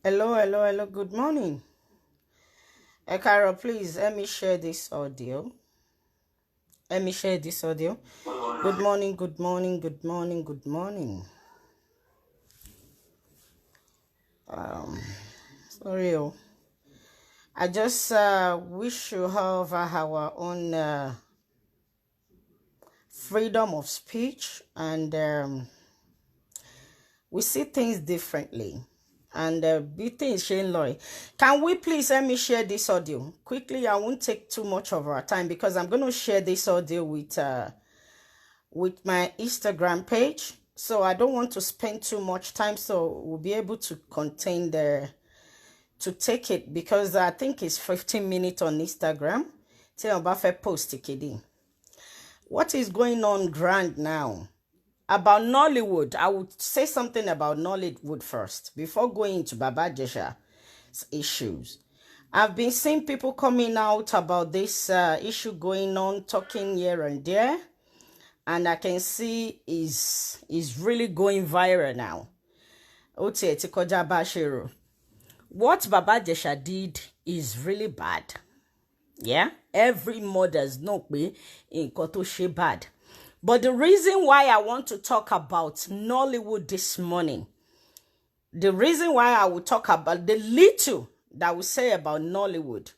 Hello, hello, hello. Good morning. Ekaro, please let me share this audio. Let me share this audio. Good morning, good morning, good morning, good morning. Sorry, oh. I just wish you have our own freedom of speech, and we see things differently. And bí things ṣe ń lọ yìí. Can we please let me share this audio quickly? I won't take too much of our time because I'm going to share this audio with my Instagram page. So I don't want to spend too much time, so we'll be able to contain the to take it because I think it's 15 minutes on Instagram. Tí èèyàn bá fẹ́ post kéde. What is going on grand now? About Nollywood, I would say something about Nollywood first before going into Baba Ijesha's issues. I've been seeing people coming out about this issue going on, talking here and there, and I can see is really going viral now. Ó tiẹ̀ ti kọjá bá a ṣe rò. What Baba Ijesha did is really bad. Yeah, every mother's know pé nǹkan tó ṣe bad. But the reason why I want to talk about Nollywood this morning, the reason why I will talk about the little that we say about Nollywood,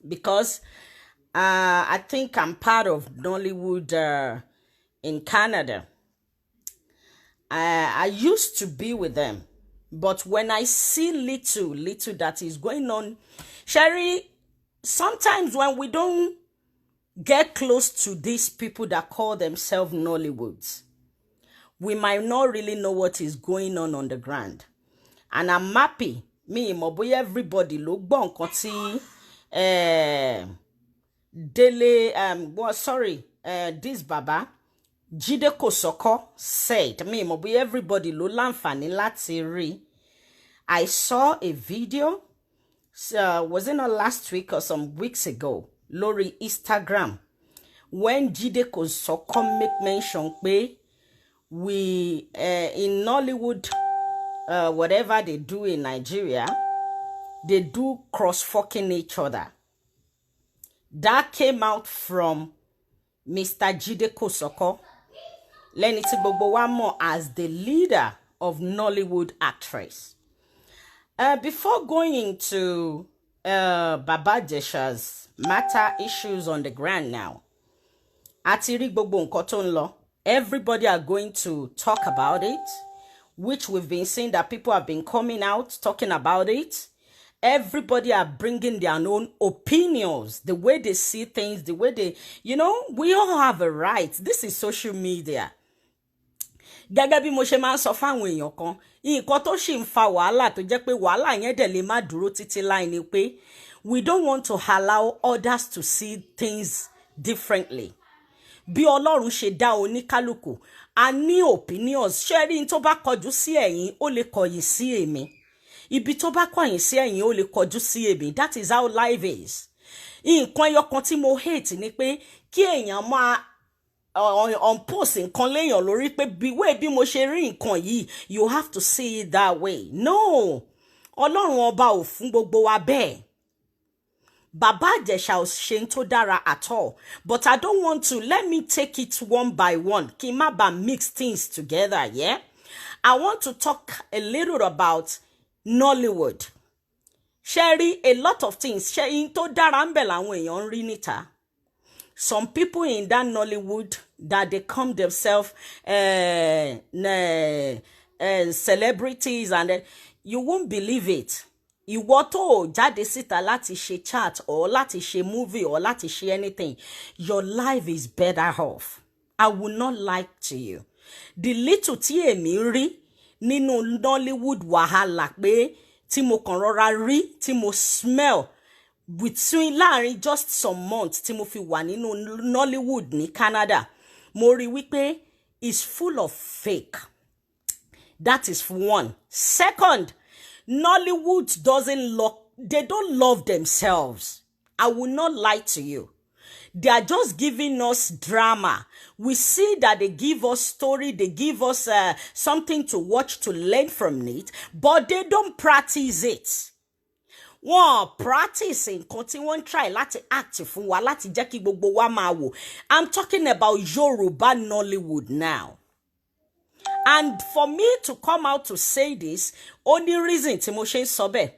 because I think I'm part of Nollywood in Canada. I used to be with them, but when I see little, little that is going on, Sherry, sometimes when we don't get close to these people that call themselves Nollywoods, we might not really know what is going on the ground. And I'm happy. Mi ì mọ̀ bóyá everybody ló gbọ́ nǹkan tí Dele, well, sorry, this Baba Jide Kosoko said. Mi ì mọ̀ bóyá everybody ló láǹfààní láti rí. I saw a video, so, was it not last week or some weeks ago, lórí Instagram, when Jide Kosoko make mention pé we in Nollywood, whatever they do in Nigeria, they do cross fucking each other. That came out from Mr. Jide Kosoko, lẹ́ni tí gbogbo wa mọ̀ as the leader of Nollywood actress. Before going into Baba Ijesha's matter issues on the ground now, a ti rí gbogbo nǹkan tó ń lọ. Everybody are going to talk about it, which we've been seeing that people have been coming out talking about it. Everybody are bringing their own opinions, the way they see things, the way they, we all have a right. This is social media. Gẹ́gẹ́ bí mo ṣe máa ń sọ fáwọn èèyàn kan, nǹkan tó sì ń fa wàhálà tó jẹ́ pé wàhálà yẹn dẹ̀ lè má dúró títí láì ni pé we don't want to allow others to see things differently. Bí Ọlọ́run ṣe dá oníkálukú, a ní opinions. Ṣé rí n tó bá kọjú sí ẹ̀yin, ó lè kọ̀yìn sí èmi. Ibi tó bá kọ̀yìn sí ẹ̀yin, ó lè kọjú sí èmi. That is how life is. Nǹkan ẹyọ kan tí mo hate ni pé kí èèyàn máa on post nǹkan léèyàn lórí pé bí way bí mo ṣe rí nǹkan yìí, you have to see it that way. No, Ọlọ́run Ọba ò fún gbogbo wa bẹ́ẹ̀. Bàbá Ìjẹ̀ṣà ò ṣe ń tó dára at all, but I don't want to, let me take it one by one kí n má bàa mix things together. Yeah, I want to talk a little about Nollywood. Ṣe rí a lot of things, ṣe in tó dára ń bẹ̀ làwọn èèyàn ń rí níta. Some people in that Nollywood that they come themselves celebrities and you won't believe it. Ìwọ tó o jáde síta láti ṣe chat or láti ṣe movie or láti ṣe anything, your life is better off. I will not lie to you. The little tí èmi rí nínú Nollywood wàhálà pé tí mo kàn rọra rí, tí mo smell between láàrin just some months tí mo fi wà nínú Nollywood ní Canada, mo rí wípé is full of fake. That is one. Second, Nollywood doesn't love, they don't love themselves. I will not lie to you. They are just giving us drama. We see that they give us story, they give us something to watch, to learn from it, but they don't practice it. Wọ́n practice nǹkan tí wọ́n ń try láti act fún wa, láti jẹ́ kí gbogbo wa máa wò. I'm talking about Yoruba Nollywood now. And for me to come out to say this, only reason tí mo ṣe ń sọ bẹ́ẹ̀,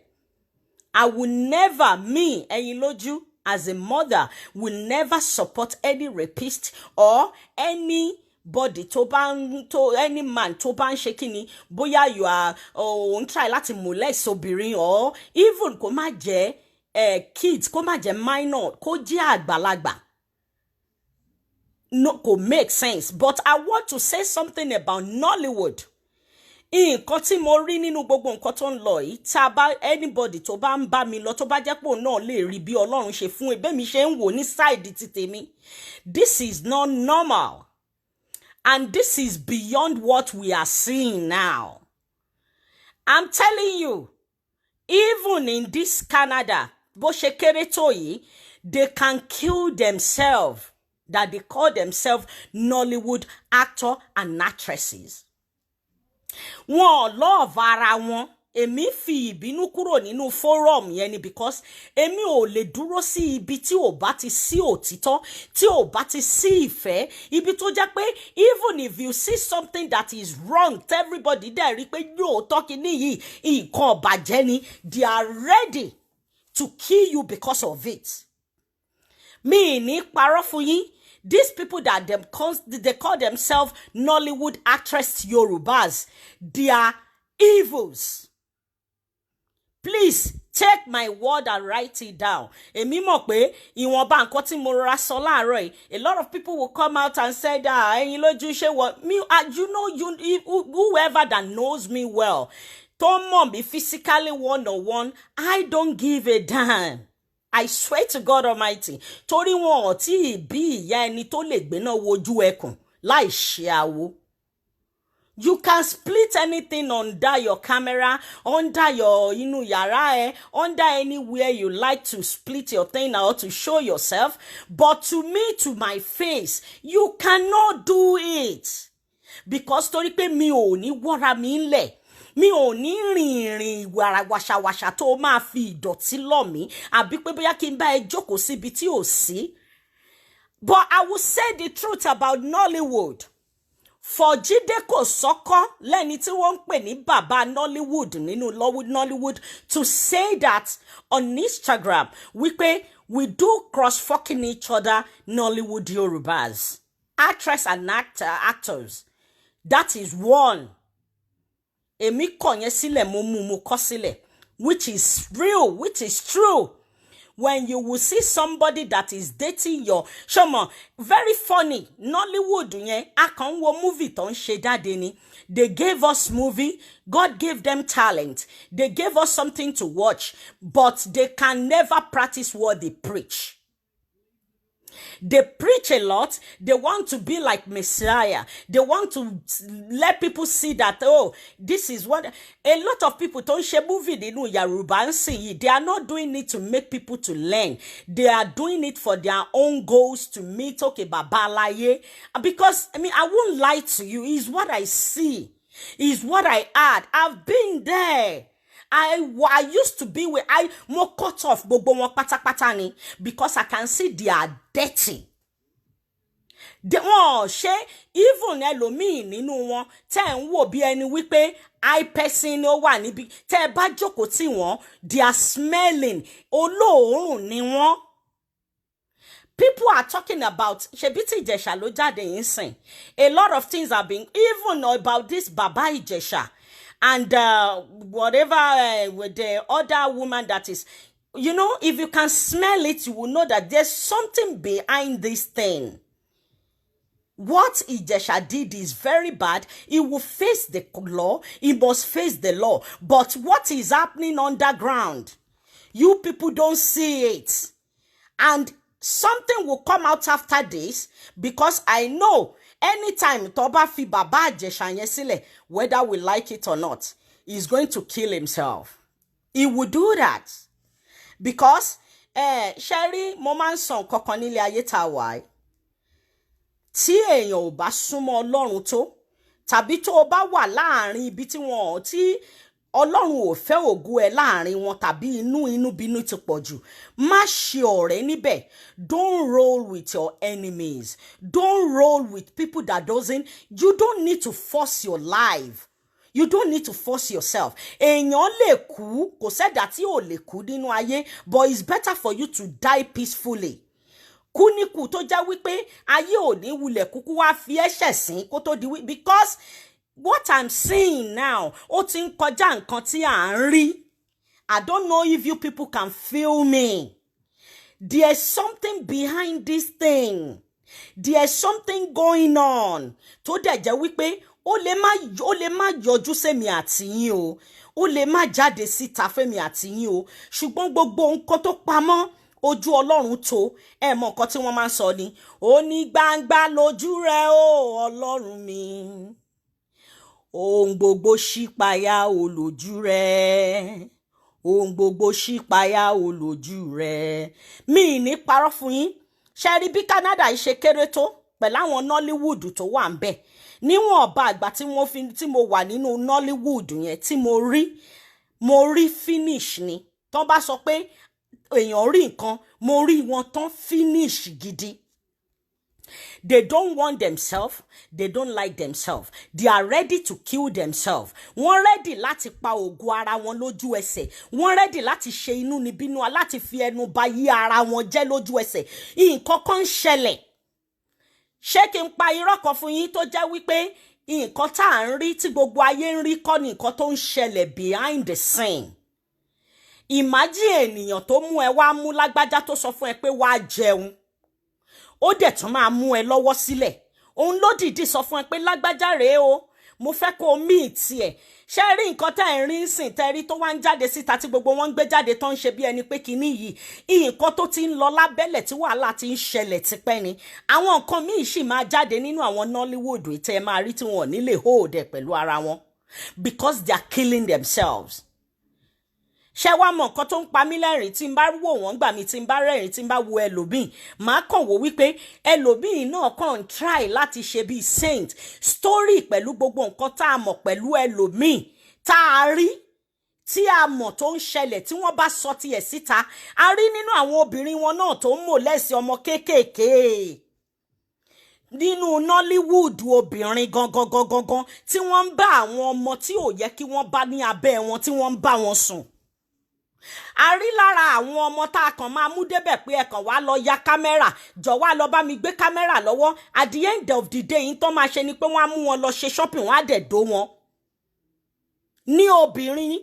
I will never, me, Ẹyinlójú, as a mother, will never support any rapist or anybody tó bá ń tó any man tó bá ń ṣe kíni, bóyá you are òun try láti molest obìnrin or even kó má jẹ́ kids, kó má jẹ́ minor, kó jẹ́ àgbàlagbà. No, kò make sense. But I want to say something about Nollywood. Nǹkan tí mo rí nínú gbogbo nǹkan tó ń lọ yìí, tá a bá anybody tó bá ń bá mi lọ, tó bá jẹ́ pé òun náà lè rí bí Ọlọ́run ṣe fún ẹbẹ́ mi ṣe ń wò ní side ti tèmi, this is not normal and this is beyond what we are seeing now. I'm telling you, even in this Canada, bó ṣe kéré tó yìí, they can kill themselves that they call themselves Nollywood actor and actresses. Wọn ò love ara wọn. Èmi fi ìbínú kúrò nínú forum yẹn ni because èmi ò lè dúró sí ibi tí ò bá ti sí òtítọ́, tí ò bá ti sí ìfẹ́, ibi tó jẹ́ pé even if you see something that is wrong, everybody dẹ̀ rí pé lóòótọ́ kìíní yìí nǹkan ọ̀bàjẹ́ ni, they are ready to kill you because of it. Mi ní parọ́ fún yín. These people that they call themselves Nollywood actress Yorubas, they are evils. Please take my word and write it down. Èmi mọ̀ pé ìwọ̀nba nǹkan tí mo rọra sọ láàárọ̀ yìí, a lot of people will come out and say that ẹ̀yin lójú ṣé wọ me. You know, you, whoever that knows me well, tó mọ̀ mí physically one on one, I don't give a damn. I swear to God Almighty, torí wọn ò tí ì bí ìyá ẹni tó lè gbéná wojú ẹkùn láì ṣe awo. You can split anything under your camera, under your inú yàrá ẹ, under anywhere you like to split your thing out to show yourself. But to me, to my face, you cannot do it. Because torí pé mi ò ní wọ́ra mi ńlẹ̀, mi ò ní rìn ìrìn wàrà wàṣàwàṣà tó máa fi ìdọ̀tí lọ̀ mí, àbí pé bóyá kí n bá ẹ jókòó síbi tí ò sí. But I will say the truth about Nollywood. For Jide Kosoko, lẹ́ni tí wọ́n ń pè ní bàbá Nollywood nínú Nollywood, to say that on Instagram wípé we do cross-fucking each other, Nollywood Yorubas, actress and actors, that is one. Èmi kọ̀ yẹn sílẹ̀, mo mú mo kọ sílẹ̀, which is real, which is true. When you will see somebody that is dating your ṣọmọ, very funny. Nollywood yẹn, a kàn ń wo movie tó ń ṣe jáde ni. They gave us movie. God gave them talent. They gave us something to watch, but they can never practice what they preach. They preach a lot. They want to be like Messiah. They want to let people see that, oh, this is what a lot of people don't ṣe movie nínú Yorùbá ń sìn yìí. They are not doing it to make people to learn. They are doing it for their own goals to meet, okay, Baba Alaye. Because, I mean, I won't lie to you. It's what I see. It's what I add. I've been there. I used to be with I mo cut off gbogbo wọn pátápátá ni because I can see they are dirty. Wọn ṣe even ẹlòmíì nínú wọn tẹ́ ẹ̀ ń wò bí ẹni wípé I person ó wà níbi tẹ́ ẹ bá jókòó tì wọ́n, they are smelling, olóòórùn ni wọ́n. People are talking about ṣebí tí Ìjẹ̀ṣà ló jáde yìí sìn. A lot of things have been even about this Baba Ìjẹ̀ṣà and whatever with the other woman that is, if you can smell it, you will know that there's something behind this thing. What Ijesha did is very bad. He will face the law. He must face the law. But what is happening underground, you people don't see it. And something will come out after this because I know anytime tó bá fi Bàbá Ìjẹ̀ṣà yẹn sílẹ̀, whether we like it or not, he's going to kill himself. He will do that because Ẹ ṣe rí, mo máa ń sọ nǹkan kan nílé ayé tá a wà yìí. Tí èèyàn ò bá súnmọ́ Ọlọ́run tó, tàbí tó o bá wà láàrin ibi tí wọn tí Ọlọ́run ò fẹ́ ògo ẹ láàrin wọn, tàbí inú bínú ti pọ̀ jù, má ṣe ọ̀rẹ́ níbẹ̀. Don't roll with your enemies. Don't roll with people that doesn't. You don't need to force your life. You don't need to force yourself. Èèyàn lè kú, kò sẹ́dá tí ò lè kú nínú ayé, but it's better for you to die peacefully. Kú níkù tó jẹ́ wípé ayé ò ní wulẹ̀ kúkú wá fi ẹ̀ṣẹ̀ sín kó tó di wí, because what I'm seeing now, ó ti ń kọjá nǹkan tí à ń rí. I don't know if you people can feel me. There's something behind this thing. There's something going on tó dẹ̀ jẹ́ wípé ó lè má yọjú sẹ́mi àti yín o, ó lè má jáde síta fẹ́mi àti yín o, ṣùgbọ́n gbogbo nǹkan tó pamọ́, ojú Ọlọ́run tó. Ẹ mọ nǹkan tí wọ́n máa ń sọ ni, ó ní gbangba lójú rẹ o, Ọlọ́run mi, ohun gbogbo ṣípayá olójú rẹ, ohun gbogbo ṣípayá olójú rẹ. Mi ní parọ́ fún yín. Ṣe rí bí Canada yìí ṣe kéré tó pẹ̀lú àwọn Nollywood tó wà ń bẹ̀, níwọ̀n ọba àgbà tí wọ́n fi tí mo wà nínú Nollywood yẹn, tí mo rí finish ni. Tán bá sọ pé èèyàn rí nǹkan, mo rí wọn tán finish gidi. They don't want themselves. They don't like themselves. They are ready to kill themselves. Wọ́n ready láti pa ògo ara wọn lójú ẹsẹ̀. Wọ́n ready láti ṣe inú níbínú, láti fi ẹnu ba yí ara wọn jẹ́ lójú ẹsẹ̀. Nǹkan kan ń ṣẹlẹ̀. Ṣé kí n pa irọ́ kan fún yín tó jẹ́ wípé nǹkan tá à ń rí, tí gbogbo ayé ń rí kọ́ ni nǹkan tó ń ṣẹlẹ̀ behind the scene? Imagine ènìyàn tó mú ẹ wá mú lágbájá, tó sọ fún ẹ pé wàá jẹun, ó dẹ̀ tún máa mú ẹ lọ́wọ́ sílẹ̀. Òun ló dìídì sọ fún ẹ pé lágbájá rèé o, mo fẹ́ kó o meet ẹ̀. Ṣé rí nǹkan tẹ́ ẹ̀ ń rí ń sìn, tẹ́ rí tó wá ń jáde síta, tí gbogbo wọn ń gbé jáde, tó ń ṣe bí ẹni pé kinní yìí, nǹkan tó ti ń lọ lábẹ́lẹ̀, tí wàhálà ti ń ṣẹlẹ̀ tipẹ́ ni. Àwọn nǹkan míì sì máa jáde nínú àwọn Nollywood tẹ́ ẹ máa rí tí wọn ò ní lè hold ẹ̀ pẹ̀lú ara wọn, because they are killing themselves. Ṣé wàá mọ nǹkan tó ń pa mí lẹ́rìn? Tí n bá wò wọ́n gbà mí, tí n bá rẹ́rìn, tí n bá wo ẹlòmíì, màá kàn wò wípé ẹlòmíì náà kàn ń try láti ṣe bíi saint story pẹ̀lú gbogbo nǹkan tá a mọ̀ pẹ̀lú ẹlòmíì, tá a rí, tí a mọ̀ tó ń ṣẹlẹ̀. Tí wọ́n bá sọ tiẹ̀ síta, a rí nínú àwọn obìnrin wọn náà tó ń molest ọmọ kéékèèké nínú Nollywood, obìnrin gangan gangan gan tí wọ́n ń bá àwọn ọmọ tí ò yẹ kí wọ́n bá ní abẹ́ wọn, tí wọ́n ń bá wọn sùn. A rí lára àwọn ọmọ tá a kàn máa mú débẹ̀ pé ẹ kàn wá lọ ya kámẹ́rà, jọ wá lọ bá mi gbé kámẹ́rà lọ́wọ́. At the end of the day, yín tó máa ṣe ni pé wọ́n á mú wọn lọ ṣe shopping, wọ́n á dẹ̀ dó wọn. Ní obìnrin,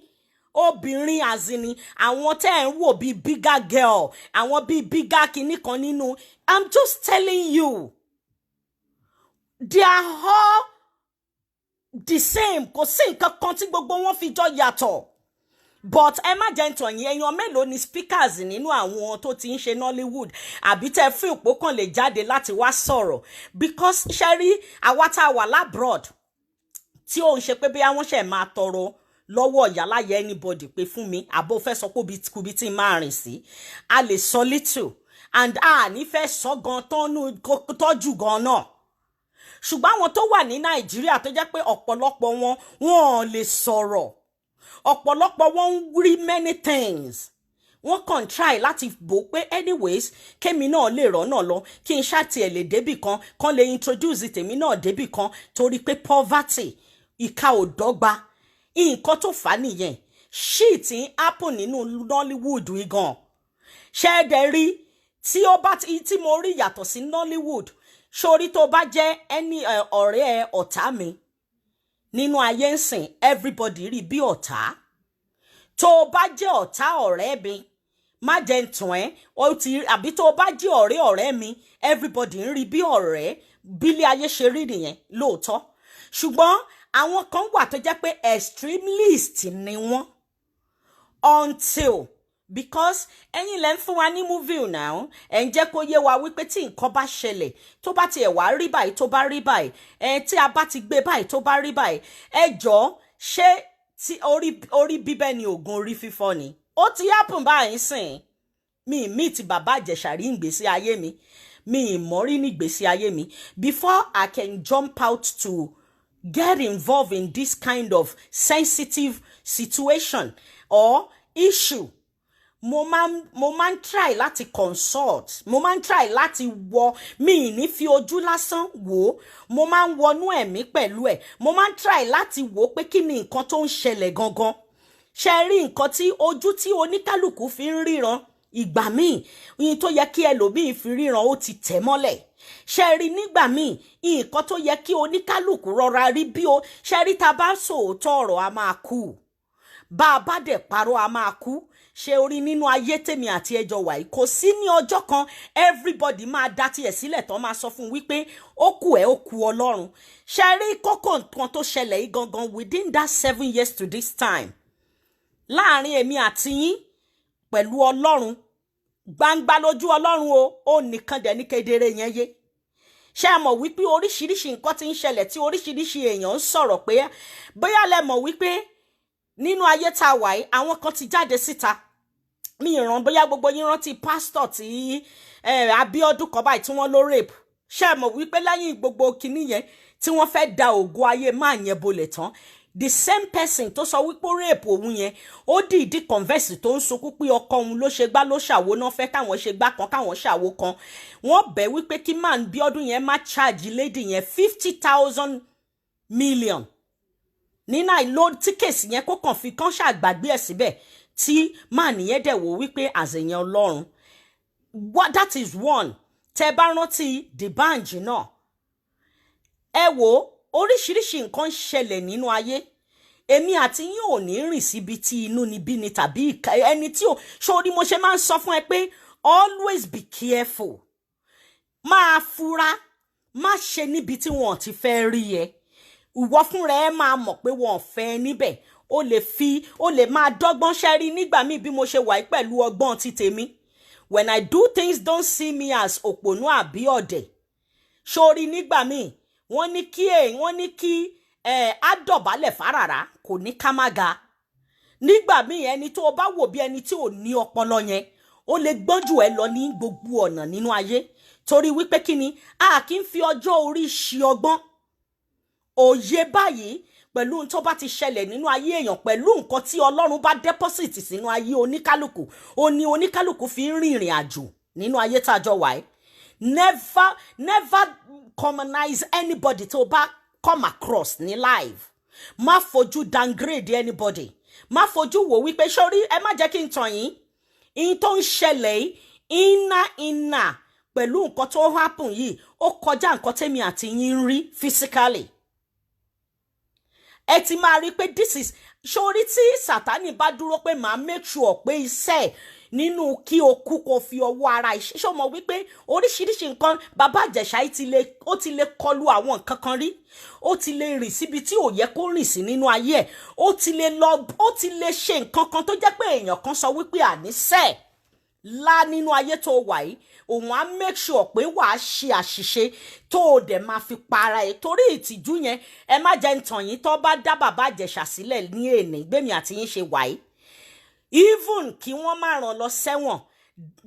obìnrin àzìní, àwọn tẹ́ ẹ̀ ń wò bíi bigger girl, àwọn bíi bigger kinní kan nínú, I'm just telling you, they are all the same. Kò sí nǹkan kan tí gbogbo wọn fi jọ yàtọ̀. But ẹ má jẹ́ ń tàn yín, èèyàn mélòó ni speakers nínú àwọn tó ti ń ṣe Nollywood, àbí tẹ́ fún ìpò kan lè jáde láti wá sọ̀rọ̀? Because ṣe rí àwa tá a wà l'abroad, tí ó ń ṣe pé bí àwọn ṣe máa tọrọ lọ́wọ́ ìyáláyà anybody pé fún mi, àbó fẹ́ sọ pé kubi tí n máa rìn sí, a lè sọ little and a ní fẹ́ sọ gan tọ́jú gan náà. Ṣùgbọ́n àwọn tó wà ní Nàìjíríà, tó jẹ́ pé ọ̀pọ̀lọpọ̀ wọn, wọn ò lè sọ̀rọ̀, ọ̀pọ̀lọpọ̀ wọn ń rí many things, wọ́n kàn try láti bò pé anyways, kémi náà lè rọ́nà lọ, kí n ṣáàtì ẹ̀ lè débì kan, kan lè introduce tèmi náà débì kan, torí pé poverty, ìka ò dọ́gba. Nǹkan tó fà á nìyẹn. Shit ń happen nínú Nollywood yìí gan. Ṣé ẹ dẹ̀ rí tí ó bá tí mo rí yàtọ̀ sí Nollywood sórí, tó bá jẹ́ ẹni ọ̀rẹ́ ọ̀tá mi nínú ayé ń sìn, everybody rí bí ọ̀tá. Tó o bá jẹ́ ọ̀tá ọ̀rẹ́ mi, má jẹ́ ń tàn ẹ́, ó ti àbí tó o bá jẹ́ ọ̀rẹ́ ọ̀rẹ́ mi, everybody ń rí bí ọ̀rẹ́. Bílé ayé ṣe rí nìyẹn lóòótọ́, ṣùgbọ́n àwọn kan wà tó jẹ́ pé extremist ni wọ́n until, because ẹ̀yin lẹ ń fún wa ní movie now, ẹ̀ ń jẹ́ kó yé wa wípé tí nǹkan bá ṣẹlẹ̀, tó bá tiẹ̀ wá rí báyìí, tó bá rí báyìí, ẹ̀ tí a bá ti gbé báyìí, tó bá rí báyìí, ẹ jọ̀ọ́, ṣé tí orí bíbẹ́ ni oògùn orí fífọ́ ni? Ó ti happen báyìí sìn. Mi ì meet Bàbá Ìjẹ̀ṣà rí ìgbésí ayé mi, mi ì mọ̀ rí ní ìgbésí ayé mi. Before I can jump out to get involved in this kind of sensitive situation or issue, mo máa ń try láti consult, mo máa ń try láti wọ, mi ì ní fi ojú lásán wò ó, mo máa ń wọnú ẹ̀mí pẹ̀lú ẹ̀. Mo máa ń try láti wò ó pé kí ni nǹkan tó ń ṣẹlẹ̀ gangan. Ṣe rí nǹkan tí ojú tí oníkálukú fi ń ríran, ìgbà míì, ìyìn tó yẹ kí ẹlòmíì fi ríran, ó ti tẹ̀ mọ́lẹ̀. Ṣe rí nígbà míì, nǹkan tó yẹ kí oníkálukú rọra rí bí o ṣe rí, tá a bá sòótọ́ ọ̀rọ̀, a máa kú, bá a bá dẹ̀ parọ́, a máa kú. Ṣe orí nínú ayé tèmi àti ẹjọ́ wà yìí, kò sí ní ọjọ́ kan everybody máa dá tiẹ̀ sílẹ̀ tán, máa sọ fún un wípé ó kù ẹ́, ó kù Ọlọ́run. Ṣe rí kókó nǹkan tó ṣẹlẹ̀ yìí gangan, within that 7 years to this time, láàrin èmi àti yín pẹ̀lú Ọlọ́run, gbangba lójú Ọlọ́run o, ó nìkan dẹ̀ ní kedere yẹn yé. Ṣé ẹ mọ̀ wípé oríṣiríṣi nǹkan ti ń ṣẹlẹ̀ tí oríṣiríṣi èèyàn ń sọ̀rọ̀ pé bóyá lẹ mọ̀ wípé nínú ayé tá a wà yìí, àwọn kan ti jáde síta. Mi ìràn bóyá gbogbo yín rántí pásítọ̀ tí Abíọ́dún kan báyìí tí wọ́n ló rape. Ṣé ẹ mọ̀ wípé lẹ́yìn gbogbo kinní yẹn tí wọ́n fẹ́ da ògo ayé máa yẹn bolẹ̀ tán, the same person tó sọ wípé ó rape òun yẹn, ó dìídì confess tó ń sunkún pé ọkọ òun ló ṣe gbá ló ṣàwo náà, fẹ́ káwọn ṣe gbá kan, káwọn ṣàwo kan. Wọ́n bẹ̀ wípé kí man Bíọ́dún yẹn má charge lady yẹn 50,000 million ní náà ló tí case yẹn, kó kàn fi kán ṣàgbàgbé ẹ̀ síbẹ̀, tí man yẹn dẹ̀ wò wípé àṣeyàn Ọlọ́run. What, that is one. Tẹ bá rántí D'banj náà, ẹ wò, oríṣiríṣi nǹkan ń ṣẹlẹ̀ nínú ayé. Èmi àti yín ò ní rìn síbi tí inú ni bí ni tàbí ẹni tí ò sórí. Mo ṣe máa ń sọ fún ẹ pé always be careful, máa fura, má ṣe níbi tí wọn ò ti fẹ́ rí ẹ. Ìwọ fúnra ẹ máa mọ̀ pé wọn ò fẹ́ ẹ níbẹ̀. O lè fi, o lè máa dọ́gbọ́n ṣẹ́rí nígbà míì bí mo ṣe wà yìí pẹ̀lú ọgbọ́n ti tèmi. When I do things, don't see me as òpònú àbí ọ̀dẹ̀. Sórí nígbà míì, wọ́n ní kí ẹ á dọ̀bálẹ̀ fárara, kò ní ká má ga. Nígbà míì, ẹni tó o bá wò bí ẹni tí ò ní ọpọlọ yẹn, ó lè gbọ́n jù ẹ lọ ní gbogbo ọ̀nà nínú ayé. Torí wípé kí ni, a kì í fi ọjọ́ orí ṣi ọgbọ́n òye báyìí pẹ̀lú ohun tó bá ti ṣẹlẹ̀ nínú ayé èèyàn, pẹ̀lú nǹkan tí Ọlọ́run bá deposit sínú ayé oníkálukú, ó ní oníkálukú fi ń rìnrìn àjò nínú ayé tá a jọ wà. Never, never commonize anybody tó bá come across ní live. Má fojú downgrade anybody, má fojú wò wípé sórí ẹ. Má jẹ́ kí n tàn yín, ihun tó ń ṣẹlẹ̀ yìí, iná iná pẹ̀lú nǹkan tó happen yìí, ó kọjá nǹkan tẹ́mi àti yín ń rí physically. Ẹ ti máa rí i pé this is sórí tí Sátani bá dúró pé màá make sure pé iṣẹ́ ẹ̀ nínú kí o kú, kó fi ọwọ́ ara iṣẹ́. Ṣé o mọ̀ wípé oríṣiríṣi nǹkan Bàbá Ìjẹ̀ṣà yìí ti lè, ó ti lè kọlu àwọn nǹkan kan rí, ó ti lè rìn síbi tí ò yẹ kó rìn sí nínú ayé ẹ̀, ó ti lè lọ, ó ti lè ṣe nǹkan kan tó jẹ́ pé èèyàn kan sọ wípé àníṣe lá nínú ayé tó wà yìí, òun á make sure pé wàá ṣe àṣìṣe tó o dẹ̀ máa fi para ẹ̀ torí ìtìjú yẹn. Ẹ má jẹ́ ń tàn yín, tó bá dá Bàbá Ìjẹ̀ṣà sílẹ̀ ní èní gbẹ̀mí àti yín ṣe wà yìí, even kí wọ́n má ràn lọ sẹ́wọ̀n,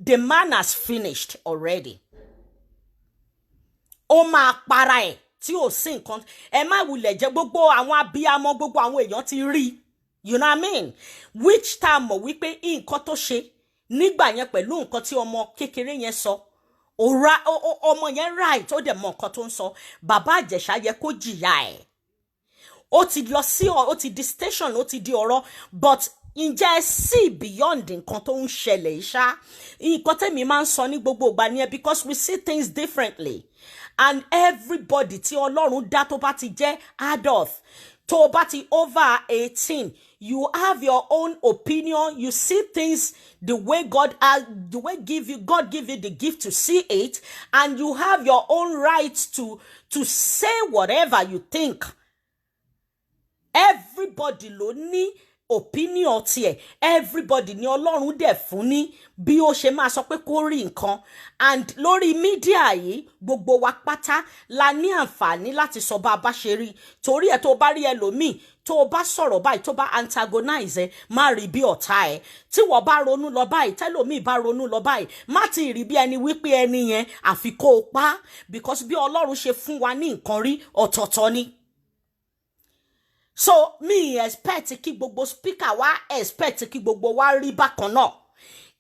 the man has finished already. Ó máa para ẹ̀ tí ò sí nǹkan. Ẹ má wulẹ̀ jẹ́ gbogbo àwọn abiyamọ, gbogbo àwọn èèyàn ti rí, you know what I mean, which tá a mọ̀ wípé nǹkan tó ṣe nígbà yẹn pẹ̀lú nǹkan tí ọmọ kékeré yẹn sọ, ọmọ yẹn right, ó dẹ̀ mọ nǹkan tó ń sọ. Bàbá Ìjẹ̀ṣà yẹ kó jìyà ẹ̀. Ó ti lọ sí, ó ti di station, ó ti di ọ̀rọ̀, but ǹjẹ́ ẹ see beyond nǹkan tó ń ṣẹlẹ̀ yìí ṣá? Nǹkan tẹ́mi máa ń sọ ní gbogbo ìgbà ni ẹ, because we see things differently, and everybody tí Ọlọ́run dá, tó bá ti jẹ́ adult, tó bá ti over 18, you have your own opinion. You see things the way God has, the way give you God give you the gift to see it, and you have your own right to say whatever you think. Everybody ló ní Opinion tiẹ̀, everybody ní Ọlọ́run dẹ̀ fún ní bí ó ṣe máa sọ pé kó rí nǹkan. And lórí media yìí, gbogbo wa pátá la ní àǹfààní láti sọ bá a bá ṣe rí. Torí ẹ̀, tó bá rí ẹlòmíì tó o bá sọ̀rọ̀ báyìí, tó bá antagonize ẹ, má rí bí ọ̀tá ẹ. Tí wọ́n bá ronú lọ báyìí, tẹ́lòmíì bá ronú lọ báyìí, má ti rí bí ẹni wípé ẹni yẹn àfi kó o pa, because bí Ọlọ́run ṣe fún wa ní nǹkan rí, ọ̀tọ̀ọ̀tọ̀ ni. So mi expect kí gbogbo speaker wa, expect kí gbogbo wa rí bákan náà,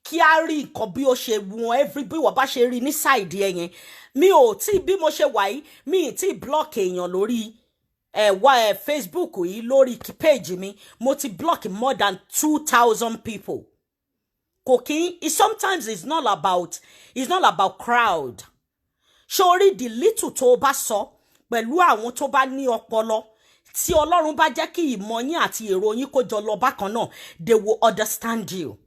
kí a rí nǹkan bí ó ṣe wọn every, bí wọ́n bá ṣe rí ní side ẹ yẹn. Mi ò tí, bí mo ṣe wà yìí, mi ì tí block èèyàn lórí ẹ wá ẹ Facebook yìí. Lórí page mi, mo ti block more than 2,000 people. Kò kí, sometimes it's not about crowd. Sórí the little tó o bá sọ pẹ̀lú àwọn tó bá ní ọpọlọ, tí Ọlọ́run bá jẹ́ kí ìmọ̀ yín àti èrò yín kó jọ lọ bákan náà, they will understand you.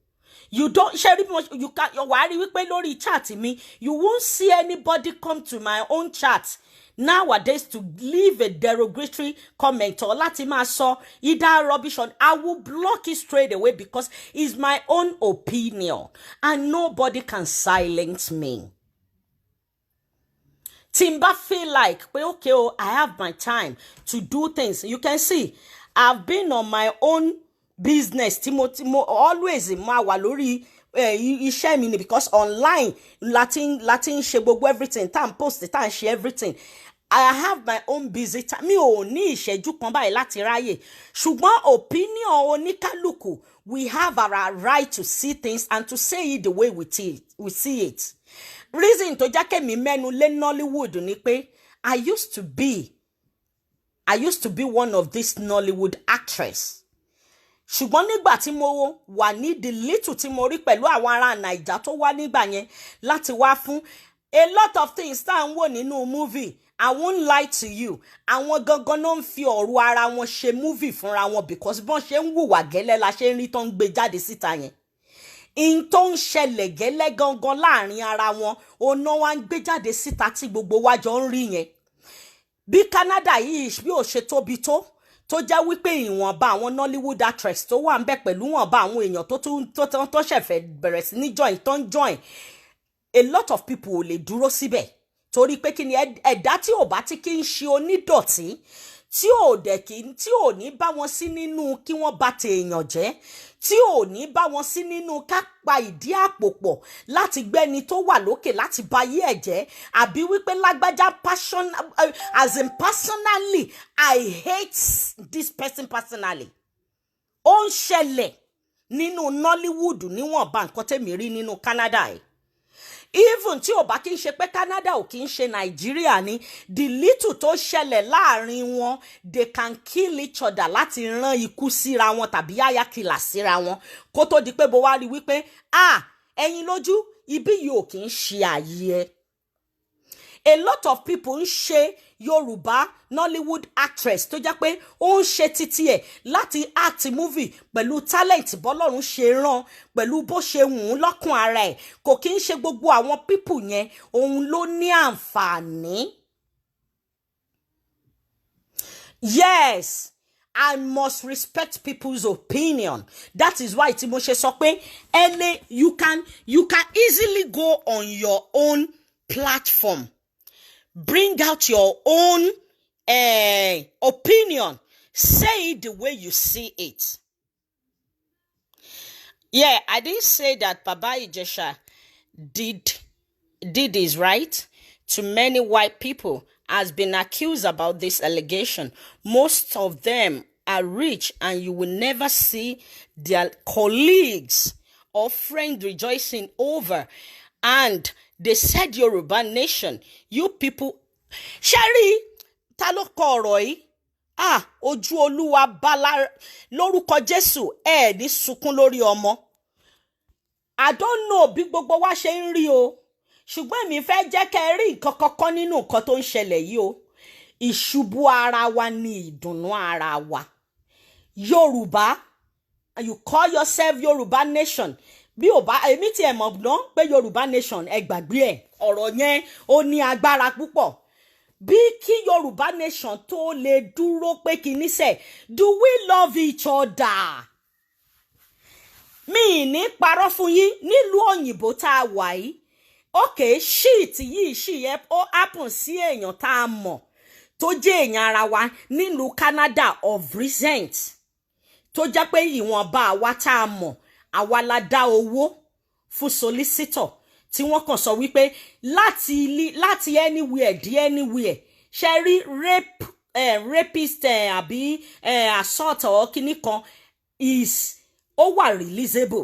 You don't ṣe rí, you can, wàá rí wípé lórí chat mi, you won't see anybody come to my own chat nowadays to leave a derogatory comment or láti máa sọ either rubbish on. I will block it straight away because it's my own opinion and nobody can silence me. Tí n bá feel like pé okay oh, I have my time to do things, you can see I've been on my own business tí mo always máa wà lórí iṣẹ́ mi ni, because online láti ń ṣe gbogbo everything tá à ń post, tá à ń ṣe everything. I have my own busy time. Mi ò ní ìṣẹ́jú kan báyìí láti ráyè, ṣùgbọ́n opinion oníkálukú, we have our right to see things and to say it the way we see it. Reason tó jẹ́ kémi mẹ́nu lé Nollywood ni pé I used to be one of these Nollywood actress, ṣùgbọ́n nígbà tí mo wà ní the little tí mo rí pẹ̀lú àwọn ará Naija tó wá nígbà yẹn láti wá fún a lot of things tá à ń wò nínú movie, I won't lie to you, àwọn gangan náà ń fi ọ̀rọ̀ ara wọn ṣe movie fúnra wọn, because bọ́n ṣe ń hùwà gẹ́lẹ́ la ṣe ń rí tó ń gbé jáde síta yẹn. In tó ń ṣẹlẹ̀ gẹ́lẹ́ gangan láàrin ara wọn, òun wá ń gbé jáde síta tí gbogbo wa jọ ń rí yẹn. Bí Canada yìí bí ò ṣe tóbi tó tó jẹ́ wípé ìwọ̀nba àwọn Nollywood actress tó wà ń bẹ̀ pẹ̀lú ìwọ̀nba àwọn èèyàn tó tún tó ṣẹ̀fẹ̀ bẹ̀rẹ̀ sí ní join, tó ń join, a lot of people ò lè dúró síbẹ̀, torí pé kí ni? Ẹ̀dá tí ò bá tí kí ń ṣe onídọ̀tí, tí ò dẹ̀ kí, tí ò ní bá wọn sí nínú kí wọ́n bà tèèyàn jẹ́, tí ò ní bá wọn sí nínú ká pa ìdí àpò pọ̀ láti gbẹ́ni tó wà lókè láti ba ayé ẹ̀ jẹ́, àbí wípé lágbájá passion, as in personally, I hate this person personally. Ó ń ṣẹlẹ̀ nínú Nollywood níwọ̀nba nǹkan tẹ̀mí rí nínú Canada yìí. Even tí ò bá kí n ṣe pé Canada ò kí ń ṣe Nàìjíríà ni, the little tó ṣẹlẹ̀ láàrin wọn, they can kill each other láti rán ikú síra wọn tàbí yáyà síra wọn, kó tó di pé bó wá rí wípé, ah, ẹ̀yin lójú ibi yìí ò kí ń ṣe àyè ẹ. A lot of people ń ṣe Yorùbá Nollywood actress tó jẹ́ pé ó ń ṣe títí ẹ̀ láti act movie pẹ̀lú talent bọ́lọ́run ṣe rán, pẹ̀lú bó ṣe wù ú lọ́kàn ara ẹ̀. Kò kí ń ṣe gbogbo àwọn people yẹn òun ló ní àǹfààní. Yes, I must respect people's opinion. That is why tí mo ṣe sọ pé ẹlẹ́ you can easily go on your own platform, bring out your own opinion, say it the way you see it. Yeah, I didn't say that Baba Ijesha did is right. To many white people has been accused about this allegation. Most of them are rich and you will never see their colleagues or friends rejoicing over. And they said Yoruba nation. You people, Sherry, ta ló kọ ọ̀rọ̀ yìí? Ah, ojú Olúwa bala lórúkọ Jésù, ẹ ní sunkún lórí ọmọ. I don't know bí gbogbo wa ṣe ń rí o, ṣùgbọ́n èmi fẹ́ jẹ́ kẹ́ ẹ rí nǹkan kankan nínú nǹkan tó ń ṣẹlẹ̀ yìí o. Ìṣubú ara wa ni ìdùnnú ara wa. Yorùbá, you call yourself Yorùbá nation, bí ò bá èmi tiẹ̀ mọ̀ ná pé Yorùbá nation, ẹ gbàgbé ẹ̀, ọ̀rọ̀ yẹn ó ní agbára púpọ̀. Bí kí Yorùbá nation tó lè dúró pé kìíní sẹ̀, do we love each other? Mi ì ní parọ́ fún yín, nílùú òyìnbó tá a wà yìí, okay, shit yìí ṣì yẹ ó happen sí èèyàn tá a mọ̀ tó jẹ́ èèyàn ara wa nílùú Canada of recent, tó jẹ́ pé ìwọ̀nba àwa tá a mọ̀, àwa la dá owó fún solicitor tí wọ́n kàn sọ wípé láti anywhere dé anywhere, ṣe rí rape, rapist, àbí assault or kinní kan is ó wà releasable.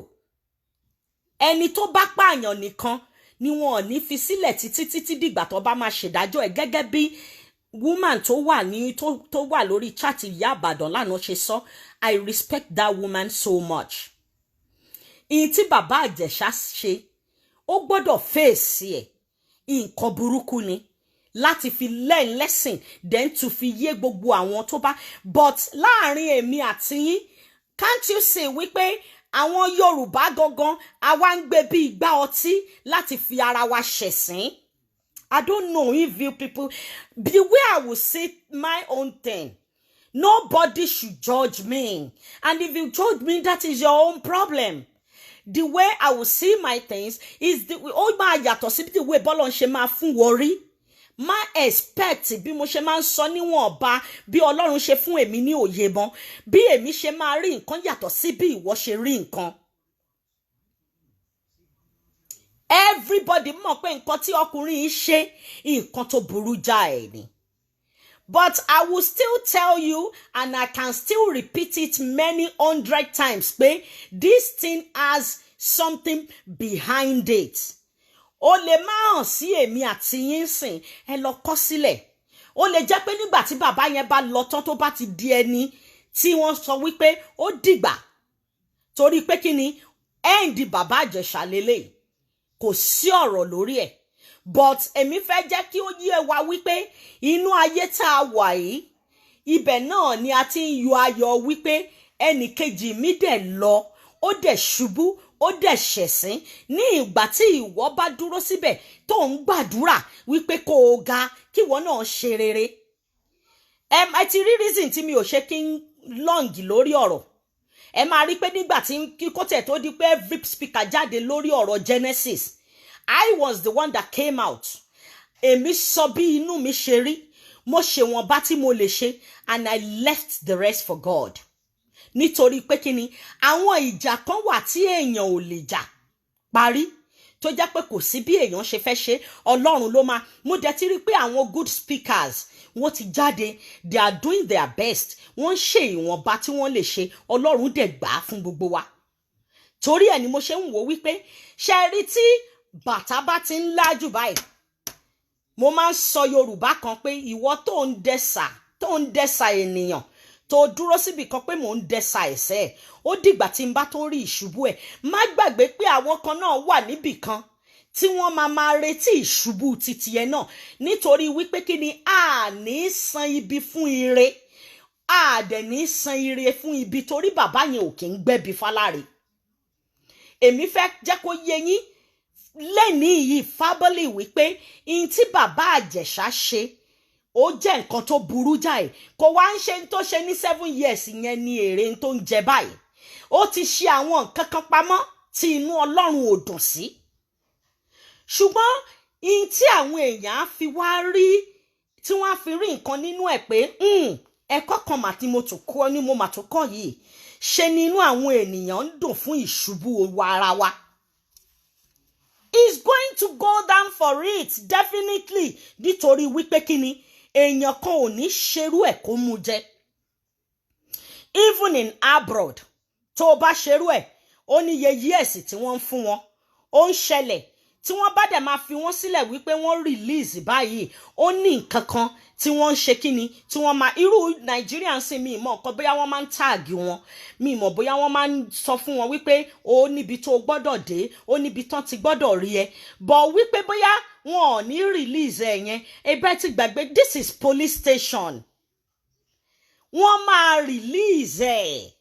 Ẹni tó bá pààyàn nìkan ni wọn ò ní fi sílẹ̀ títí títí dìgbà tó bá máa ṣèdájọ́ ẹ̀, gẹ́gẹ́ bí woman tó wà ní tó wà lórí chat Ìyá Ìbàdàn lánàá ṣe sọ. I respect that woman so much. Ìyìn tí Bàbá Ìjẹ̀ṣà ṣe, ó gbọ́dọ̀ fèsì ẹ̀. Nǹkan burúkú ni láti fi learn lesson, then to fi yé gbogbo àwọn tó bá. But láàrin èmi àti yín, can't you see wípé àwọn Yorùbá gangan àwa ń gbé bí igbá ọtí láti fi ara wa ṣẹ̀sín? I don't know if you people, the way I will say my own thing, nobody should judge me, and if you judge me, that is your own problem. The way I will see my things is the ó máa yàtọ̀ sí the way bọ́lá ń ṣe máa fún wọ rí. Má expect bí mo ṣe máa ń sọ níwọ̀nba bí Ọlọ́run ṣe fún èmi ní òye mọ́, bí èmi ṣe máa rí nǹkan yàtọ̀ sí bí ìwọ ṣe rí nǹkan. Everybody mọ̀ pé nǹkan tí ọkùnrin yìí ṣe, nǹkan tó burú jáì ni. But I will still tell you, and I can still repeat it many hundred times, pé this thing has something behind it. Ó lè má hàn sí èmi àti yín sìn. Ẹ lọ kọ sílẹ̀. Ó lè jẹ́ pé nígbà tí bàbá yẹn bá lọ tán, tó bá ti di ẹni tí wọ́n sọ wípé ó dìgbà, torí pé kí ni end Bàbá Ìjẹ̀ṣà lélẹ̀, kò sí ọ̀rọ̀ lórí ẹ̀. But èmi fẹ́ jẹ́ kí ó yé wa wípé inú ayé tá a wà yìí, ibẹ̀ náà ni a ti ń yọ ayọ̀ wípé ẹnì kejì mi dẹ̀ lọ, ó dẹ̀ ṣubú, ó dẹ̀ ṣẹ̀sín. Ní ìgbà tí ìwọ bá dúró síbẹ̀ tó ń gbàdúrà wípé kó o ga, kí ìwọ náà ṣe rere. Ẹ ti rí reason tí mi ò ṣe kí n long lórí ọ̀rọ̀. Ẹ máa rí pé nígbà tí kó tẹ̀ tó di pé every speaker jáde lórí ọ̀rọ̀ Genesis, I was the one that came out. Èmi sọ bí inú mi ṣe rí, mo ṣe wọ̀nba tí mo lè ṣe, and I left the rest for God, nítorí pé kí ni, àwọn ìjà kan wà tí èèyàn ò lè jà parí, tó jẹ́ pé kò sí bí èèyàn ṣe fẹ́ ṣe, Ọlọ́run ló máa mú. Dẹ̀ ti rí pé àwọn good speakers, wọ́n ti jáde, they are doing their best, wọ́n ń ṣe ìwọ̀nba tí wọ́n lè ṣe. Ọlọ́run dẹ̀ gbà á fún gbogbo wa. Torí ẹ̀ ni mo ṣe ń wò wípé ṣe rí tí bàtà bá ti ń lájù báyìí, mo máa ń sọ Yorùbá kan pé ìwọ tó ń dẹ́sà ènìyàn, tó dúró síbi kan pé mò ń dẹ́sà ẹ̀sẹ̀ ẹ̀, ó dìgbà tí n bá tó rí ìṣubú ẹ̀. Má gbàgbé pé àwọn kan náà wà níbì kan tí wọ́n máa máa retí ìṣubú titi ẹ̀ náà, nítorí wípé kí ni, a ní san ibi fún ire, a dẹ̀ ní san ire fún ibi, torí bàbá yẹn ò kí ń gbẹ́bi fáláre. Èmi fẹ́ jẹ́ kó yé yín lẹ́nìí yìí fábọ́lì wípé ihun tí Bàbá Ìjẹ̀ṣà ṣe, ó jẹ́ nǹkan tó burú jáì. Kò wá ń ṣe tó ṣe ní 7 years yẹn ní èrè tó ń jẹ báyìí. Ó ti ṣe àwọn nǹkan kan pamọ́ tí inú Ọlọ́run ò dùn sí, ṣùgbọ́n ihun tí àwọn èèyàn á fi wá rí, tí wọ́n á fi rí nǹkan nínú ẹ̀ pé ẹ̀kọ́ kan mà tí mo tún kọ́ ni mo mà tún kọ́ yìí, ṣe ni inú àwọn ènìyàn ń dùn fún ìṣubú wa ara wa. Is going to go down for it definitely, nítorí wípé kí ni, èèyàn kan ò ní ṣerú ẹ̀ kó mú jẹ. Even in abroad, tó o bá ṣerú ẹ̀, ó ní iye years tí wọ́n ń fún wọn. Ó ń ṣẹlẹ̀ tí wọ́n bá dẹ̀ máa fi wọ́n sílẹ̀ wípé wọ́n release báyìí, ó ní nǹkan kan tí wọ́n ń ṣe, kí ni tí wọ́n máa irú Nàìjíríà ń sìn. Mi mọ̀ nǹkan bóyá wọ́n máa ń tag wọn, mi mọ̀ bóyá wọ́n máa ń sọ fún wọn wípé ó níbi tó o gbọ́dọ̀ dé, ó níbi tán ti gbọ́dọ̀ rí ẹ bọ̀, wípé bóyá wọn ò ní release ẹ yẹn. Ẹ ti gbàgbé, this is police station. Wọ́n máa release ẹ̀.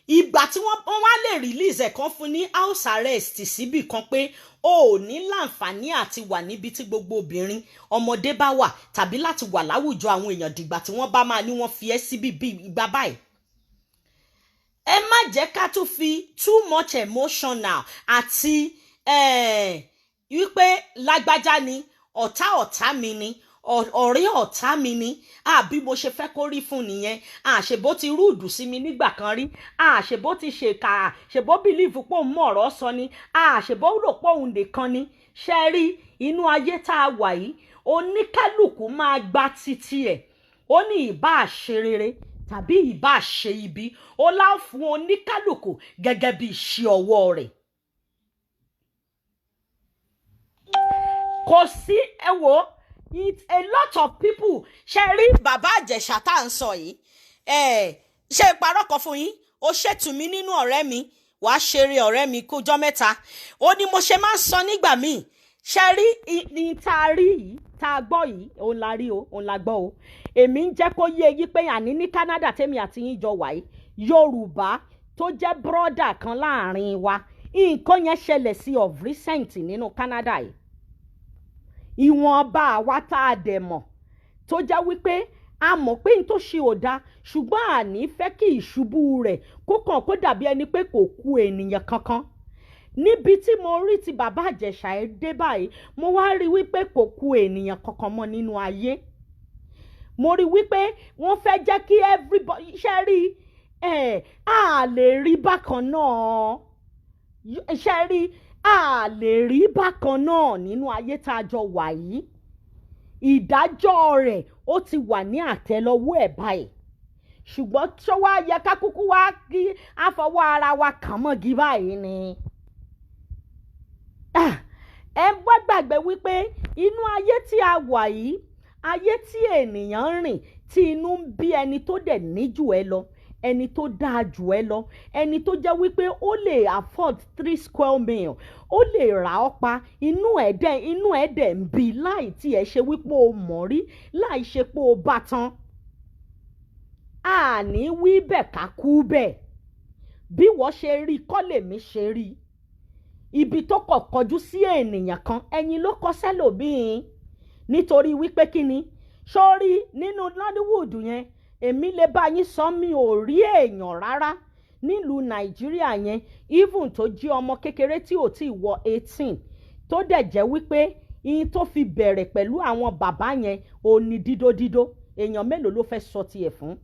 Ìgbà tí wọ́n wá lè release ẹ̀ kan fún ní house arrest síbì kan pé o ò ní láǹfààní àti wà níbi tí gbogbo obìnrin ọmọdé bá wà, tàbí láti wà láwùjọ àwọn èèyàn dìgbà tí wọ́n bá máa ní wọ́n fi ẹ́ síbí bí ìgbà báyìí. Ẹ má jẹ́ ká tún fi too much emotional àti wípé lágbájá ni ọ̀tá, ọ̀tá mi ni, ọ̀rẹ́ ọ̀tá mi ni, àbí mo ṣe fẹ́ kó rí fún nìyẹn, àṣebó ti rude sí mi nígbà kan rí, àṣebó ti ṣèkà, àṣebó believe pé òun mọ̀ ọ̀rọ̀ sọ ni, àṣebó rò pé òun nìkan ni. Ṣe rí inú ayé tá a wà yìí, oníkálukú máa gba títí ẹ̀. Ó ní ìbá ṣe rere tàbí ìbá ṣe ibi, ó lá fún oníkálukú gẹ́gẹ́ bí iṣẹ́ ọwọ́ rẹ̀. Kò sí, ẹ wò, it's a lot of people. Ṣe rí bàbá Ìjẹ̀ṣà tá à ń sọ yìí, ẹ ṣe ìparọ́ kan fún yín. Ó ṣètù mí nínú, ọ̀rẹ́ mi, wàá ṣeré, ọ̀rẹ́ mi, kójọ́ mẹ́ta. Ó ní mo ṣe máa ń sọ nígbà míì. Ṣe rí ní tá a rí yìí, tá a gbọ́ yìí, òun la rí o, òun la gbọ́ o. Èmi ń jẹ́ kó yé yí pé àní ní Canada tèmi àti yín jọ wà yìí, Yorùbá tó jẹ́ brother kan láàrin wa, nǹkan yẹn ṣẹlẹ̀ sí of recent nínú Canada yìí. Ìwọ̀nba àwa tá a dẹ̀ mọ̀, tó jẹ́ wípé a mọ̀ pé n tó ṣe ò dáa, ṣùgbọ́n àní fẹ́ kí ìṣubú rẹ̀ kó kàn kó dàbí ẹni pé kò ku ènìyàn kankan. Níbi tí mo rí ti bàbá Ìjẹ̀ṣà ẹ̀ dé báyìí, mo wá rí wípé kò ku ènìyàn kankan mọ́ nínú ayé. Mo rí wípé wọ́n fẹ́ jẹ́ kí everybody ṣe rí ẹ̀ á lè rí bákan náà. Ṣe rí, a lè rí bákan náà nínú ayé tá a jọ wà yìí. Ìdájọ́ rẹ̀, ó ti wà ní àtẹ́lẹwọ́ ẹ̀ báyìí, ṣùgbọ́n ṣó wá yẹ ká kúkú wá kí á fọwọ́ ara wa kàn mọ́gi báyìí ni? Ẹ wá gbàgbé wípé inú ayé tí a wà yìí, ayé tí ènìyàn ń rìn, tí inú ń bí ẹni tó dẹ̀ ní jù ẹ lọ, ẹni tó dáa jù ẹ lọ, ẹni tó jẹ́ wípé ó lè afford three square meal, ó lè rà ọ́ pa, inú ẹ̀ dẹ̀ ń bí, láì tí ẹ ṣe wípé o mọ̀ rí, láì ṣe pé o bá tán. Àní wí bẹ́ẹ̀ ká kú bẹ́ẹ̀. Bí wọ́n ṣe rí kọ́ lèmi ṣe rí. Ibi tó kọ̀ kọjú sí ènìyàn kan, ẹ̀yìn ló kọ sẹ́lòmíì. Nítorí wípé kí ni sórí nínú Nollywood yẹn, èmi lè bá yín sọ, mi ò rí èèyàn rárá nílùú Nàìjíríà yẹn, even tó jí ọmọ kékeré tí ò tí ì wọ 18, tó dẹ̀ jẹ́ wípé ihun tó fi bẹ̀rẹ̀ pẹ̀lú àwọn bàbá yẹn ò ní dídódídó. Èèyàn mélòó ló fẹ́ sọ tiẹ̀ fún?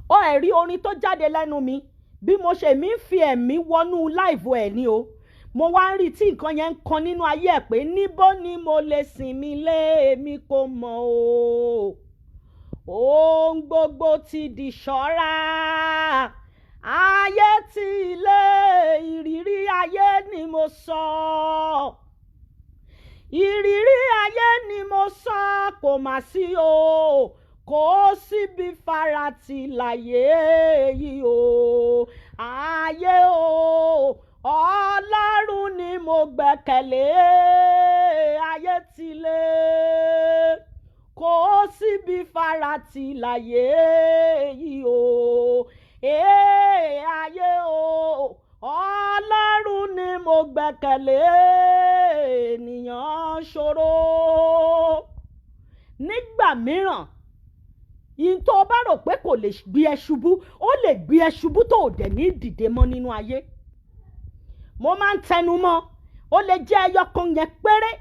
Ó ẹ̀ rí orin tó jáde lẹ́nu mi, bí mo ṣe mi ń fi ẹ̀mí wọnú live ẹ̀ ní o. Mo wá ń rí tí nǹkan yẹn ń kan nínú ayé ẹ̀ pé níbo ni mo lè sinmi lé, èmi kò mọ̀ o. Ohun gbogbo ti di ṣọ́ra, ayé ti ilé, ìrírí ayé ni mo sọ, ìrírí ayé ni mo sọ. Kò mà sí o, kò síbi farati láyé yìí o. Ayé o, Ọlọ́run ni mo gbẹ́kẹ̀lé. Ayé ti lé, kò síbi farati láyé yìí o. Ee, ayé o, Ọlọ́run ni mo gbẹ́kẹ̀lé. Ènìyàn ṣòro nígbà mìíràn. Yìí tó o bá rò pé kò lè gbé ẹ ṣubú, ó lè gbé ẹ ṣubú tó o dẹ̀ ní dìde mọ́ nínú ayé. Mo máa ń tẹnu mọ́, ó lè jẹ́ ẹyọ kan yẹn péré,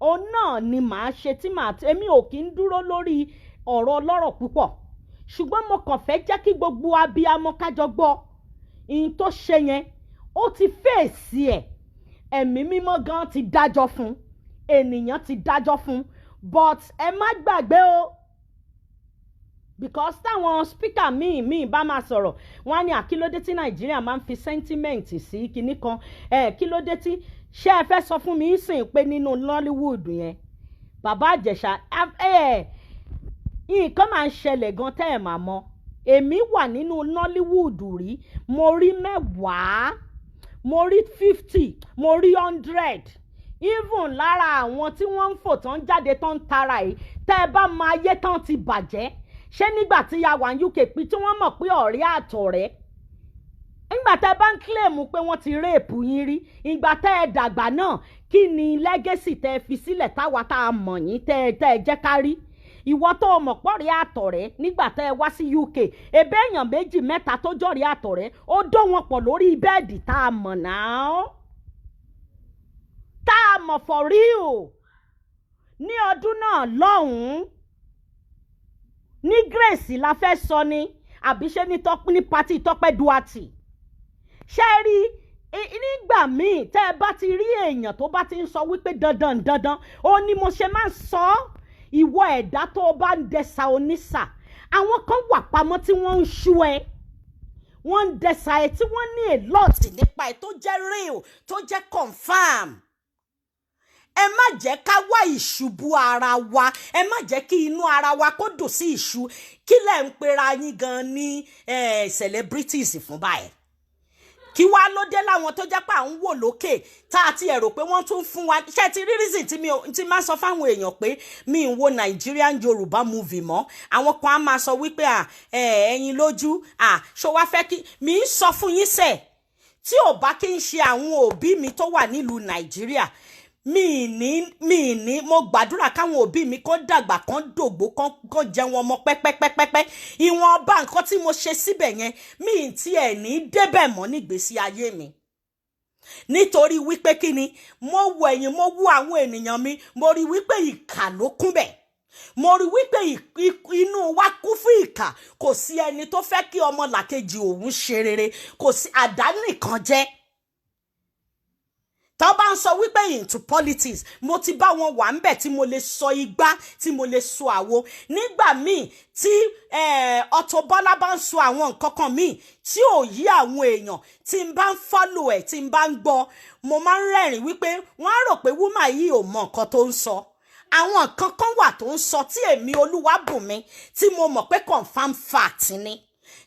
òun náà ni màá ṣe tí màá. Èmi ò kí ń dúró lórí ọ̀rọ̀ ọlọ́rọ̀ púpọ̀, ṣùgbọ́n mo kàn fẹ́ jẹ́ kí gbogbo abiyamọ kájọ gbọ́. Ìyìn tó ṣe yẹn, ó ti fèsì ẹ̀. Ẹ̀mí Mímọ́ gan ti dájọ́ fún, ènìyàn ti dájọ́ fún. But ẹ má gbàgbé o, because táwọn speaker míì bá máa sọ̀rọ̀, wọ́n á ní àkílódé tí Nàìjíríà máa ń fi sentiment sí kinní kan ẹ̀. Kílódé tí ṣé ẹ fẹ́ sọ fún mi sìn pé nínú Nollywood yẹn, bàbá Ìjẹ̀ṣà ẹ̀, nǹkan máa ń ṣẹlẹ̀ gan tẹ́ ẹ̀ máa mọ̀. Èmi wà nínú Nollywood rí. Mo rí 10, mo rí 50, mo rí 100. Even lára àwọn tí wọ́n ń fò tán jáde tán ń tara yìí, tẹ́ ẹ bá máa yé tán ti bàjẹ́. Ṣé nígbà tí a wà ní UK pé tí wọ́n mọ̀ pé ọ̀rẹ́ àtọ̀rẹ́, nígbà tẹ́ ẹ bá ń claim pé wọ́n ti rape yín rí, ìgbà tẹ́ ẹ dàgbà náà, kí ni legacy tẹ́ ẹ fi sílẹ̀ táwa tá a mọ̀ yín, tẹ́ ẹ jẹ́ ká rí? Ìwọ tó o mọ̀ pọ̀rẹ́ àtọ̀rẹ́ nígbà tẹ́ ẹ wá sí UK, ebe èèyàn méjì mẹ́ta tó jọ̀rẹ́ àtọ̀rẹ́, ó dó wọn pọ̀ lórí bed tá a mọ̀ náà, tá a mọ̀ for real ní ọdún náà lọ́hùn-ún. Ní Grace la fẹ́ sọ ni, àbí ṣé ní ní party Tọ́pẹ́ Duarte? Ṣé rí nígbà míì tẹ́ ẹ bá ti rí èèyàn tó bá ti ń sọ wípé dandan dandan, ó ní mo ṣe máa ń sọ ọ́, ìwọ ẹ̀dá tó o bá ń dẹ̀sà onísà, àwọn kan wà pamọ́ tí wọ́n ń ṣú ẹ, wọ́n ń dẹ̀sà ẹ, tí wọ́n ní a lot nípa ẹ tó jẹ́ real, tó jẹ́ confirm. Ẹ má jẹ́ ká wá ìṣubú ara wa, ẹ má jẹ́ kí inú ara wa kó dùn sí ìṣú. Kí lẹ̀ ń pera yín gan ní celebrities fún báyìí? Kí wá ló dé láwọn tó jẹ́ pé à ń wò lókè tá a ti ẹ̀rò pé wọ́n tún fún wa? Ṣé ti rí reason tí mi ò tí máa sọ fáwọn èèyàn pé mi ń wo Nigerian Yorùbá movie mọ́? Àwọn kan á máa sọ wípé à ẹ̀yin lójú à ṣó wá fẹ́ kí mi ń sọ fún yín sẹ̀, tí ò bá kí ń ṣe àwọn òbí mi tó wà nílùú Nàìjíríà, mi ní mo gbàdúrà káwọn òbí mi kó dàgbà, kán dògbó, kán jẹun ọmọ pẹ́pẹ́pẹ́pẹ́. Ìwọ̀nba nǹkan tí mo ṣe síbẹ̀ yẹn, mi ì tiẹ̀ ní débẹ̀ mọ́ nígbésí ayé mi, nítorí wípé kí ni? Mo wo ẹ̀yìn, mo wo àwọn ènìyàn mi, mo rí wípé ìkà ló kún bẹ̀. Mo rí wípé inú wa kún fún ìkà. Kò sí ẹni tó fẹ́ kí ọmọ làkejì òun ṣe rere, kò sí. Àdánìkan jẹ́ tó bá ń sọ wípé into politics, mo ti bá wọn wà ńbẹ̀ tí mo lè sọ igbá, tí mo lè sọ àwo. Nígbà míì tí Auto Bola bá ń sọ àwọn nǹkan kan míì tí ò yí àwọn èèyàn, tí n bá ń follow ẹ̀, tí n bá ń gbọ́, mo máa ń rẹ́rìn wípé wọ́n á rò pé woman yìí ò mọ nǹkan tó ń sọ. Àwọn nǹkan kan wà tó ń sọ tí èmi Olúwabùnmi tí mo mọ̀ pé confirm fact ni.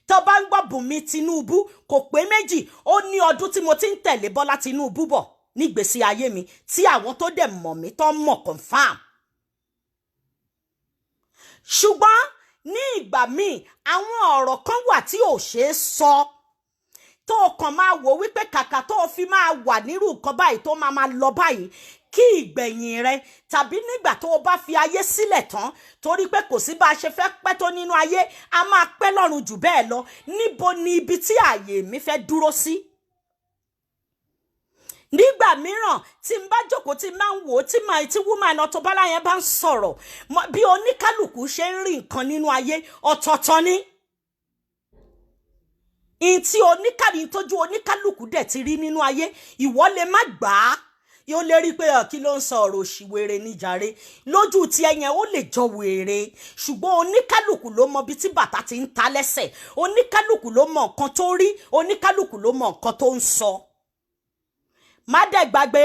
Tó bá ń gbọ́ Bùnmi Tinubu, kò pé méjì, ó ní ọdún tí mo ti ń tẹ̀lé Bọ́lá Tinubu bọ̀ nígbèsí ayé mi, tí àwọn tó dẹ̀ mọ̀ mí tó mọ̀ confirm. Ṣùgbọ́n ní ìgbà míì, àwọn ọ̀rọ̀ kan wà tí ò ṣeé sọ, tó o kàn máa wò wípé kàkà tó o fi máa wà nírú nǹkan báyìí, tó máa máa lọ báyìí, kí ìgbẹ̀yìn rẹ tàbí nígbà tó o bá fi ayé sílẹ̀ tán, torí pé kò sí bá a ṣe fẹ́ pẹ́ tó nínú ayé, a máa pẹ́ lọ́run jù bẹ́ẹ̀ lọ. Níbo ni ibi tí ààyè mi fẹ́ dúró sí? Nígbà mìíràn tí n bá jókòó, tí n máa ń wò ó, tí màá tí woman Auto Bola yẹn bá ń sọ̀rọ̀, bí oníkálukú ṣe ń rí nǹkan nínú ayé, ọ̀tọ̀ọ̀tọ̀ ni. In tí oníkàlù tójú oníkálukú dẹ̀ ti rí nínú ayé, ìwọ lè má gbà á, yóò lè rí pé kí ló ń sọ, ọ̀rọ̀ òṣìwèrè níjàre. Lójú tí ẹ yẹn, ó lè jọ wèrè, ṣùgbọ́n oníkálukú ló mọ ibi tí bàtà ti ń ta lẹ́sẹ̀, oníkálukú ló mọ nǹkan tó rí, oníkálukú ló mọ nǹkan tó ń sọ. Má dẹ̀ gbàgbé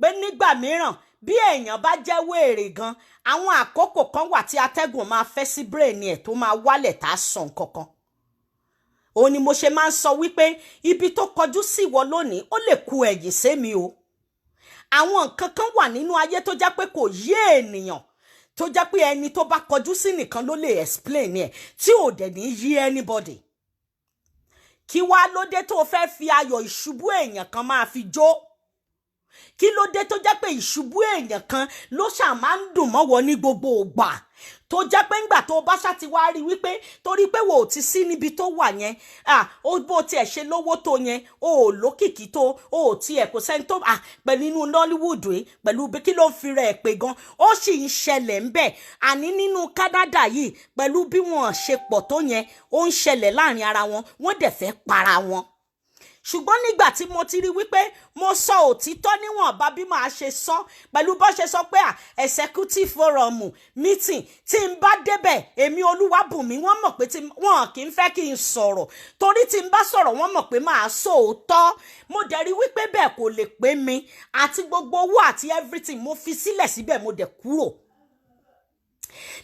pé nígbà mìíràn, bí èèyàn bá jẹ́ wèrè gan, àwọn àkókò kan wà tí atẹ́gùn máa fẹ́ sí brain ẹ̀ tó máa wálẹ̀, tá a sàn kankan. Òun ni mo ṣe máa ń sọ wípé ibi tó kọjú sí ìwọ lónìí, ó lè ku ẹ̀yìn sẹ́mi o. Àwọn nǹkan kan wà nínú ayé tó jẹ́ pé kò yé ènìyàn, tó jẹ́ pé ẹni tó bá kọjú sí nìkan ló lè explain ẹ̀, tí ò dẹ̀ ní yé anybody. Kí wá ló dé tó fẹ́ fi ayọ̀ ìṣubú èèyàn kan máa fi jó? Kí ló dé tó jẹ́ pé ìṣubú èèyàn kan ló ṣáà máa ń dùn mọ́wọ́ ní gbogbo ìgbà, tó jẹ́ pé ńgbà tó bá ṣá ti wá rí wípé torí pé wò ó ti sí níbi tó wà yẹn, ó bó tiẹ̀ ṣe lówó tó yẹn, o ò lókìkí tó, o ò tiẹ̀ kò sẹ́ni tó pẹ̀lú inú Nollywood yìí, pẹ̀lú bí kí ló ń fi rẹ̀ pé gan, ó sì ń ṣẹlẹ̀ ńbẹ̀. Àní nínú Canada yìí, pẹ̀lú bí wọ́n ṣe pọ̀ tó yẹn, ó ń ṣẹlẹ̀ láàrin ara wọn, wọ́n dẹ̀ fẹ́ para wọn. Ṣùgbọ́n nígbà tí mo ti rí wípé mo sọ òtítọ́ níwọ̀nba bí màá ṣe sọ, pẹ̀lú bó ṣe sọ pé à executive forum meeting, tí n bá débẹ̀, èmi Olúwabùnmi, wọ́n mọ̀ pé tí wọ́n kì í fẹ́ kí n sọ̀rọ̀, torí tí n bá sọ̀rọ̀, wọ́n mọ̀ pé màá sọ òótọ́. Mo dẹ̀ rí wípé bẹ́ẹ̀ kò lè pé mi àti gbogbo owó àti everything, mo fi sílẹ̀ síbẹ̀, mo dẹ̀ kúrò,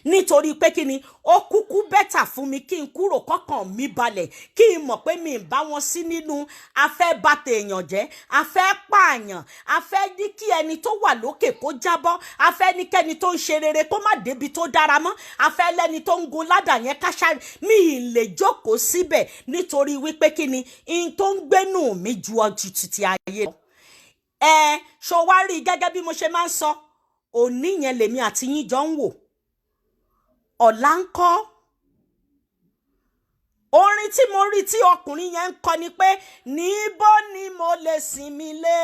nítorí pé kí ni? Ó kúkú better fún mi kí n kúrò, kọ́kàn mi balẹ̀, kí n mọ̀ pé mi ì bá wọn sí nínú afẹ́ bàtẹ̀ èèyàn jẹ́, afẹ́ pààyàn, afẹ́ ní kí ẹni tó wà lókè kó jábọ́, afẹ́ ní kẹ́ni tó ń ṣe rere kó má débi tó dára mọ́, afẹ́ lẹ́ni tó ń gun ládà yẹn káṣá. Mi ì lè jókòó síbẹ̀, nítorí wípé kí ni? In tó ń gbénú mi ju ọjọ́ títí ayé lọ. Ẹ ṣọ wá rí, gẹ́gẹ́ bí mo ṣe máa ń sọ, òní yẹn lèmi àti yín jọ ń wò. Ọ̀la ń kọ́. Orin tí mo rí tí ọkùnrin yẹn ń kọ ni pé, "Níbo ni mo lè sinmi lé?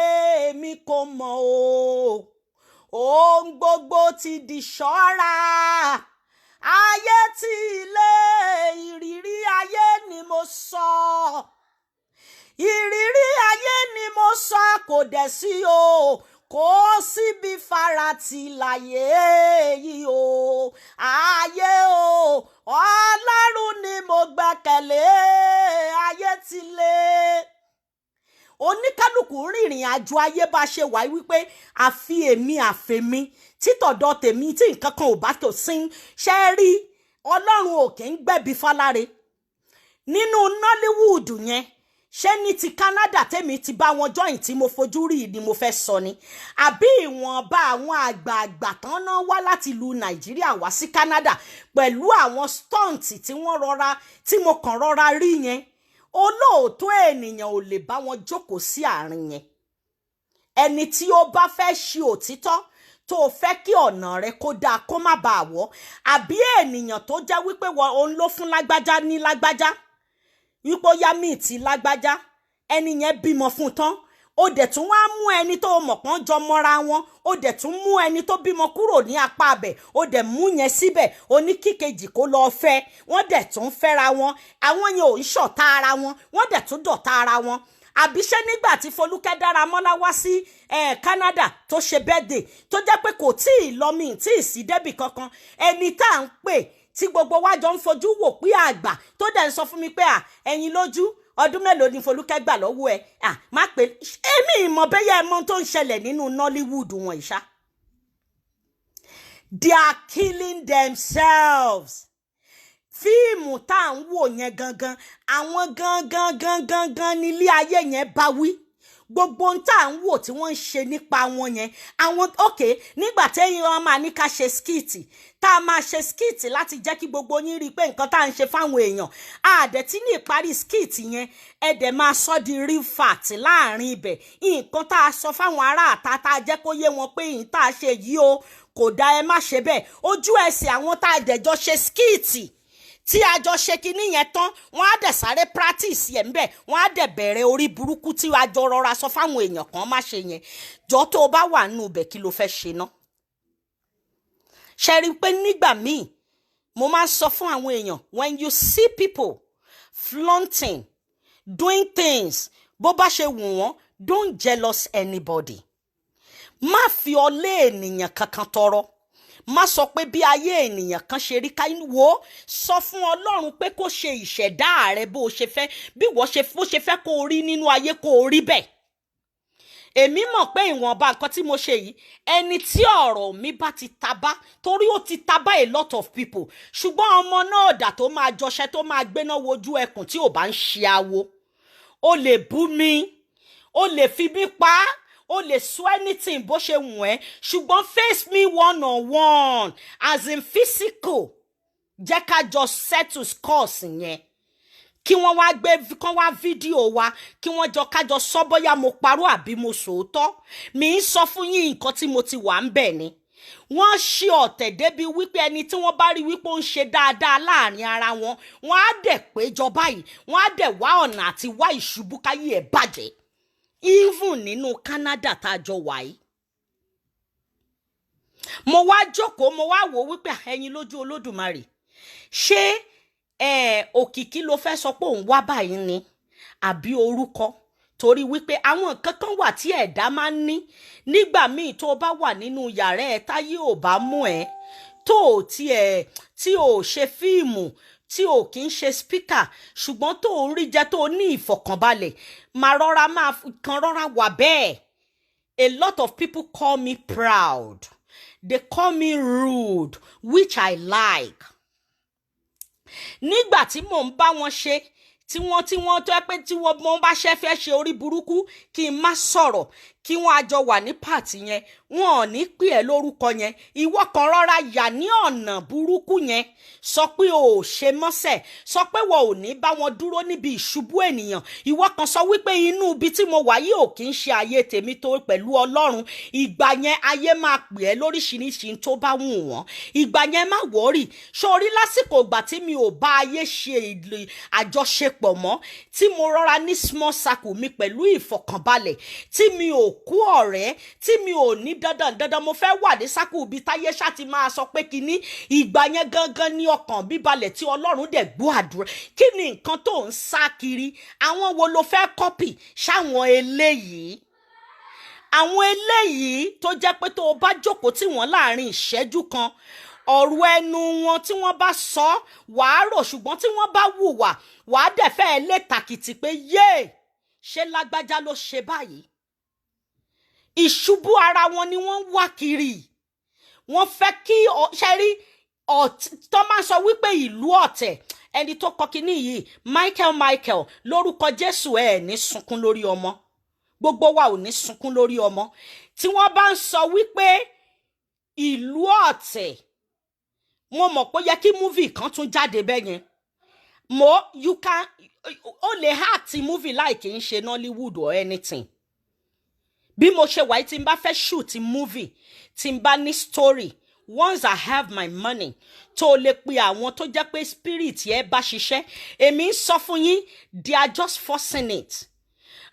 Èmi kò mọ̀ o. Ohun gbogbo ti di ṣọ́ra. Ayé tí ilé, ìrírí ayé ni mo sọ. Ìrírí ayé ni mo sọ, kò dẹ̀ sí o. Kò síbi farati láyé yìí o. Ayé o, Ọlọ́run ni mo gbẹ́kẹ̀lé. Ayé ti lé." Oníkálukú rìnrìn àjò ayé bá ṣe wáyé wípé àfi èmi àfèmi títọ̀dọ̀ tèmi tí nǹkan kan ò bá tó sí ṣe rí. Ọlọ́run ò kì í gbẹ̀bí fáláre nínú Nollywood yẹn. Ṣé ní ti Canada tèmi ti bá wọn join tí mo fojú rí ni mo fẹ́ sọ ni, àbí ìwọ̀nba àwọn àgbààgbà tán náà wá láti ìlú Nàìjíríà wá sí Canada pẹ̀lú àwọn stunt tí wọ́n rọra tí mo kàn rọra rí yẹn? Olóòótọ́ ènìyàn ò lè bá wọn jókòó sí àárín yẹn. Ẹni tí ó bá fẹ́ ṣe òtítọ́, tó o fẹ́ kí ọ̀nà rẹ kó dáa, kó má bàa wọ́, àbí ènìyàn tó jẹ́ wípé òun ló fún lágbájá ní lágbájá, wípé ó yá míì tí lágbájá, ẹni yẹn bímọ fún tán, ó dẹ̀ tún wá mú ẹni tó mọ̀ pọ́n jọ mọ́ra wọn, ó dẹ̀ tún mú ẹni tó bímọ kúrò ní apá abẹ̀, ó dẹ̀ mú yẹn síbẹ̀, oníkíkejì kó lọ́ọ́ fẹ́. Wọ́n dẹ̀ tún fẹ́ra wọn. Àwọn yẹn ò ń ṣọ̀tá ara wọn, wọ́n dẹ̀ tún dọ̀tá ara wọn. Àbí ṣé nígbà tí Folúkẹ́ Dáramọ́lá wá sí Canada tó ṣe birthday, tó jẹ́ pé kò tí ì lọ mí tí ì sí débì kankan, ẹni tá à ń pè tí gbogbo wa jọ ń fojú wò pé àgbà, tó dẹ̀ ń sọ fún mi pé, "À, ẹ̀yin lójú, ọdún mélòó ni Folúkẹ́ gbà lọ́wọ́ ẹ̀?" À má pé èmi ìmọ̀ bẹ́yẹ ẹ mọ̀ tó ń ṣẹlẹ̀ nínú Nollywood wọn ìṣá. They are killing themselves. Fíìmù tá à ń wò yẹn gangan, àwọn gangan gangan gan nílé ayé yẹn bá wí. Gbogbo ohun tá à ń wò tí wọ́n ń ṣe nípa wọn yẹn, àwọn ok, nígbà téèyàn wọn máa ní ká ṣe skit, tá a máa ṣe skit láti jẹ́ kí gbogbo yín rí i pé nǹkan tá à ń ṣe fáwọn èèyàn, àdẹ̀ tí ní ìparí skit yẹn, ẹ dẹ̀ máa sọ di real fact láàrin ibẹ̀. Nǹkan tá a sọ fáwọn ará àta, tá a jẹ́ kó yé wọn pé ìyìn tá a ṣe yìí o, kò dá, ẹ má ṣe bẹ́ẹ̀. Ojú ẹsẹ̀, àwọn tá a dẹ̀jọ ṣe skit, tí a jọ ṣe kinní yẹn tán, wọ́n á dẹ̀ sáré practice yẹn ńbẹ̀, wọ́n á dẹ̀ bẹ̀rẹ̀ orí burúkú tí a jọ rọra sọ fáwọn èèyàn kan má ṣe yẹn. Jọ, tó o bá wà nínú ibẹ̀, kí ló fẹ́ ṣe ná? Ṣe rí i pé nígbà míì mo máa ń sọ fún àwọn èèyàn, when you see people flaunting, doing things bó bá ṣe wù wọ́n, don't jealous anybody. Má fi ọlé ènìyàn kankan tọrọ. Má sọ pé bí ayé ènìyàn kan ṣe rí ká wò ó. Sọ fún Ọlọ́run pé kó ṣe ìṣẹ̀dá rẹ bó o ṣe fẹ́, bí wọ́n ṣe bó ṣe fẹ́ kó o rí nínú ayé, kó o rí bẹ́ẹ̀. Èmi mọ̀ pé ìwọ̀nba nǹkan tí mo ṣe yìí, ẹni tí ọ̀rọ̀ mi bá ti tabá, torí ó ti tabá a lot of people, ṣùgbọ́n ọmọ náà dà tó máa jọṣẹ́, tó máa gbéná wojú ẹkùn tí ò bá ń ṣe awo. O lè bú mi, o lè fi mí pa á, o lè sọ anything bó ṣe wù ẹ́, ṣùgbọ́n face me one on one, as in physical, jẹ́ ká jọ settle scores yẹn, kí wọ́n wá gbé kán wá fídíò wa, kí wọ́n jọ kájọ sọ bóyá mo parọ́ àbí mo sòótọ́. Mi ń sọ fún yín nǹkan tí mo ti wà ń bẹ̀ ni. Wọ́n ṣe ọ̀tẹ̀ débi wípé ẹni tí wọ́n bá rí wípé ó ń ṣe dáadáa láàrin ara wọn, wọ́n á dẹ̀ péjọ báyìí, wọ́n á dẹ̀ wá ọ̀nà àti wá ìṣubú káyé ẹ̀ bàjẹ́, even nínú Canada tá a jọ wà yìí. Mo wá jókòó, mo wá wò ó wípé, ẹ̀yin lójú Olódùmarè, ṣé òkìkí ló fẹ́ sọ pé òun wá báyìí ni, àbí orúkọ? Torí wípé àwọn nǹkan kan wà tí ẹ̀dá máa ń ní nígbà míì. Tó o bá wà nínú yàrá ẹ, táyé ò bá mú ẹ, tó o tiẹ̀ tí o ṣe fíìmù, tí o kì í ṣe speaker, ṣùgbọ́n tó o rí jẹ, tó o ní ìfọ̀kànbalẹ̀, máa rọra, máa kan rọra wà bẹ́ẹ̀. A lot of people call me proud, they call me rude, which I like. Nígbà tí mò ń bá wọn ṣe, tí wọ́n tó yẹ pé tí wọ́n bá ṣe fẹ́ ṣe orí burúkú, kí n má sọ̀rọ̀. Kí wọ́n á jọ wà ní party yẹn, wọn ò ní pè ẹ́ lórúkọ yẹn. Ìwọ kan rọra yà ní ọ̀nà burúkú yẹn, sọ pé o ò ṣe mọ́sẹ̀, sọ pé wọn ò ní bá wọn dúró níbi ìṣubú ènìyàn. Ìwọ kan sọ wípé inú ibi tí mo wà yìí ò kì í ṣe ayé tèmi tó pẹ̀lú Ọlọ́run. Ìgbà yẹn, ayé máa pè ẹ́ lóríṣiríṣi tó bá wù wọ́n. Ìgbà yẹn, má worry. Sórí lásìkò ìgbà tí mi ò bá ayé ṣe àjọṣepọ̀ mọ́, tí mo rọra ní small circle mi pẹ̀lú ìfọ̀kànbalẹ̀, tí mi ò kú ọ̀rẹ́, tí mi ò ní dandan dandan mo fẹ́ wà ní circle ibi táyé ṣá ti máa sọ pé kinní, ìgbà yẹn gangan ní ọkàn bíbalẹ̀ tí Ọlọ́run dẹ̀ gbọ́ àdúrà. Kí ni nǹkan tó ń sá kiri? Àwọn wo ló fẹ́ copy? Ṣáwọn eléyìí, àwọn eléyìí tó jẹ́ pé tó o bá jókòó tì wọ́n láàrin ìṣẹ́jú kan, ọ̀rọ̀ ẹnu wọn tí wọ́n bá sọ, wàá rò, ṣùgbọ́n tí wọ́n bá hùwà, wàá dẹ̀ fẹ́ lè tàkìtì pé yéè, ṣé lágbájá ló ṣe báyìí? Ìṣubú ara wọn ni wọ́n ń wá kiri. Wọ́n fẹ́ kí ṣe rí tó máa ń sọ wípé ìlú ọ̀tẹ̀. Ẹni tó kọ kínní yìí, Michael Michael, lórúkọ Jésù, ẹ̀ ní sunkún lórí ọmọ. Gbogbo wa ò ní sunkún lórí ọmọ. Tí wọ́n bá ń sọ wípé ìlú ọ̀tẹ̀, mo mọ̀ pé ó yẹ kí movie kan tún jáde bẹ́ẹ̀ yẹn. Mo you can, ó lè act movie láì kì í ṣe Nollywood or anything. Bí mo ṣe wà yìí, tí n bá fẹ́ shoot movie, tí n bá ní story, once I have my money, tó lè pe àwọn tó jẹ́ pé spirit yẹn bá ṣiṣẹ́, èmi ń sọ fún yín, they are just forcing it.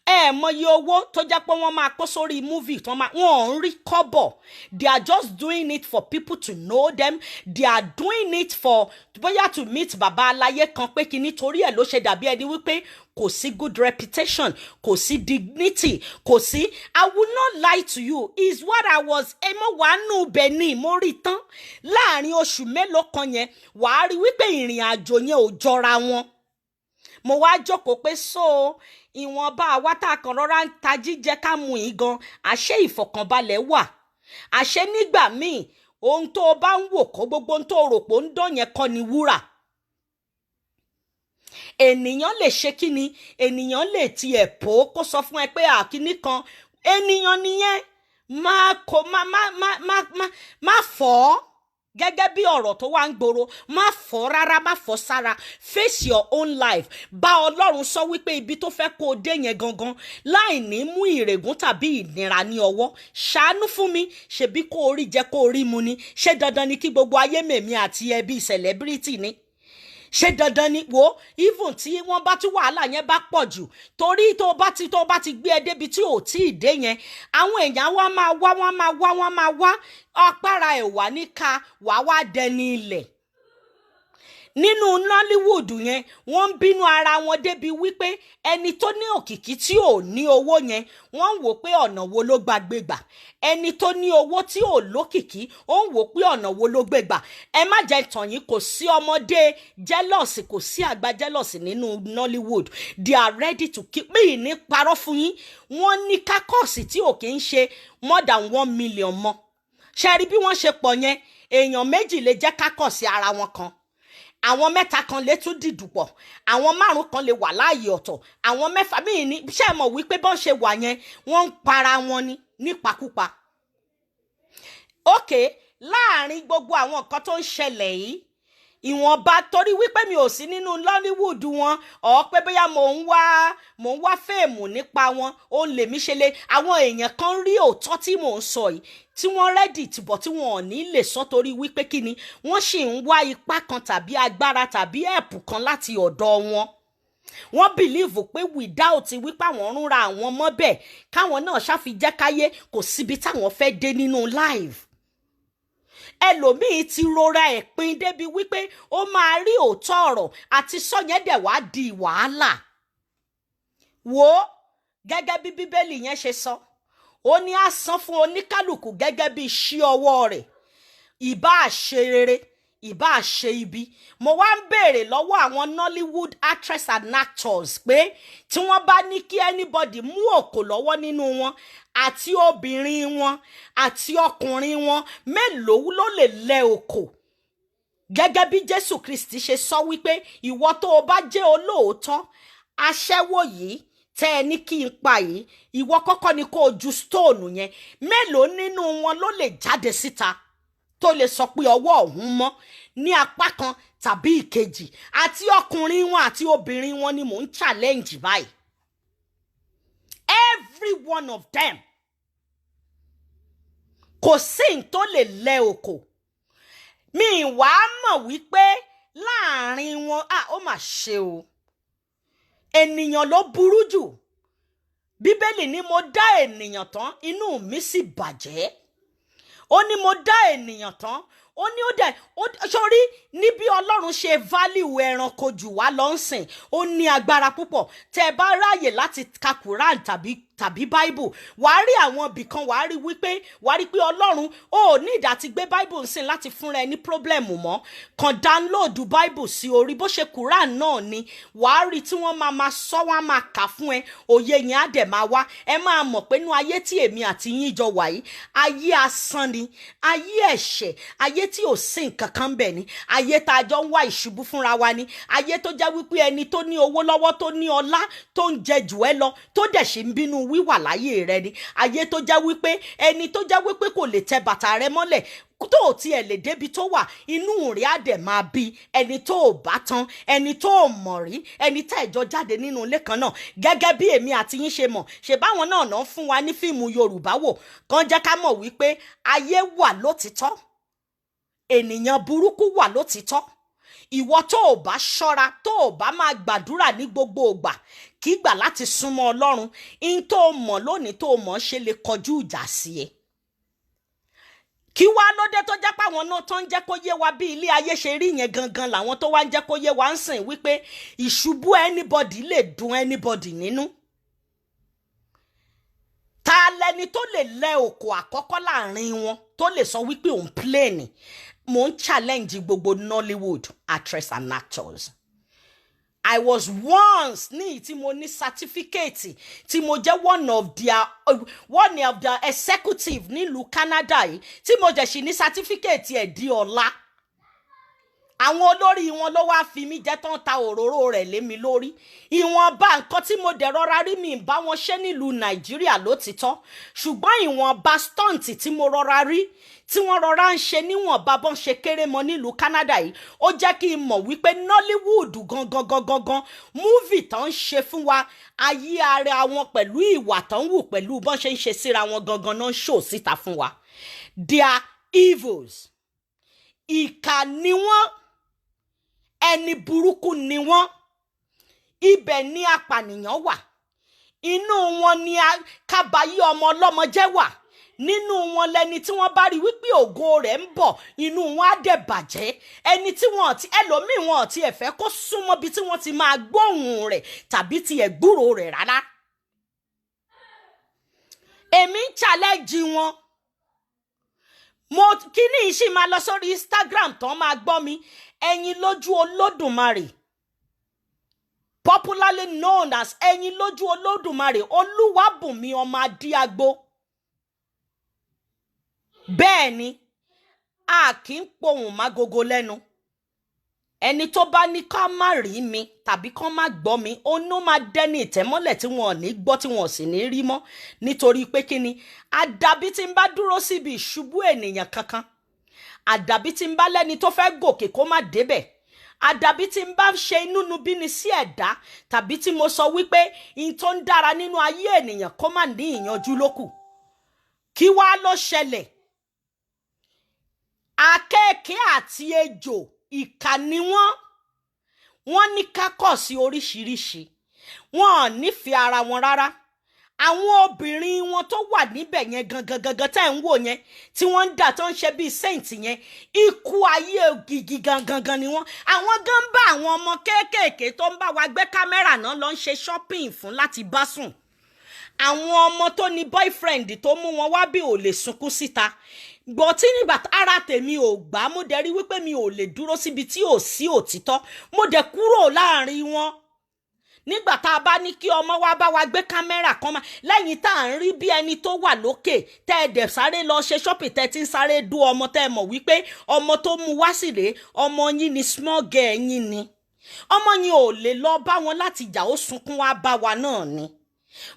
Ẹ mọyì owó tó jẹ́ pé wọ́n máa kó sórí movie tó máa, wọ́n ò ń rí kọ́bọ̀. They are just doing it for people to know them. They are doing it for bóyá to meet bàbá aláyé kan pé kí, nítorí ẹ̀ ló ṣe dàbí ẹni wípé kò sí good reputation, kò sí dignity, kò sí. I will not lie to you, is what I was. Ẹ mọ̀ wàá nù bẹ̀ ni mo rí tán láàrin oṣù mélòó kan yẹn, wàá rí wípé ìrìn àjò yẹn ò jọra wọn. Mo wá jókòó pé so ìwọ̀nba àwa tá a kàn rọra ń ta jíjẹ ká mú yín gan, àṣé ìfọ̀kànbalẹ̀ wà? Àṣé nígbà míì, ohun tó o bá ń wò kó, gbogbo ohun tó o rò pé ó ń dán yẹn kọ́ ni wúrà. Ènìyàn lè ṣe kí ni, ènìyàn lè tiẹ̀ pò ó kó sọ fún ẹ pé àkíní kan ènìyàn nìyẹn, má kó má má má má má má fọ́ gẹ́gẹ́ bí ọ̀rọ̀ tó wá ń gbòòrò. Má fọ́ rárá, má fọ́ sára. Face your own life. Bá Ọlọ́run sọ wípé ibi tó fẹ́ kó o dé yẹn gangan, láì ní mú ìrègùn tàbí ìnira ní ọwọ́, ṣàánú fún mi. Ṣebí kó o rí jẹ, kó o rí mu ni. Ṣé dandan ni kí gbogbo ayé mèmí àti ẹbí celebrity ni? Ṣé dandan ni? Wo, even tí wọ́n bá tún wàhálà yẹn bá pọ̀ jù, torí tó bá ti gbé ẹ débi tí ò tí ì dé yẹn, àwọn èèyàn wá máa wá, wọ́n máa wá, wọ́n máa wá apára ẹ̀ wá ní ká wàá wá dẹni ilẹ̀. Nínú Nollywood yẹn, wọ́n ń bínú ara wọn débi wípé ẹni tó ní òkìkí tí ò ní owó yẹn, wọ́n ń wò pé ọ̀nà wo ló gbà gbé gbà. Ẹni tó ní owó tí ò lókìkí, ó ń wò pé ọ̀nà wo ló gbé gbà. Ẹ má jẹ́ tàn yín, kò sí ọmọdé jealous, kò sí àgbà jealous nínú Nollywood. They are ready to keep mí ní parọ́ fún yín. Wọ́n ní caucus tí ò kì í ṣe more than 1 million mọ́. Ṣe rí bí wọ́n ṣe pọ̀ yẹn? Èèyàn méjì lè jẹ́ caucus ara wọn kan, àwọn mẹ́ta kan lè tún dìdùpọ̀, àwọn márùn kan lè wà láàyè ọ̀tọ̀, àwọn mẹ́fà míì ní. Ṣé ẹ mọ̀ wípé bọ́n ṣe wà yẹn, wọ́n ń para wọn ni nípakúpa? Ok, láàrin gbogbo àwọn nǹkan tó ń ṣẹlẹ̀ yìí, ìwọ̀nba torí wípé mi ò sí nínú Nollywood wọn, ọ̀ pé bóyá mò ń wá fame nípa wọn, ó lèmi ṣe lé. Àwọn èèyàn kan rí òótọ́ tí mò ń sọ yìí, tí wọ́n ready tìbọ̀, tí wọ́n ò ní lè sọ, torí wípé kí ni, wọ́n sì ń wá ipá kan tàbí agbára tàbí ẹ̀pù kan láti ọ̀dọ̀ wọn. Wọ́n believe pé without wípé àwọn ń ra àwọn mọ́bẹ̀, káwọn náà ṣàfijẹ́ káyé, kò síbi táwọn fẹ́ dé nínú life. Ẹlòmíín ti rora ẹ̀ pin débi wípé ó máa rí òótọ́ ọ̀rọ̀ àti sọ́yẹn dẹ̀ wá di wàhálà. Wò ó, gẹ́gẹ́ bí Bíbélì yẹn ṣe sọ, ó ní á san fún oníkálukú gẹ́gẹ́ bí iṣẹ́ ọwọ́ rẹ̀, ìbá ṣe rere, ìbá ṣe ibi. Mo wá ń béèrè lọ́wọ́ àwọn Nollywood actress and actors pé tí wọ́n bá ní kí anybody mú òkò lọ́wọ́ nínú wọn, àti obìnrin wọn àti ọkùnrin wọn, mélòó ló lè lẹ òkò? Gẹ́gẹ́ bí Jésù Kristi ṣe sọ wípé ìwọ tó o bá jẹ́ olóòótọ́, aṣẹ́wó yìí tí Tẹ́ ẹ ní kí n pa yìí, ìwọ kọ́kọ́ ni kó o ju stone yẹn. Mélòó nínú wọn ló lè jáde síta tó lè sọ pé ọwọ́ òun mọ́ ní apá kan tàbí ìkejì? Àti ọkùnrin wọn àti obìnrin wọn ni mò ń challenge báyìí, every one of them. Kò sí n tó lè lẹ òkò. Mi wàá mọ̀ wípé láàrin wọn, ah, ó mà ṣe o, ènìyàn ló burú jù. Bíbélì ní mo dá ènìyàn tán, inú mi sì bàjẹ́. Ó ní mo dá ènìyàn tán, ó ní ó dẹ̀ sórí ní bí Ọlọ́run ṣe value ẹranko jù wá lọ ń sìn. Ó ní agbára púpọ̀. Tẹ́ ẹ bá ráàyè láti ka Quran tàbí Bible, wàá rí àwọn ibìkan, wàá rí wípé, wàá rí pé Ọlọ́run ó ní ìdá ti gbé Bible ń sìn láti fúnra ẹ ní problem mọ́. Kàn download Bible sí orí, bó ṣe Quran náà ni, wàá rí tí wọ́n máa máa sọ, wọ́n á máa kà fún ẹ, òye yẹn á dẹ̀ máa wá. Ẹ máa mọ̀ pé inú ayé tí èmi àti yín jọ wà yìí, ayé asán ni, ayé ẹ̀ṣẹ̀, ayé tí ò sí nǹkan kan bẹ̀ ni, ayé tá a jọ ń wá ìṣubú fúnra wa ni, ayé tó jẹ́ wípé ẹni tó ní owó lọ́wọ́, tó ní ọlá, tó ń jẹ jù ẹ́ lọ, tó dẹ̀ ṣe ń bínú wíwà láyé rẹ ni, ayé tó jẹ́ wípé ẹni tó jẹ́ wípé kò lè tẹ bàtà rẹ mọ́lẹ̀, tó ò tiẹ̀ lè débi tó wà, inú rẹ̀ á dẹ̀ máa bí ẹni tó ò bá tán, ẹni tó ò mọ̀ rí, ẹni tá ìjọ jáde nínú ilé kan náà. Gẹ́gẹ́ bí èmi àti yín ṣe mọ̀, ṣe báwọn náà náà fún wa ní fíìmù Yorùbá wò kàn jẹ́ ká mọ̀ wípé ayé wà lótìtọ́, ènìyàn burúkú wà lótìtọ́. Ìwọ tó o bá ṣọ́ra, tó o bá máa gbàdúrà ní gbogbo ìgbà kígbà láti súnmọ́ Ọlọ́run, in tó o mọ̀ lónìí tó o mọ̀ ṣe lè kọjú ìjà sí ẹ. Kí wá lóde tó jẹ́ páwọn náà tó ń jẹ́ kó yé wa bí ilé ayé ṣe rí yẹn gangan làwọn tó wá ń jẹ́ kó yé wa ń sìn wípé ìṣubú anybody lè dùn anybody nínú? Ta lẹni tó lè lẹ òkò àkọ́kọ́ láàrin wọn tó lè sọ wípé òun plane? Mo ń challenge gbogbo Nollywood actress and actors. I was once ní tí mo ní certificate, tí mo jẹ́ one of their executive nílùú Canada yìí, tí mo jẹ̀ sí ní certificate ẹ̀ di ọ̀la. Àwọn olórí wọn ló wáá fi mí jẹ́ tán, ta òróró rẹ̀ lé mi lórí. Ìwọ̀nba nǹkan tí mo dẹ̀ rọra rí, mi bá wọn ṣe nílùú Nàìjíríà lótìtọ́, ṣùgbọ́n ìwọ̀nba stunt tí mo rọra rí tí wọ́n rọra ń ṣe níwọ̀nba bọ́n ṣe kéré mọ́ nílùú Canada yìí, ó jẹ́ kí n mọ̀ wípé Nollywood gangan gangan gangan, movie tán ń ṣe fún wa, ayé ara wọn pẹ̀lú ìwà tán ń wù, pẹ̀lú bọ́n ṣe ń ṣe síra wọn gangan náà ń ṣò síta fún wa. They are evils. Ìkà ni wọ́n, ẹni burúkú ni wọ́n. Ibẹ̀ ni apànìyàn wà, inú wọn ni kábàáyé ọmọ ọlọ́mọ jẹ́ wà, nínú wọn lẹni tí wọ́n bá rí wípé ògo rẹ̀ ń bọ̀, inú wọn á dẹ̀ bàjẹ́. Ẹni tí wọn ti ẹlòmíì, wọn ti ẹ̀ fẹ́ kó súnmọ́ bí tí wọ́n ti máa gbóhùn rẹ̀ tàbí tiẹ̀ gbúrò rẹ̀ rárá. Èmi ń challenge wọn. Mo kíní yìí sì máa lọ sórí Instagram tán, máa gbọ́ mi. Ẹ̀yin lójú Olódùmarè, popularly known as Ẹ̀yin lójú Olódùmarè, Olúwàbùnmi ọmọ Adíagbo. Bẹ́ẹ̀ ni, a kì í pohùn mágogo lẹ́nu. Ẹni tó bá ní ká má rí mi tàbí kán má gbọ́ mi, ó ní ó máa dẹ́ni ìtẹ́mọ́lẹ̀ tí wọn ò ní gbọ́, tí wọn ò sì ní rí mọ́. Nítorí pé kí ni? Àdàbí tí ń bá dúró síbi ìṣubú ènìyàn kankan, àdàbí tí ń bá lẹ́ni tó fẹ́ gòkè kó má débẹ̀, àdàbí tí ń bá ṣe inúnibíni sí ẹ̀dá, tàbí tí mo sọ wípé in tó ń dára nínú ayé ènìyàn kó má ní ìyanjú lókù. Kí wá ló ṣẹlẹ̀? Akẹ́kẹ́ àti ejò, ìkà ni wọ́n. Wọ́n ní kákọ̀sí oríṣiríṣi, wọn ò nífẹ̀ẹ́ ara wọn rárá. Àwọn obìnrin wọn tó wà níbẹ̀ yẹn gangan gangan tẹ́ ń wò yẹn, tí wọ́n ń dà, tó ń ṣe bíi saint yẹn, ikú ayé gigi gangan gan ni wọ́n. Àwọn gan bá àwọn ọmọ kéékèèké tó ń bá wa gbé kámẹ́rà náà lọ ń ṣe shopping fún láti bá sùn. Àwọn ọmọ tó ní boyfriend tó mú wọn wá bí ò lè sunkún síta gbọ́ tí nígbà ara tèmi ò gbà. Mo dẹ̀ rí wípé mi ò lè dúró síbi tí ò sí òtítọ́. Mo dẹ̀ kúrò láàrin wọn. Nígbà tá a bá ní kí ọmọ wa bá wa gbé kámẹ́rà kan máa lẹ́yìn tá à ń rí bí ẹni tó wà lókè, tẹ́ ẹ dẹ̀ sáré lọ ṣe shopping, tẹ́ ẹ ti ń sáré dú ọmọ, tẹ́ ẹ mọ̀ wípé ọmọ tó mú wá sí rèé, ọmọ yín ni, small girl yín ni. Ọmọ yín ò lè lọ bá wọn láti jà, ó sunkún wá bá wa náà ni.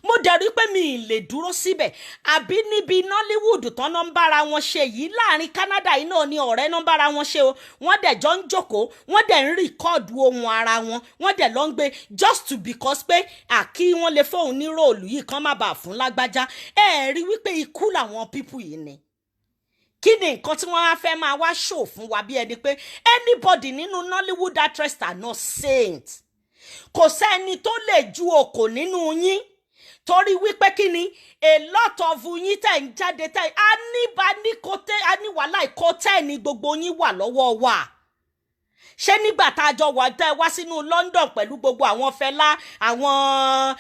Mo dẹ̀ rí pé mi ì lè dúró síbẹ̀. Àbí níbi Nollywood tán náà ń bára wọn ṣe yìí láàrin Canada yìí náà ni ọ̀rẹ́ náà ń bára wọn ṣe o. Wọ́n dẹ̀ jọ ń jókòó, wọ́n dẹ̀ ń record ohun ara wọn, wọ́n dẹ̀ lọ ń gbé just to because pé àkí wọ́n lè fóun ní role yìí kán má bàa fún lágbájá. Ẹ rí wípé ikú làwọn people yìí ni. Kí ni nǹkan tí wọ́n á fẹ́ máa wá show fún wa bí ẹni pé anybody nínú Nollywood actress are not saint? Kò sẹ́ni tó lè ju òkò nínú yín, torí wípé kí ni, a lot of yín tẹ̀ ń jáde tẹ̀ á ní bá ní kò tẹ́ á ní wàhálà ìkó tẹ́ ní gbogbo yín wà lọ́wọ́ wa. Ṣé nígbà tá a jọ wà tẹ́ wá sínú London pẹ̀lú gbogbo àwọn Fẹlá, àwọn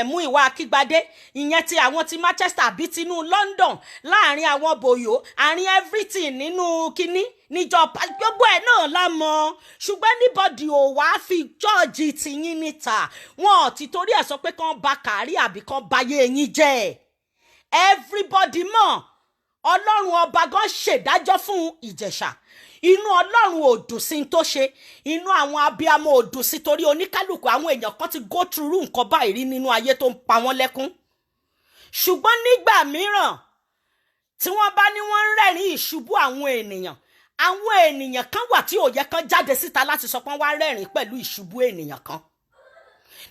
Múyìwá Akígbadé, ìyẹn ti àwọn ti Manchester àbí tinú London, láàrin àwọn bòyó, àárín everything nínú kínní níjọ, gbogbo ẹ̀ náà la mọ̀. Ṣùgbọ́n anybody ò wá fi jọ́ọ̀jì tìyín níta. Wọn ò ti torí ẹ̀ sọ pé kán ba kárí àbí kán bayé yín jẹ́. Everybody mọ̀. Ọlọ́run Ọba gan ṣèdájọ́ fún Ìjẹ̀ṣà. Inú Ọlọ́run ò dùn sí tó ṣe, inú àwọn abiyamọ ò dùn sí, torí oníkálukú àwọn èèyàn kan ti go through nǹkan báyìí rí nínú ayé tó ń pa wọ́n lẹ́kún. Ṣùgbọ́n nígbà mìíràn tí wọ́n bá ní wọ́n ń rẹ́rìn ìṣubú àwọn ènìyàn, àwọn ènìyàn kan wà tí ò yẹ kán jáde síta láti sọ pé wọ́n wá rẹ́rìn pẹ̀lú ìṣubú ènìyàn kan,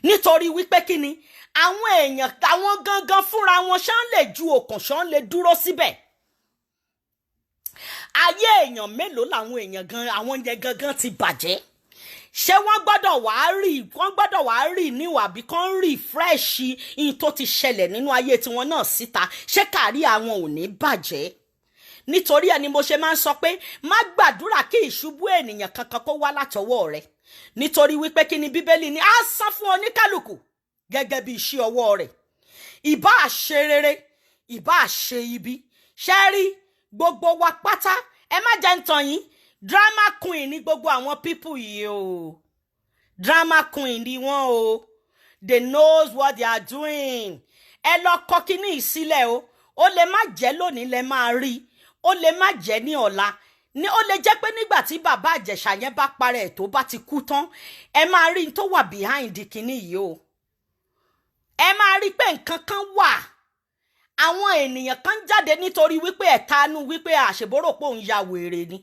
nítorí wípé kí ni, àwọn èèyàn àwọn gangan fúnra wọn ṣán lè ju òkàn, ṣán lè dúró síbẹ̀. Ayé èèyàn mélòó làwọn èèyàn gan, àwọn yẹn gangan ti bàjẹ́? Ṣé wọ́n gbọ́dọ̀ wàá rí, wọ́n gbọ́dọ̀ wàá rí níwà bí kán rí fresh in tó ti ṣẹlẹ̀ nínú ayé tiwọn náà síta? Ṣé kárí àwọn ò ní bàjẹ́? Nítorí ẹni mo ṣe máa ń sọ pé má gbàdúrà kí ìṣubú ènìyàn kankan kó wá látọwọ́ rẹ, nítorí wípé kí ni, Bíbélì ní á san fún oníkálukú gẹ́gẹ́ bí iṣẹ́ ọwọ́ rẹ̀, ìbá ṣe rere, ìbá ṣe ibi. Ṣe rí gbogbo wa pátá, ẹ má jẹ́ ń tàn yín, drama queen ní gbogbo àwọn people yìí o. Drama queen ni wọ́n o. They knows what they are doing. Ẹ lọ kọ kíní ìsílẹ̀ o. Ó lè má jẹ́ lónìí lẹ máa rí, ó lè má jẹ́ ní ọ̀la ní, ó lè jẹ́ pé nígbà tí Bàbá Ìjẹ̀ṣà yẹn bá parẹ́ ẹ̀, tó bá ti kú tán, ẹ máa rí n tó wà behind kíní yìí o. Ẹ máa rí pé nǹkan kan wà, àwọn ènìyàn kan jáde nítorí wípé ẹ̀tanú wípé àṣebórò pé òun ya wèrè ni.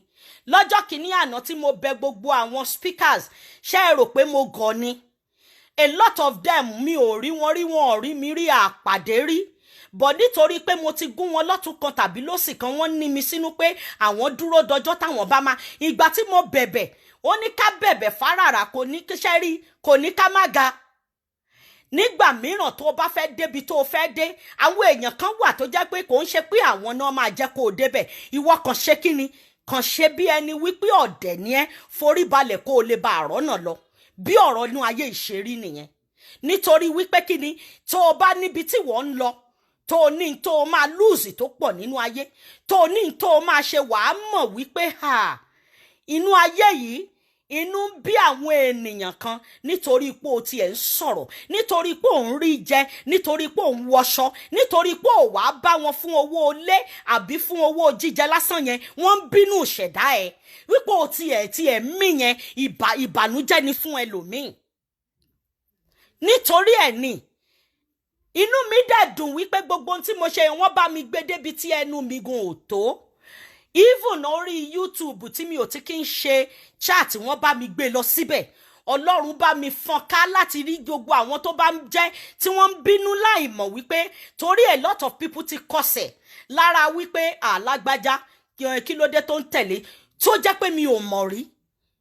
Lọ́jọ́ kìíní àná tí mo bẹ gbogbo àwọn speakers, ṣé ẹ rò pé mo gọ̀ ni? A lot of them, mi ò rí wọn rí, wọn ò rí mi rí, àpàdé rí bọ̀. Nítorí pé mo ti gún wọn lọ́tún kan tàbí lósì kan, wọ́n ní mi sínú pé àwọn dúró dọjọ́ táwọn bá máa. Ìgbà tí mo bẹ̀bẹ̀, ó ní ká bẹ̀bẹ̀ fáràrà, kò ní kíṣẹ́ rí, kò ní ká má ga. Nígbà mìíràn tó o bá fẹ́ débi tó o fẹ́ dé, àwọn èèyàn kan wà tó jẹ́ pé kò ń ṣe pé àwọn náà máa jẹ́ kó o débẹ̀. Ìwọ kàn ṣe kí ni, kàn ṣe bí ẹni wípé ọ̀dẹ̀ ni ẹ́, forí balẹ̀ kó o lè ba àrọ́ náà lọ. Bí ọ̀rọ̀ inú ayé ìṣerí nìyẹn. Nítorí wípé kí ni, tó o bá níbi tí wọ́n ń lọ, tó o ní tó o máa lose tó pọ̀ nínú ayé, tó o ní tó o máa ṣe, wàá mọ̀ wípé ha, inú ayé yìí, inú ń bí àwọn ènìyàn kan nítorí pé o tiẹ̀ ń sọ̀rọ̀, nítorí pé ò ń rí jẹ, nítorí pé ò ń wọṣọ, nítorí pé ò wá bá wọn fún owó ilé àbí fún owó jíjẹ lásán yẹn, wọ́n ń bínú ìṣẹ̀dá ẹ̀ wípé o tiẹ̀ mí yẹn. Ìbànújẹ́ ni fún ẹlòmíì. Nítorí ẹ̀ ni inú mi dẹ̀ dùn wípé gbogbo ohun tí mo ṣe, wọ́n bá mi gbé débi tí ẹnu mi gun ò tó. Even orí YouTube tí mi ò ti kí ń ṣe chat, wọ́n bá mi gbé lọ síbẹ̀. Ọlọ́run bá mi fọ́n ká láti rí gbogbo àwọn tó bá ń jẹ́ tí wọ́n ń bínú láì mọ̀ wípé torí a lot of people ti kọsẹ̀ lára wípé àlágbájá, kí ló dé tó ń tẹ̀lé, tó jẹ́ pé mi ò mọ̀ rí.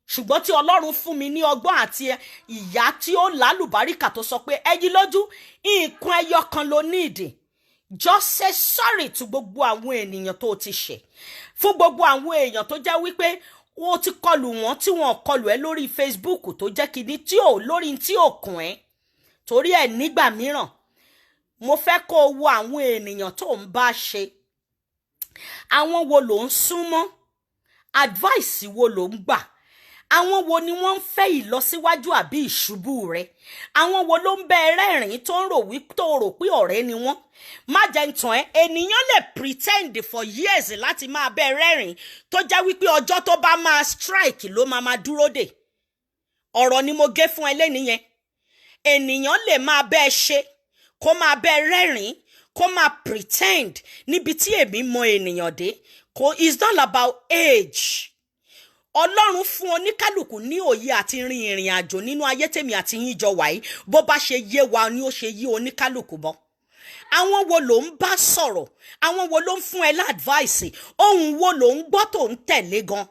Ṣùgbọ́n tí Ọlọ́run fún mi ní ọgbọ́n àti ìyá tí ó lálùbáríkà tó sọ pé ẹyin lójú nǹkan ẹyọ kan ló ní ìdí, just say sorry to gbogbo àwọn ènìyàn tó ti ṣẹ̀, fún gbogbo àwọn èèyàn tó jẹ́ wípé wọ́n ti kọlù wọ́n tí wọ́n kọlù ẹ́ lórí Facebook, tó jẹ́ kíní tí ò lórí tí ò kùn ẹ́. Torí ẹ̀ nígbà mìíràn, mo fẹ́ kó o wo àwọn ènìyàn tó ń bá ṣe, àwọn wo ló ń súnmọ́, advice wo ló ń gbà, àwọn wo ni wọ́n ń fẹ́ ìlọsíwájú àbí ìṣubú rẹ, àwọn wo ló ń bẹ rẹ́rìn-ín tó ń rò wí tó rò pé ọ̀rẹ́ ni wọ́n. Má jẹ́ ń tàn ẹ́, ènìyàn lè pretend for years láti máa bẹ rẹ́rìn, tó jẹ́ wípé ọjọ́ tó bá máa strike ló máa máa dúró dè. Ọ̀rọ̀ ni mo gé fún ẹ lẹ́ni yẹn. Ènìyàn lè máa bẹ́ ẹ ṣe, Kó máa bẹ rẹ́rìn, kó máa pretend níbi tí èmi mọ ènìyàn dé kò. It's not about age. Ọlọ́run fún oníkálukú ní òye àti rin ìrìn àjò nínú ayé tèmi àti yín jọ wáyé. Bó bá ṣe yé wa ni ó ṣe yí oníkálukú bọ́. Àwọn wo ló ń bá sọ̀rọ̀? Àwọn wo ló ń fún ẹ l'advice? Ohun wo ló ń gbọ́ tó ń tẹ̀lé gan?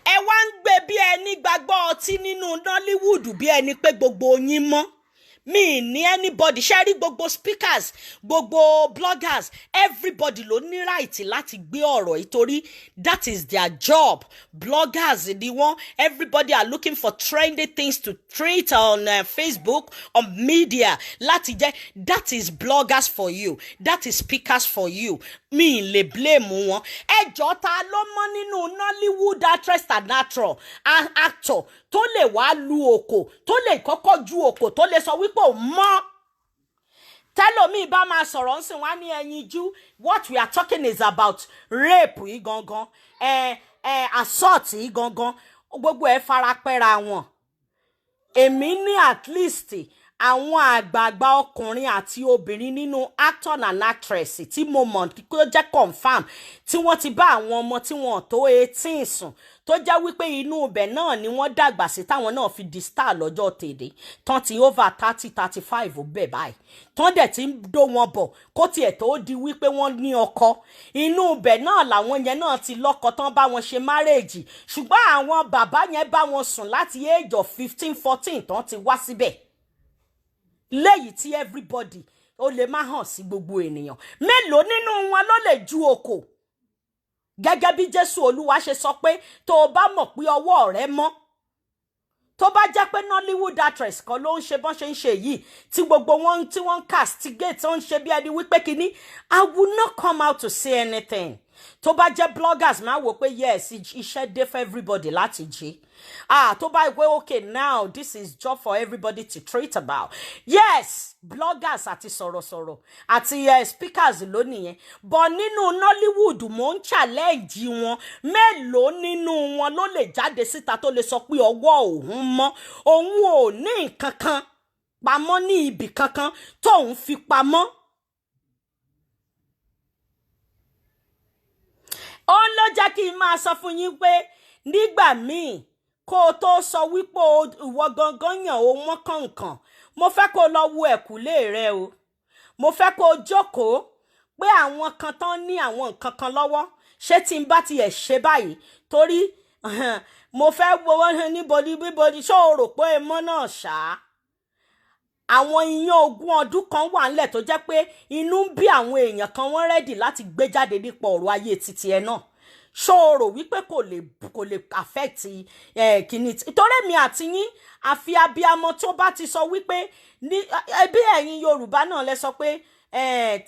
Ẹ wá ń gbé bí ẹni gbàgbọ́ ọtí nínú Nollywood, bí ẹni pé gbogbo yín mọ́ mi ní anybody. Ṣe rí gbogbo speakers, gbogbo bloggers, everybody ló ní right láti gbé ọ̀rọ̀ yìí torí that is their job. Bloggers ni wọ́n. Everybody are looking for trendy things to treat on Facebook, on media láti jẹ́. That is bloggers for you, that is speakers for you. Mi lè blame wọn. Ẹjọ́, ta ló mọ́ nínú Nollywood actress and actor tó lè wá lu òkò, tó lè kọ́kọ́ ju òkò, tó lè sọ wípé òun mọ́? Tẹlomi bá máa sọ̀rọ̀ ń sìn wá ní ẹyinjú. What we are talking is about rape yìí gangan, ẹ ẹ assault yìí gangan, gbogbo ẹ farapẹ́ra wọn. Èmi ní at least àwọn àgbààgbà ọkùnrin àti obìnrin nínú actor and actress tí mo mọ̀ kó jẹ́ confam tí wọ́n ti bá àwọn ọmọ tí wọ́n tó 18 sùn, tó jẹ́ wípé inú ibẹ̀ náà ni wọ́n dàgbà sí, táwọn náà fi di star lọ́jọ́ tèdè tán ti over 30, 35 bẹ̀ báyìí, tán dẹ̀ ti ń dó wọn bọ̀ kó tiẹ̀ tó di wípé wọ́n ní ọkọ. Inú ibẹ̀ náà làwọn yẹn náà ti lọ́kọ tán, bá wọn ṣe marriage, ṣùgbọ́n àwọn bàbá yẹn bá wọn sùn láti age of 15, 14 tán ti wá síbẹ̀, léyìí tí everybody ó lè má hàn sí gbogbo ènìyàn. Mélòó nínú wọn ló lè ju òkò gẹ́gẹ́ bí Jésù Olúwa ṣe sọ pé tó o bá mọ̀ pé ọwọ́ rẹ mọ́? Tó bá jẹ́ pé Nollywood actress kan ló ń ṣe bọ́n ṣe ń ṣe yìí, tí gbogbo wọn tí wọ́n ń castigate, tó ń ṣe bí ẹni wípé kínní, I will not come out to say anything. Tó bá jẹ́ bloggers, máa wò pé yes, iṣẹ́ dé for everybody láti jí. Ah, tó bá wé, okay, now this is job for everybody to treat about. Yes, bloggers àti sọ̀rọ̀sọ̀rọ̀ àti speakers lónìí yẹn, but nínú Nollywood, mò ń challenge wọn, mélòó nínú wọn ló lè jáde síta tó lè sọ pé ọwọ́ òun mọ́, òun ò ní nǹkan kan pamọ́ ní ibì kankan tóun fi pamọ́? Ó ló jẹ́ kí n máa sọ fún yín pé nígbà míì, kó o tó sọ wípé ìwọ gangan yàn ó mọ́ kànkàn, mo fẹ́ kó o lọ wo ẹ̀kúlé rẹ o. Mo fẹ́ kó o jókòó pé àwọn kan tán ní àwọn nǹkan kan lọ́wọ́, ṣé tí n bá tiẹ̀ ṣe báyìí, torí mo fẹ́ wo níbo níbo, ṣó o rò pé mọ́ náà ṣáá? Àwọn iyán 20 ọdún kan wà ńlẹ̀ tó jẹ́ pé inú ń bí àwọn èèyàn kan, wọ́n ready láti gbé jáde nípa ọ̀rọ̀ ayé títí ẹ náà. Ṣó o rò wípé kò lè affect ẹ kìíní? Torí èmi àti yín, àfi abiyamọ tó bá ti sọ wípé ní ẹbí ẹ̀yin Yorùbá náà lẹ sọ pé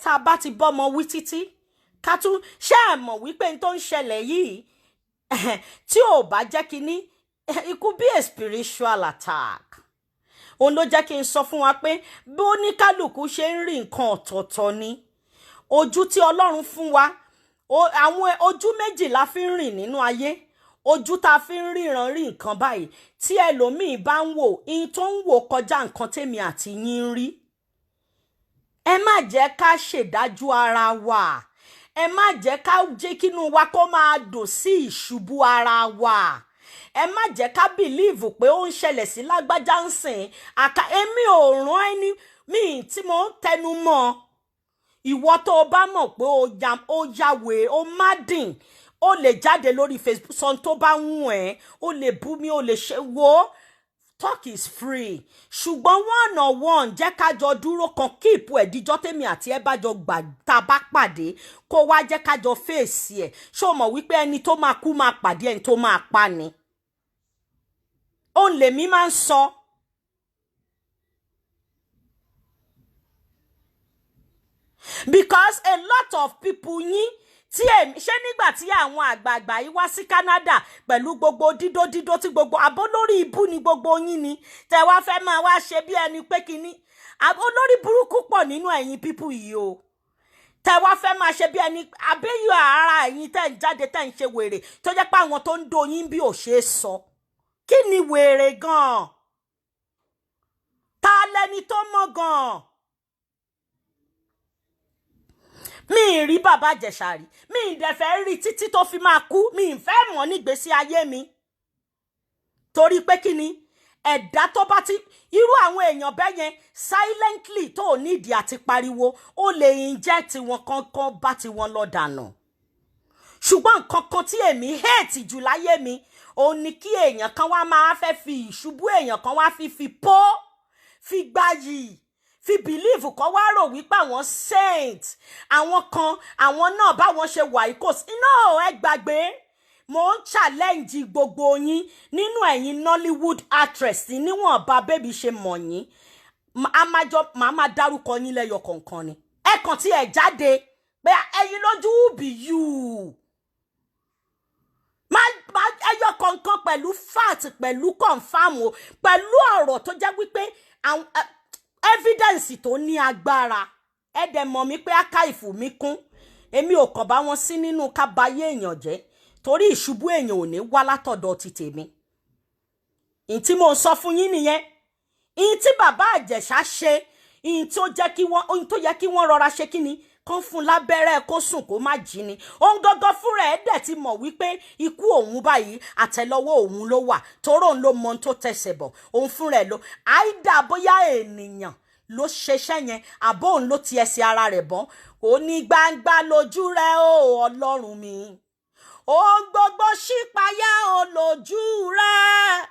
tá a bá ti bọ́mọ wí títí ká tún ṣé ẹ mọ̀ wípé n tó ń ṣẹlẹ̀ yìí, tí ò bá jẹ́ kínní, it could be a spiritual attack. Òun ló jẹ́ kí n sọ fún wa pé bí oníkálukú ṣe ń rí nǹkan ọ̀tọ̀ọ̀tọ̀ ni. Ojú tí Ọlọ́run fún wa, àwọn ojú méjì la fi ń rìn nínú ayé. Ojú tá a fi ń ríran rí nǹkan báyìí, tí ẹlòmíín bá ń wò in, tó ń wò kọjá nǹkan tèmi àti yín ń rí. Ẹ má jẹ́ ká ṣèdájú ara wa. Ẹ má jẹ́ ká jẹ́ kínú wa kó máa dùn sí ìṣubú ara wa. Ẹ má jẹ́ ká believe pé ó ń ṣẹlẹ̀ sí lágbájá ń sìn àká. Èmi ò rán ẹni míì tí mo ń tẹnu mọ́. Ìwọ tó o bá mọ̀ pé ó ya wèé, ó má dìn, ó lè jáde lórí Facebook sọ tó bá ń wù ẹ́, ó lè bú mi, ó lè ṣe wo, talk is free. Ṣùgbọ́n one on one, jẹ́ ká jọ dúró kan, keep ẹ̀ díjọ́ tèmi àti ẹ bá jọ gbà tá a bá pàdé, kó wá jẹ́ ká jọ fèsì ẹ̀. Ṣó mọ̀ wípé ẹni tó máa kú máa pàdé ẹni tó máa pa ni? Òun lèmi máa ń sọ. Because a lot of people yín tí èmi ṣé nígbà tí àwọn àgbààgbà yìí wá sí Canada pẹ̀lú gbogbo dídó dídó tí gbogbo àbó lórí ibú ni gbogbo yín ni tẹ wá fẹ́ máa wá ṣe bí ẹni pé kínní, àbó lórí burúkú pọ̀ nínú ẹ̀yin people yìí o, tẹ wá fẹ́ máa ṣe bí ẹni àbẹ́yọ ara ẹ̀yin tẹ́ ń jáde, tẹ́ ń ṣe wèrè, tó jẹ́ pé àwọn tó ń do yín bí ò ṣe é sọ. Kí ni wèrè gan-an? Ta lẹni tó mọ̀ gan-an? Mi ì rí Bàbá Ìjẹ̀ṣà rí, mi ì dẹ̀ fẹ́ rí títí tó fi máa kú. Mi ì fẹ́ mọ̀ nígbésí ayé mi, torí pé kí ni ẹ̀dá tó bá ti irú àwọn èèyàn bẹ́ẹ̀ yẹn silently tó ò nídìí àti pariwo, ó lè inject wọn kankan bá ti wọn lọ dànù. Ṣùgbọ́n nǹkan kan tí èmi hate jù láyé mi, òun ni kí èèyàn kan wá máa fẹ́ fi ìṣubú èèyàn kan wá fi pó, fi gbáyì, fi believe, kọ́ wá rò wípé àwọn saint, àwọn kan, àwọn náà báwọn ṣe wà yìí, kò sí. No, ẹ gbàgbé. Mo ń challenge gbogbo yín nínú ẹ̀yin Nollywood actress, níwọ̀nba bébí ṣe mọ̀ yín, a máa jọ màá máa dárúkọ yín lẹ́yọ kọ̀ọ̀kan ni. Ẹ kàn tí ẹ jáde pé ẹ̀yin lójú be you má ẹyọ kọ̀ọ̀kan pẹ̀lú fact, pẹ̀lú confirm o, pẹ̀lú ọ̀rọ̀ tó jẹ́ wípé àwọn evidence tó ní agbára. Ẹ dẹ̀ mọ̀ mí pé archive mi kún. Èmi ò kàn bá wọn sí nínú kábàáyé èèyàn jẹ́, torí ìṣubú èèyàn ò ní wá látọ̀dọ̀ ti tèmi. Ìyìn tí mo ń sọ fún yín nìyẹn. Ìyìn tí Bàbá Ìjẹ̀ṣà ṣe, ìyìn tó jẹ́ kí wọ́n, ìyìn tó yẹ kí wọ́n rọra ṣe, kí ni kán fún lábẹ́rẹ́ kó sùn, kó má jí ni. Òun gangan fúnra ẹ̀ dẹ̀ ti mọ̀ wípé ikú òun báyìí, àtẹ́lẹwọ́ òun ló wà, toró òun ló mọ ohun tó tẹsẹ̀ bọ̀. Òun fúnra ẹ̀ ló àìdá bóyá ènìyàn ló ṣeṣẹ́ yẹn, àbó òun ló ti ẹsẹ̀ ara rẹ̀ bọ́n. Ó ní gbangba lójú rẹ̀ ó, Ọlọ́run mi, ohun gbogbo ṣípayá ó lójú rẹ̀,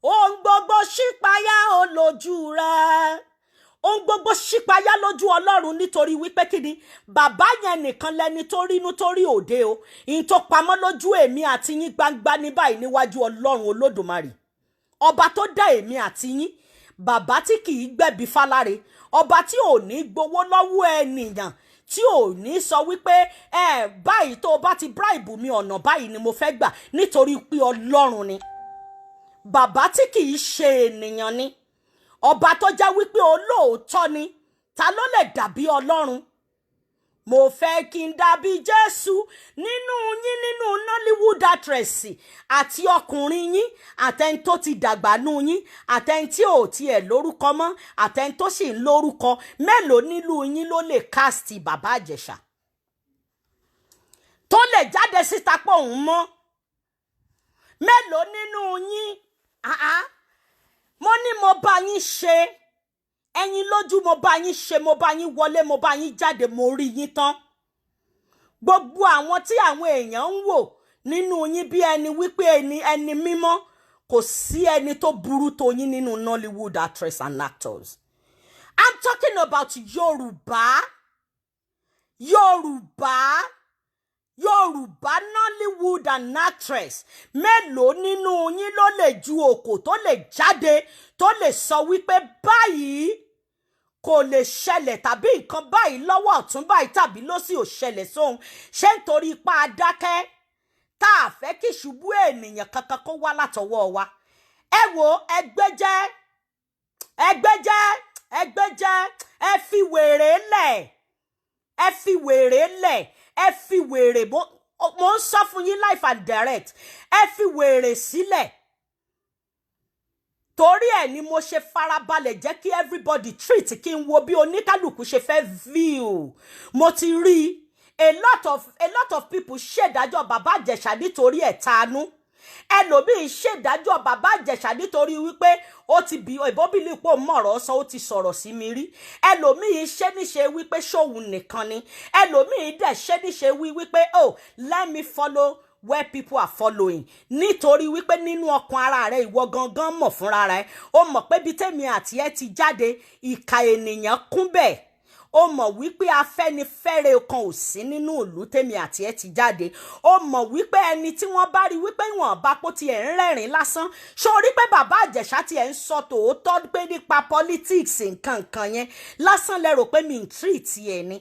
ohun gbogbo ṣípayá ó lójú rẹ̀, ohun gbogbo ṣípayá lójú Ọlọ́run. Nítorí wípé kí ni, bàbá yẹn nìkan lẹni tó rínú tó rí òde o. Ìyìn tó pamọ́ lójú èmi àti yín, gbangba ní báyìí níwájú Ọlọ́run Olódùmarè, ọba tó dá èmi àti yín, bàbá tí kì í gbẹ̀bí fáláre, ọba tí ò ní gbowó lọ́wọ́ ènìyàn, tí ò ní sọ wípé ẹ báyìí tó o bá ti bribe mi, ọ̀nà báyìí ni mo fẹ́ gbà, nítorí pé Ọlọ́run ni bàbá tí kì í ṣe ènìyàn ni, ọba tó jẹ́ wípé olóòótọ́ ni. Ta ló lè dàbí Ọlọ́run? Mo fẹ́ kí n dàbí Jésù. Nínú yín, nínú Nollywood actress, àti ọkùnrin yín, àtẹni tó ti dàgbà nú yín, àtẹni tí ò tiẹ̀ lórúkọ mọ́, àtẹni tó sì ń lórúkọ, mélòó nílùú yín ló lè cast Bàbá Ìjẹ̀ṣà, tó lè jáde síta pé òun mọ́? Mélòó nínú yín? Ah ah. Mo ní mo bá yín ṣe ẹ̀yin lójú, mo bá yín ṣe, mo bá yín wọlé, mo bá yín jáde, mo rí yín tán. Gbogbo àwọn tí àwọn èèyàn ń wò nínú yín bí ẹni wípé ẹni mímọ́, kò sí ẹni tó burú tó yín nínú Nollywood actress and actors. I'm talking about Yorùbá, Yorùbá, Yorùbá Nollywood and actress. Mélòó nínú yín ló lè ju òkò, tó lè jáde, tó lè sọ wípé báyìí kò lè ṣẹlẹ̀, tàbí nǹkan báyìí lọ́wọ́ ọ̀tún báyìí tàbí lósì ò ṣẹlẹ̀ sóhun? Ṣé nítorí ipá adákẹ́ tá a fẹ́ kí ìṣubú ènìyàn kankan kó wá látọwọ́ wa? Ẹ wo, ẹgbẹ́ jẹ́, ẹgbẹ́ jẹ́, ẹgbẹ́ jẹ́. Ẹ fi wèrè lẹ̀, ẹ fi wèrè lẹ̀, ẹ fi wèrè. Mo ń sọ fún yín live and direct, ẹ fi wèrè sílẹ̀. Torí ẹ̀ ni mo ṣe farabalẹ̀ jẹ́ kí everybody treat, kí n wo bí oníkálukú ṣe fẹ́ view. Mo ti rí a lot of people ṣèdájọ́ Bàbá Ìjẹ̀ṣà nítorí ẹ̀tanú. Ẹlòmíín ṣèdájọ́ Bàbá Ìjẹ̀ṣà nítorí wípé ó ti bí ìbóbìlì pò mọ̀rọ̀ sọ, ó ti sọ̀rọ̀ sí mi rí. Ẹlòmíín ṣe níṣe wípé ṣóun nìkan ni. Ẹlòmíín dẹ̀ ṣe níṣe wípé, "Oh, let me follow where people are following," nítorí wípé nínú ọkàn ara rẹ, ìwọ gangan mọ̀ fúnra rẹ, ó mọ̀ pé bí tèmi àti ẹ ti jáde, ìka ènìyàn kún bẹ́ẹ̀. Ó mọ̀ wípé Afẹ́nifẹ́re kan ò sí nínú ìlú tèmi àti ẹ ti jáde. Ó mọ̀ wípé ẹni tí wọ́n bá rí wípé ìwọ̀n bá pọ̀ tiẹ̀ ń rẹ́rìn lásán, ṣó rí pé Bàbá Ìjẹ̀ṣà tiẹ̀ ń sọ tòótọ́ pé nípa politics nǹkan nǹkan yẹn lásán, lẹ rò pé mi ń treat ẹ ni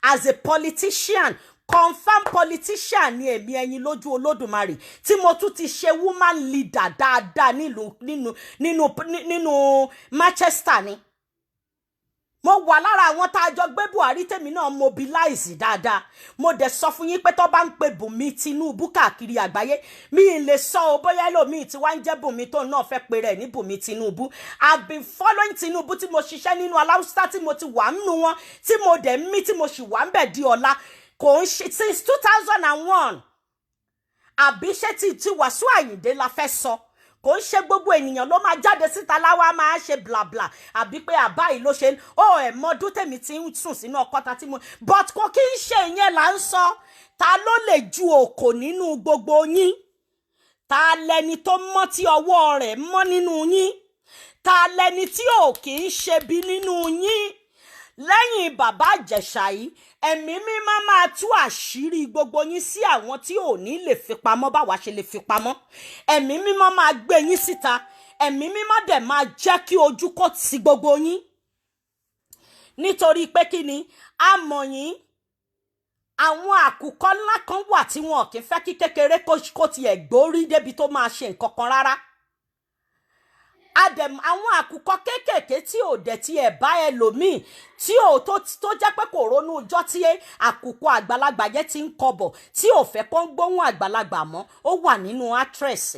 as a politician? Confam politician ni èmi, ẹyin lójú Olódùmarè, tí mo tún ti ṣe woman leader dáadáa nílùú nínú nínú nínú Manchester ni. Mo wà lára àwọn tá a jọ gbé Buhari, tèmi náà mobilize dáadáa. Mo dẹ̀ sọ fún yín pé tó bá ń pe Bùnmi Tinubu káàkiri àgbáyé, mi ì lè sọ o, bóyá ẹlòmíì tí wàá ń jẹ́ Bùnmi tó náà fẹ́ pe rẹ̀ ní Bùnmi Tinubu. I've been following Tinubu, tí mo ṣiṣẹ́ nínú aláùsá, tí mo ti wà nínú wọn, tí mo dẹ̀ ń mí, tí mo sì wà ń bẹ̀ di ọ̀la. Kò ń ṣe since 2001. Àbí ṣé ti Wàsíù Àyìndé la fẹ́ sọ? Kò ń ṣe gbogbo ènìyàn ló máa jáde síta láwa máa ṣe bla bla, àbí pé àbá yìí ló ṣe ó. Ẹ̀ mọdún tèmi ti ń sùn sínú ọkọta tí mo, but kò kí ń ṣe ìyẹn là ń sọ. Ta ló lè ju òkò nínú gbogbo yín? Ta lẹni tó mọ́ tí ọwọ́ rẹ̀ mọ́ nínú yín? Ta lẹni tí ò kì í ṣe bí nínú yín? Lẹ́yìn Bàbá Ìjẹ̀ṣà yìí, Ẹ̀mí Mímọ́ máa tú àṣírí gbogbo yín sí àwọn tí ò ní lè fi pamọ́ báwa ṣe lè fi pamọ́. Ẹ̀mí Mímọ́ máa gbé yín síta. Ẹ̀mí Mímọ́ dẹ̀ máa jẹ́ kí ojú kó ti gbogbo yín, nítorí pé kí ni a mọ̀ yín. Àwọn àkùkọ ńlá kan wà tí wọn kì í fẹ́ kí kékeré kó tiẹ̀ gbórí débi tó máa ṣe nǹkan kan rárá. Adẹ̀m àwọn àkùkọ kéékèèké tí ò dẹ̀ tiẹ̀ bá ẹlòmíì tí ò tó jẹ́ pé kò ronú ọjọ́ tí àkùkọ àgbàlagbà yẹn ti ń kọbọ̀, tí ò fẹ́ kó ń gbóhùn àgbàlagbà mọ́, ó wà nínú actress.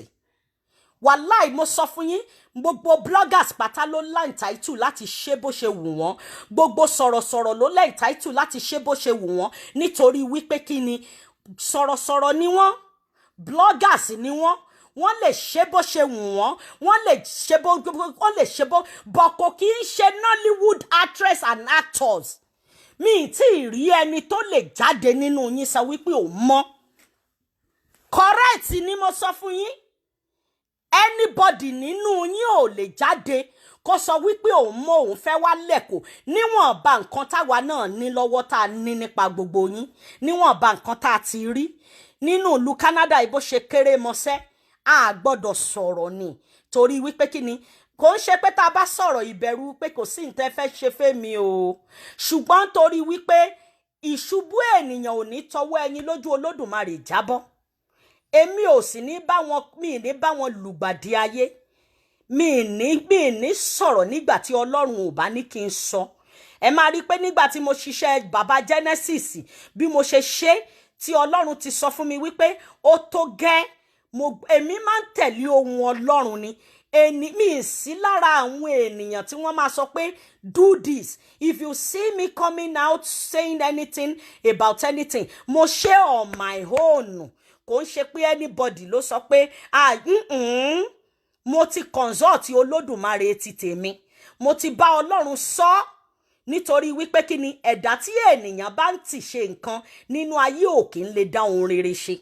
Wàláì, mo sọ fún yín, gbogbo bloggers pátá ló l'entitled láti ṣe bó ṣe wù wọ́n. Gbogbo sọ̀rọ̀sọ̀rọ̀ ló l'entitled láti ṣe bó ṣe wù wọ́n, nítorí wípé kí ni? Sọ̀rọ̀sọ̀rọ̀ ni wọ́n, bloggers ni wọ́n. Wọ́n lè ṣe bó ṣe wù wọ́n, wọ́n lè ṣe bó bọ̀. Kò kí ń ṣe Nollywood actress and actors. Mi ì tí ì rí ẹni tó lè jáde nínú yín sọ wípé òun mọ́. Correct ni mo sọ fún yín. Anybody nínú yín ò lè jáde kó sọ wípé òun mọ òun fẹ́ wá lẹ́kọ̀ọ́, níwọ̀nba nǹkan táwa náà ní lọ́wọ́, tá a ní nípa gbogbo yín, níwọ̀nba nǹkan tá a ti rí nínú ìlú Canada yìí, bó ṣe kéré mọ́sẹ́, a gbọ́dọ̀ sọ̀rọ̀ ni, torí wípé kí ni? Kò ń ṣe pé tá a bá sọ̀rọ̀, ìbẹ̀rù pé kò sí nǹkan fẹ́ ṣe fẹ́mi o, ṣùgbọ́n torí wípé ìṣubú ènìyàn ò ní tọwọ́ ẹyin lójú Olódùmarè jábọ́. Èmi ò sì ní bá wọn, mi ní bá wọn lùgbàdì ayé. Mi ní sọ̀rọ̀ nígbà tí Ọlọ́run ò bá ní kí n sọ. Ẹ máa rí i pé nígbà tí mo ṣiṣẹ́ Bàbá Genesis, bí mo ṣe ṣe, tí Ọlọ́run ti sọ fún mi wípé ó tó gẹ́, mo èmi máa ń tẹ̀lé ohun Ọlọ́run ni. Ẹni mi sí lára àwọn ènìyàn tí wọ́n máa sọ pé, "Do this." If you see me coming out saying anything about anything, mo ṣe on my own. Kò ń ṣe pé anybody ló sọ pé, ah, mo ti consult Olódùmarè ti tèmi, mo ti bá Ọlọ́run sọ, nítorí wípé kí ni? Ẹ̀dá tí ènìyàn bá ń tì ṣe nǹkan nínú ayé ò kí ń lè dá ohun rere ṣe.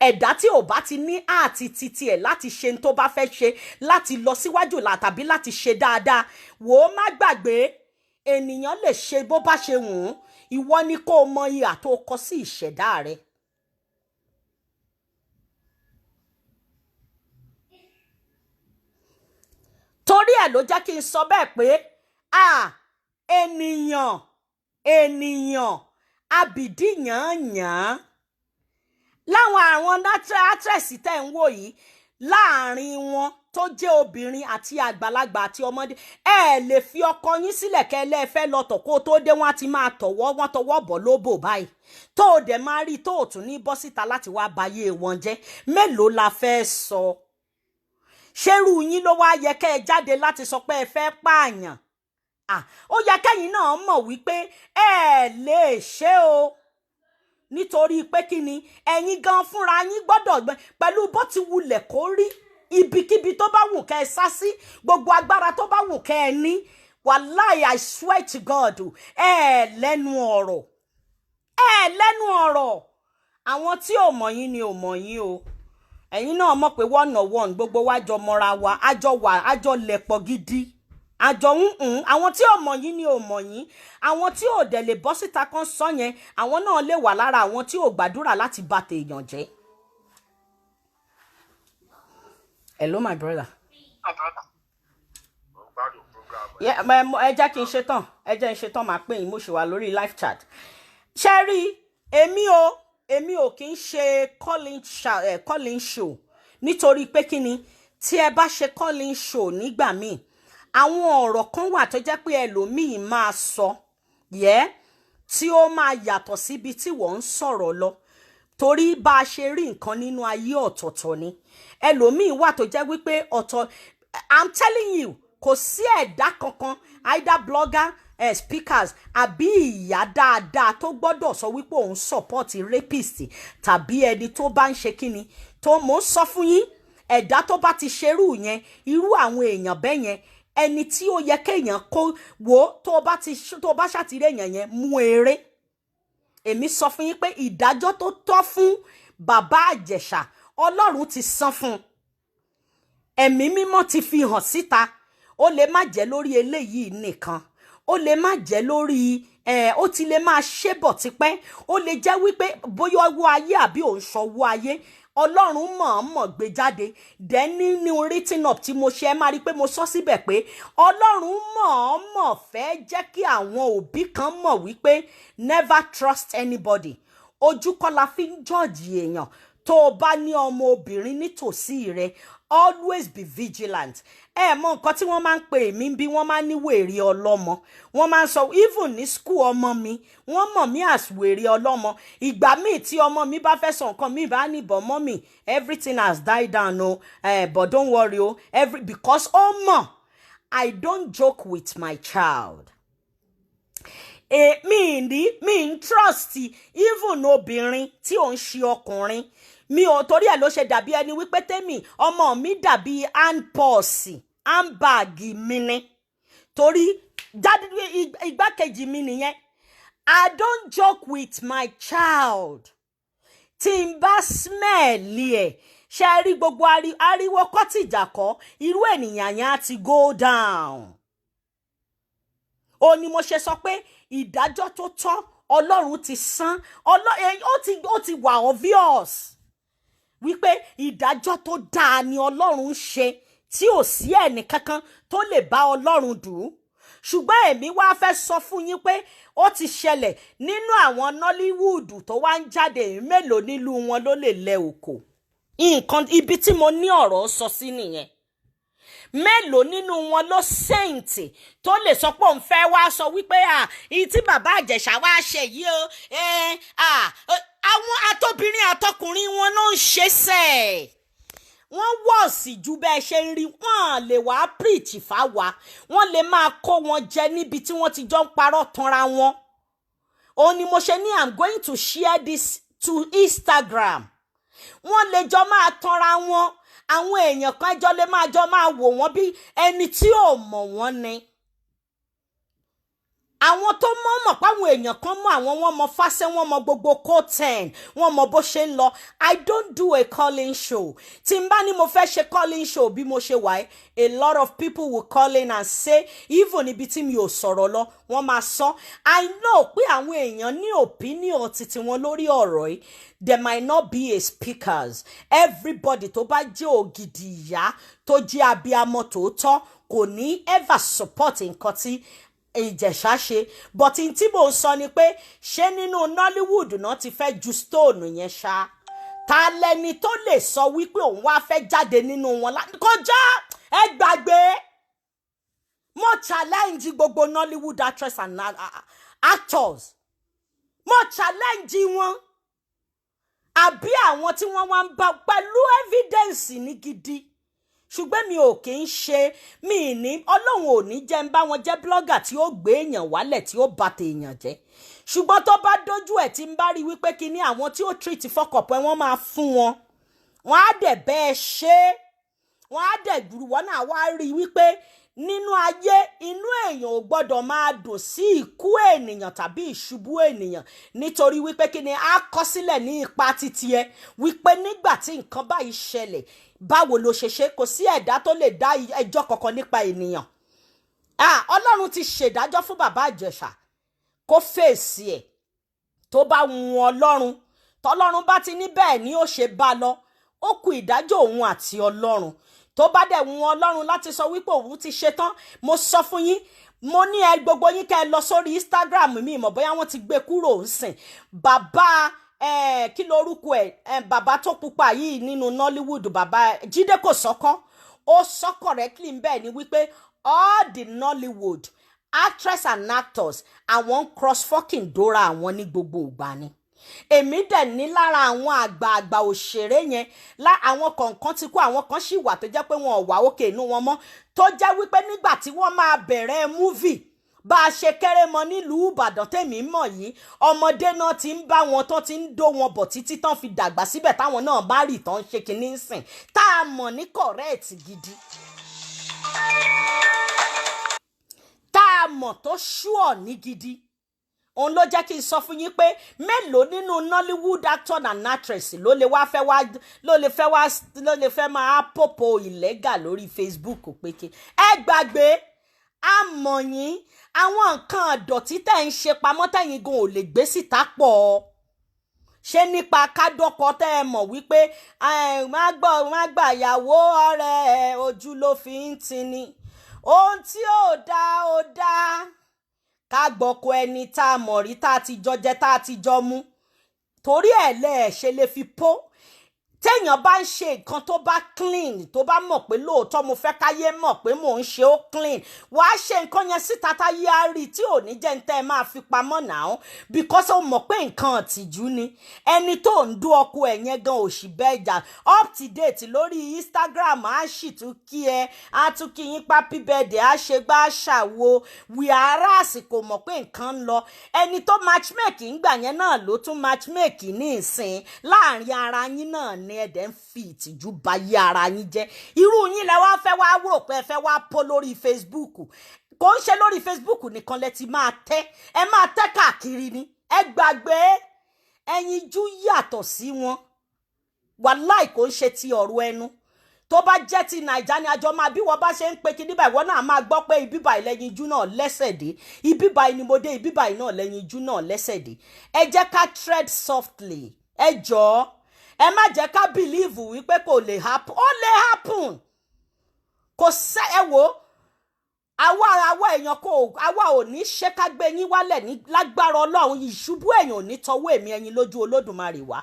Ẹ̀dá tí ò bá ti ní àti titi ẹ̀ láti ṣe tó bá fẹ́ ṣe, láti lọ síwájú là tàbí láti ṣe dáadáa, wò ó, má gbàgbé, ènìyàn lè ṣe bó bá ṣe wù ú. Ìwọ ni kó o mọ ìhà tó kọ sí ìṣẹ̀dá rẹ. Torí ẹ̀ ló jẹ́ kí n sọ bẹ́ẹ̀ pé a ènìyàn abìdí yàn-án láwọn àwọn actress tẹ́ ń wò yìí, láàrin wọn tó jẹ́ obìnrin àti àgbàlagbà àti ọmọdé, ẹ lè fi ọkọ yín sílẹ̀ kẹ́ ẹ lẹ́ẹ̀fẹ́ lọ́tọ̀. Kó tó dé, wọ́n á ti máa tọ̀wọ́ wọ́n tọwọ́ bọ̀ lóbò báyìí, tó o dẹ̀ máa rí tó o tún ní bọ́ síta láti wá bayé wọn jẹ́. Mélòó la fẹ́ sọ? Ṣerú yín ló wá yẹ kẹ́ ẹ jáde láti sọ pé ẹ fẹ́ pààyàn? Ó yẹ kẹ́yìn náà mọ̀ wípé ẹ lè ṣe o, nítorí pé kí ni? Ẹ̀yin gan fúnra yín gbọ́dọ̀ gbẹ pẹ̀lú bó ti wulẹ̀ kó rí. Ibikíbi tó bá wù kẹ́ ẹ sá sí, gbogbo agbára tó bá wù kẹ́ ẹ ní, wàláì, I swear to God, ẹ lẹ́nu ọ̀rọ̀, ẹ lẹ́nu ọ̀rọ̀. Àwọn tí ò mọ̀ yín ni ò mọ̀ yín o. Ẹ̀yin náà mọ̀ pé one on one, gbogbo wa jọ mọ́ra wa, àjọ wà, àjọ lẹ̀pọ̀ gidi, àjọ ń àwọn tí ò mọ̀ yín ni ò mọ̀ yín. Àwọn tí ò dẹ̀ lè bọ́ síta kan sọ yẹn, àwọn náà lè wà lára àwọn tí ò gbàdúrà láti bà tèèyàn jẹ́. Hello, my brother. Mo ń gbádùn program ẹ. Yeah, ẹ jẹ́ kí n ṣe tán, ẹ jẹ́ n ṣe tán, máa pè yín. Mo ṣì wà lórí live chat. Ṣé rí èmi ò kì í ṣe calling show, nítorí pé kí ni? Tí ẹ bá ṣe calling show nígbà míì, Àwọn ọ̀rọ̀ kan wà tó jẹ́ pé ẹlòmíì máa sọ yẹ tí ó máa yàtọ̀ síbi tí wọ́n ń sọ̀rọ̀ lọ, torí bá a ṣe rí nǹkan nínú ayé, ọ̀tọ̀ọ̀tọ̀ ni. Ẹlòmíì wà tó jẹ́ wípé ọ̀tọ̀. I'm telling you, kò sí ẹ̀dá kankan, either blogger, speakers àbí ìyá dáadáa tó gbọ́dọ̀ sọ wípé òun support rapist tàbí ẹni tó bá ń ṣe kíni tó. Mò ń sọ fún yín, ẹ̀dá tó bá ti ṣerú yẹn, irú àwọn èèyàn bẹ́ẹ̀ yẹn, ẹni tí ó yẹ kéèyàn kó wò ó, tó bá ṣàtìrí èèyàn yẹn mú eré. Èmi sọ fún yín pé ìdájọ́ tó tọ́ fún Bàbá Ìjẹ̀ṣà, Ọlọ́run ti san fún un. Ẹ̀mí Mímọ́ ti fi hàn síta. Ó lè má jẹ́ lórí eléyìí nìkan, ó lè má jẹ́ lórí ẹ̀, ó ti lè máa ṣe bọ̀ tipẹ́. Ó lè jẹ́ wípé bóyá ọwọ́ ayé àbí òun ṣọwọ́ ayé, Ọlọ́run mọ̀ọ́mọ̀ gbé jáde. Then nínú written up tí mo ṣe, ẹ máa rí i pé mo sọ síbẹ̀ pé Ọlọ́run mọ̀ọ́mọ̀ fẹ́ jẹ́ kí àwọn òbí kan mọ̀ wípé never trust anybody. Ojú kọ́ la fi ń judge èèyàn. Tó o bá ní ọmọ obìnrin nítòsí rẹ, always be vigilant. Ẹ mọ nǹkan tí wọ́n máa ń pè mí bí, wọ́n máa ń ní wèrè ọlọ́mọ. Wọ́n máa ń sọ, even ní school ọmọ mi, wọ́n mọ̀ mí as wèrè ọlọ́mọ. Ìgbà míì tí ọmọ mi bá fẹ́ sọ nǹkan mi, bá ní, "But mommy, everything has died down o, but don't worry o," every because ó mọ̀ I don't joke with my child. Mi ní mi ń trust even obìnrin tí ò ń ṣe ọkùnrin mi ò. Torí ẹ̀ ló ṣe dàbí ẹni wípé tèmi, ọmọ mi dàbí hand purse, handbag mi ni, torí jáde igbákejì mi nìyẹn. I don't joke with my child. Tí n bá smell ẹ̀, ṣe rí gbogbo ariwo kọ́tìjà kọ́, irú ènìyàn yẹn á ti go down. Ó ní mo ṣe sọ pé ìdájọ́ tó tọ́, Ọlọ́run ti san. Ó ti wà obvious wípé ìdájọ́ tó dáa ni Ọlọ́run ń ṣe, tí ò sí ẹnì kankan tó lè bá Ọlọ́run dùn ún. Ṣùgbọ́n èmi wá fẹ́ sọ fún yín pé ó ti ṣẹlẹ̀ nínú àwọn Nollywood tó wá ń jáde. Mélòó nílùú wọn ló lè lẹ òkò nǹkan? Ibi tí mo ní ọ̀rọ̀ sọ sí nìyẹn. Mélòó nínú wọn ló saint tó lè sọ pé òun fẹ́ wá sọ wípé à ìyí tí Bàbá Ìjẹ̀ṣà wá ṣe yìí o? Àwọn àtobìnrin àtọkùnrin wọn ló ń ṣe sẹ́ẹ̀. Wọ́n wọ̀ọ̀sì ju bẹ́ẹ̀ ṣe ń rí. Wọ́n lè wá preach fáwa, wọ́n lè máa kó wọn jẹ níbi tí wọ́n ti jọ ń parọ́ tanra wọn. Òun ni mo ṣe ní I'm going to share this to Instagram. Wọ́n lè jọ máa tanra wọn. Àwọn èèyàn kan jọ lè máa jọ máa wò wọ́n bí ẹni tí ò mọ̀ wọ́n ni. Àwọn tó mọ̀ mọ̀ páwọn èèyàn kan mọ̀ àwọn, wọn mọ fásẹ́, wọn mọ gbogbo code 10, wọn mọ bó ṣe ń lọ. I don't do a calling show. Tí n bá ní mo fẹ́ ṣe calling show bí mo ṣe wà ẹ́, a lot of people will call in and say, even ibi tí mi ò sọ̀rọ̀ lọ, wọ́n máa sọ. I know pé àwọn èèyàn ní opinion titi wọn lórí ọ̀rọ̀ yìí. There might not be a speakers. Everybody tó bá jẹ́ ògidì ìyá, tó jẹ́ abiyamọ tòótọ́, kò ní ever support nǹkan tí Ìjẹ̀ṣà ṣe. But n tí mò ń sọ ni pé, ṣé nínú Nollywood náà ti fẹ́ ju stone yẹn ṣá? Ta lẹni tó lè sọ wípé òun wá fẹ́ jáde nínú wọn kọjá? Ẹ gbàgbé. Mo challenge gbogbo Nollywood actress and actors. Mo challenge wọn, àbí àwọn tí wọ́n wá ń bá pẹ̀lú evidence ní gidi. Ṣùgbọ́n mi ò kì í ṣe mi ní Ọlọ́run ò ní jẹ́ ń bá wọn jẹ́ blogger tí ó gbé èèyàn wálẹ̀, tí ó bà tèèyàn jẹ́. Ṣùgbọ́n tó bá dójú ẹ̀, tí ń bá rí wípé kí ní àwọn tí ó treat fọkọ̀pẹ́, wọ́n máa fún wọn, wọ́n á dẹ̀ bẹ́ẹ̀ ṣe é, wọ́n á dẹ̀ gbùrù wọ́n náà wá rí wípé nínú ayé, inú èèyàn ò gbọ́dọ̀ máa dùn sí ikú ènìyàn tàbí ìṣubú ènìyàn, nítorí wípé kí ni á kọ sílẹ̀ ní ipa títí ẹ wípé nígbà tí nǹkan báyìí ṣẹlẹ̀, báwo ló ṣe ṣe? Kò sí ẹ̀dá tó lè dá ẹjọ́ kankan nípa ènìyàn. Ọlọ́run ti ṣèdájọ́ fún Bàbá Ìjẹ̀ṣà, kó fèsì ẹ̀. Tó bá wù Ọlọ́run, tọ́lọ́run bá ti ní bẹ́ẹ̀ ni ó ṣe bá lọ, ó kù ìdájọ́ òun àti Ọlọ́run. Tó bá dẹ̀ wù Ọlọ́run láti sọ wípé òun ti ṣetán. Mo sọ fún yín, mo ní ẹ gbogbo yín kẹ́ ẹ lọ sórí Instagram mi, mọ̀ bóyá wọ́n ti gbé kúrò ń sìn. Bàbá kí lorúkọ ẹ, bàbá tó pupa yìí nínú Nollywood, bàbá Jídé Kòsọ́kọ́, ó sọ correctly bẹ́ẹ̀ ni wípé All the Nollywood actress and actors, àwọn ń cross fucking dóra àwọn ní gbogbo ìgbà ni. Èmi dẹ̀ ní lára àwọn àgbààgbà òṣèré yẹn lá, àwọn kọ̀ọ̀kan ti kú, àwọn kan sì wà tó jẹ́ pé wọn ò wá òkè inú wọn mọ́, tó jẹ́ wípé nígbà tí wọ́n máa bẹ̀rẹ̀ movie, bá a ṣe kéré mọ nílùú Ìbàdàn tèmi mọ̀ yìí, ọmọdé náà ti ń bá wọn tó ti ń dó wọn bọ̀ títí tán fi dàgbà síbẹ̀, táwọn náà bá rì tán ṣe kinní ń sìn, tá a mọ̀ ní correct gidi, tá a mọ̀ tó ṣúọ̀ ní gidi. Òun ló jẹ́ kí n sọ fún yín pé mélòó nínú Nollywood actor and actress ló lè wá fẹ́ wá, ló lè fẹ́ wá, ló lè fẹ́ máa pòpò illegal lórí Facebook pé kí ẹ gbàgbé àmọ̀ yín. Àwọn nǹkan àdọ̀tí tẹ̀ ń ṣe pamọ́ tẹ̀yìn gan ò lè gbé síta pọ̀. Ṣé nípa kádọ́kọ tẹ́ ẹ mọ̀ wípé má gbọ́, má gbà yàwó ọ̀rẹ́ ẹ, ojú ló fi ń tini, ohun tí ò dáa ò dáa, ká gbọ́kọ ẹni tá a mọ̀ rí, tá a ti jọ jẹ, tá a ti jọ mú, torí ẹ̀ lẹ́ẹ̀ ṣe lè fi pó. Téèyàn bá ń ṣe nǹkan tó bá clean, tó bá mọ̀ pé lóòótọ́ mo fẹ́ káyé mọ̀ pé mò ń ṣe ó clean, wàá ṣe nǹkan yẹn síta táyé á rí, tí ò ní jẹ́ ń tẹ́ ẹ máa fi pamọ́ náà, because ó mọ̀ pé nǹkan ìtìjú ni. Ẹni tó ń dún ọkọ ẹ̀ yẹn gan òṣì bẹ́ẹ̀ jà up to date lórí Instagram, á sì tún kí ẹ, á tún kí yín happy birthday, á ṣe gbá ṣàwo wíárà, kò mọ̀ pé nǹkan ń lọ. Ẹni tó matchmake ń gbà yẹn náà ló tún matchmake ní ìsìn láàrin ara yín náà ní. Ẹ̀dẹ̀ ń fi ìtìjú ba yí ara yín jẹ́. Irú yín lẹ wá fẹ́ wá rò pé ẹ fẹ́ wá pọ́ lórí Facebook. Kò ń ṣe lórí Facebook nìkan lẹ ti máa tẹ́, ẹ máa tẹ́ káàkiri ni. Ẹ gbàgbé, ẹyinjú yàtọ̀ sí wọn. Wàláì, kò ń ṣe ti ọ̀rọ̀ ẹnu. Tó bá jẹ́ ti Nàìjà ni àjọ máa bí wọ́n bá ṣe ń pe kí níbà, ìwọ náà máa gbọ́ pé ibi báyìí lẹ́yinjú náà lẹ́sẹ̀ dé, ibi báyìí ni mo dé, ibi báyìí náà lẹ́yinjú náà lẹ́sẹ̀ dé. Ẹ jẹ́ ká tread softly. Ẹ jọ̀ọ́, ẹ má jẹ́ ká believe wípé kò lè happen. Ó lè happen. Kò sẹ́. Ẹ wò ó, àwa èèyàn kò, àwa ò ní ṣe ká gbé yín wálẹ̀ ní lágbára Ọlọ́run. Ìṣubú èèyàn ò ní tọwọ́ èmi ẹyin lójú Olódùmarè wá.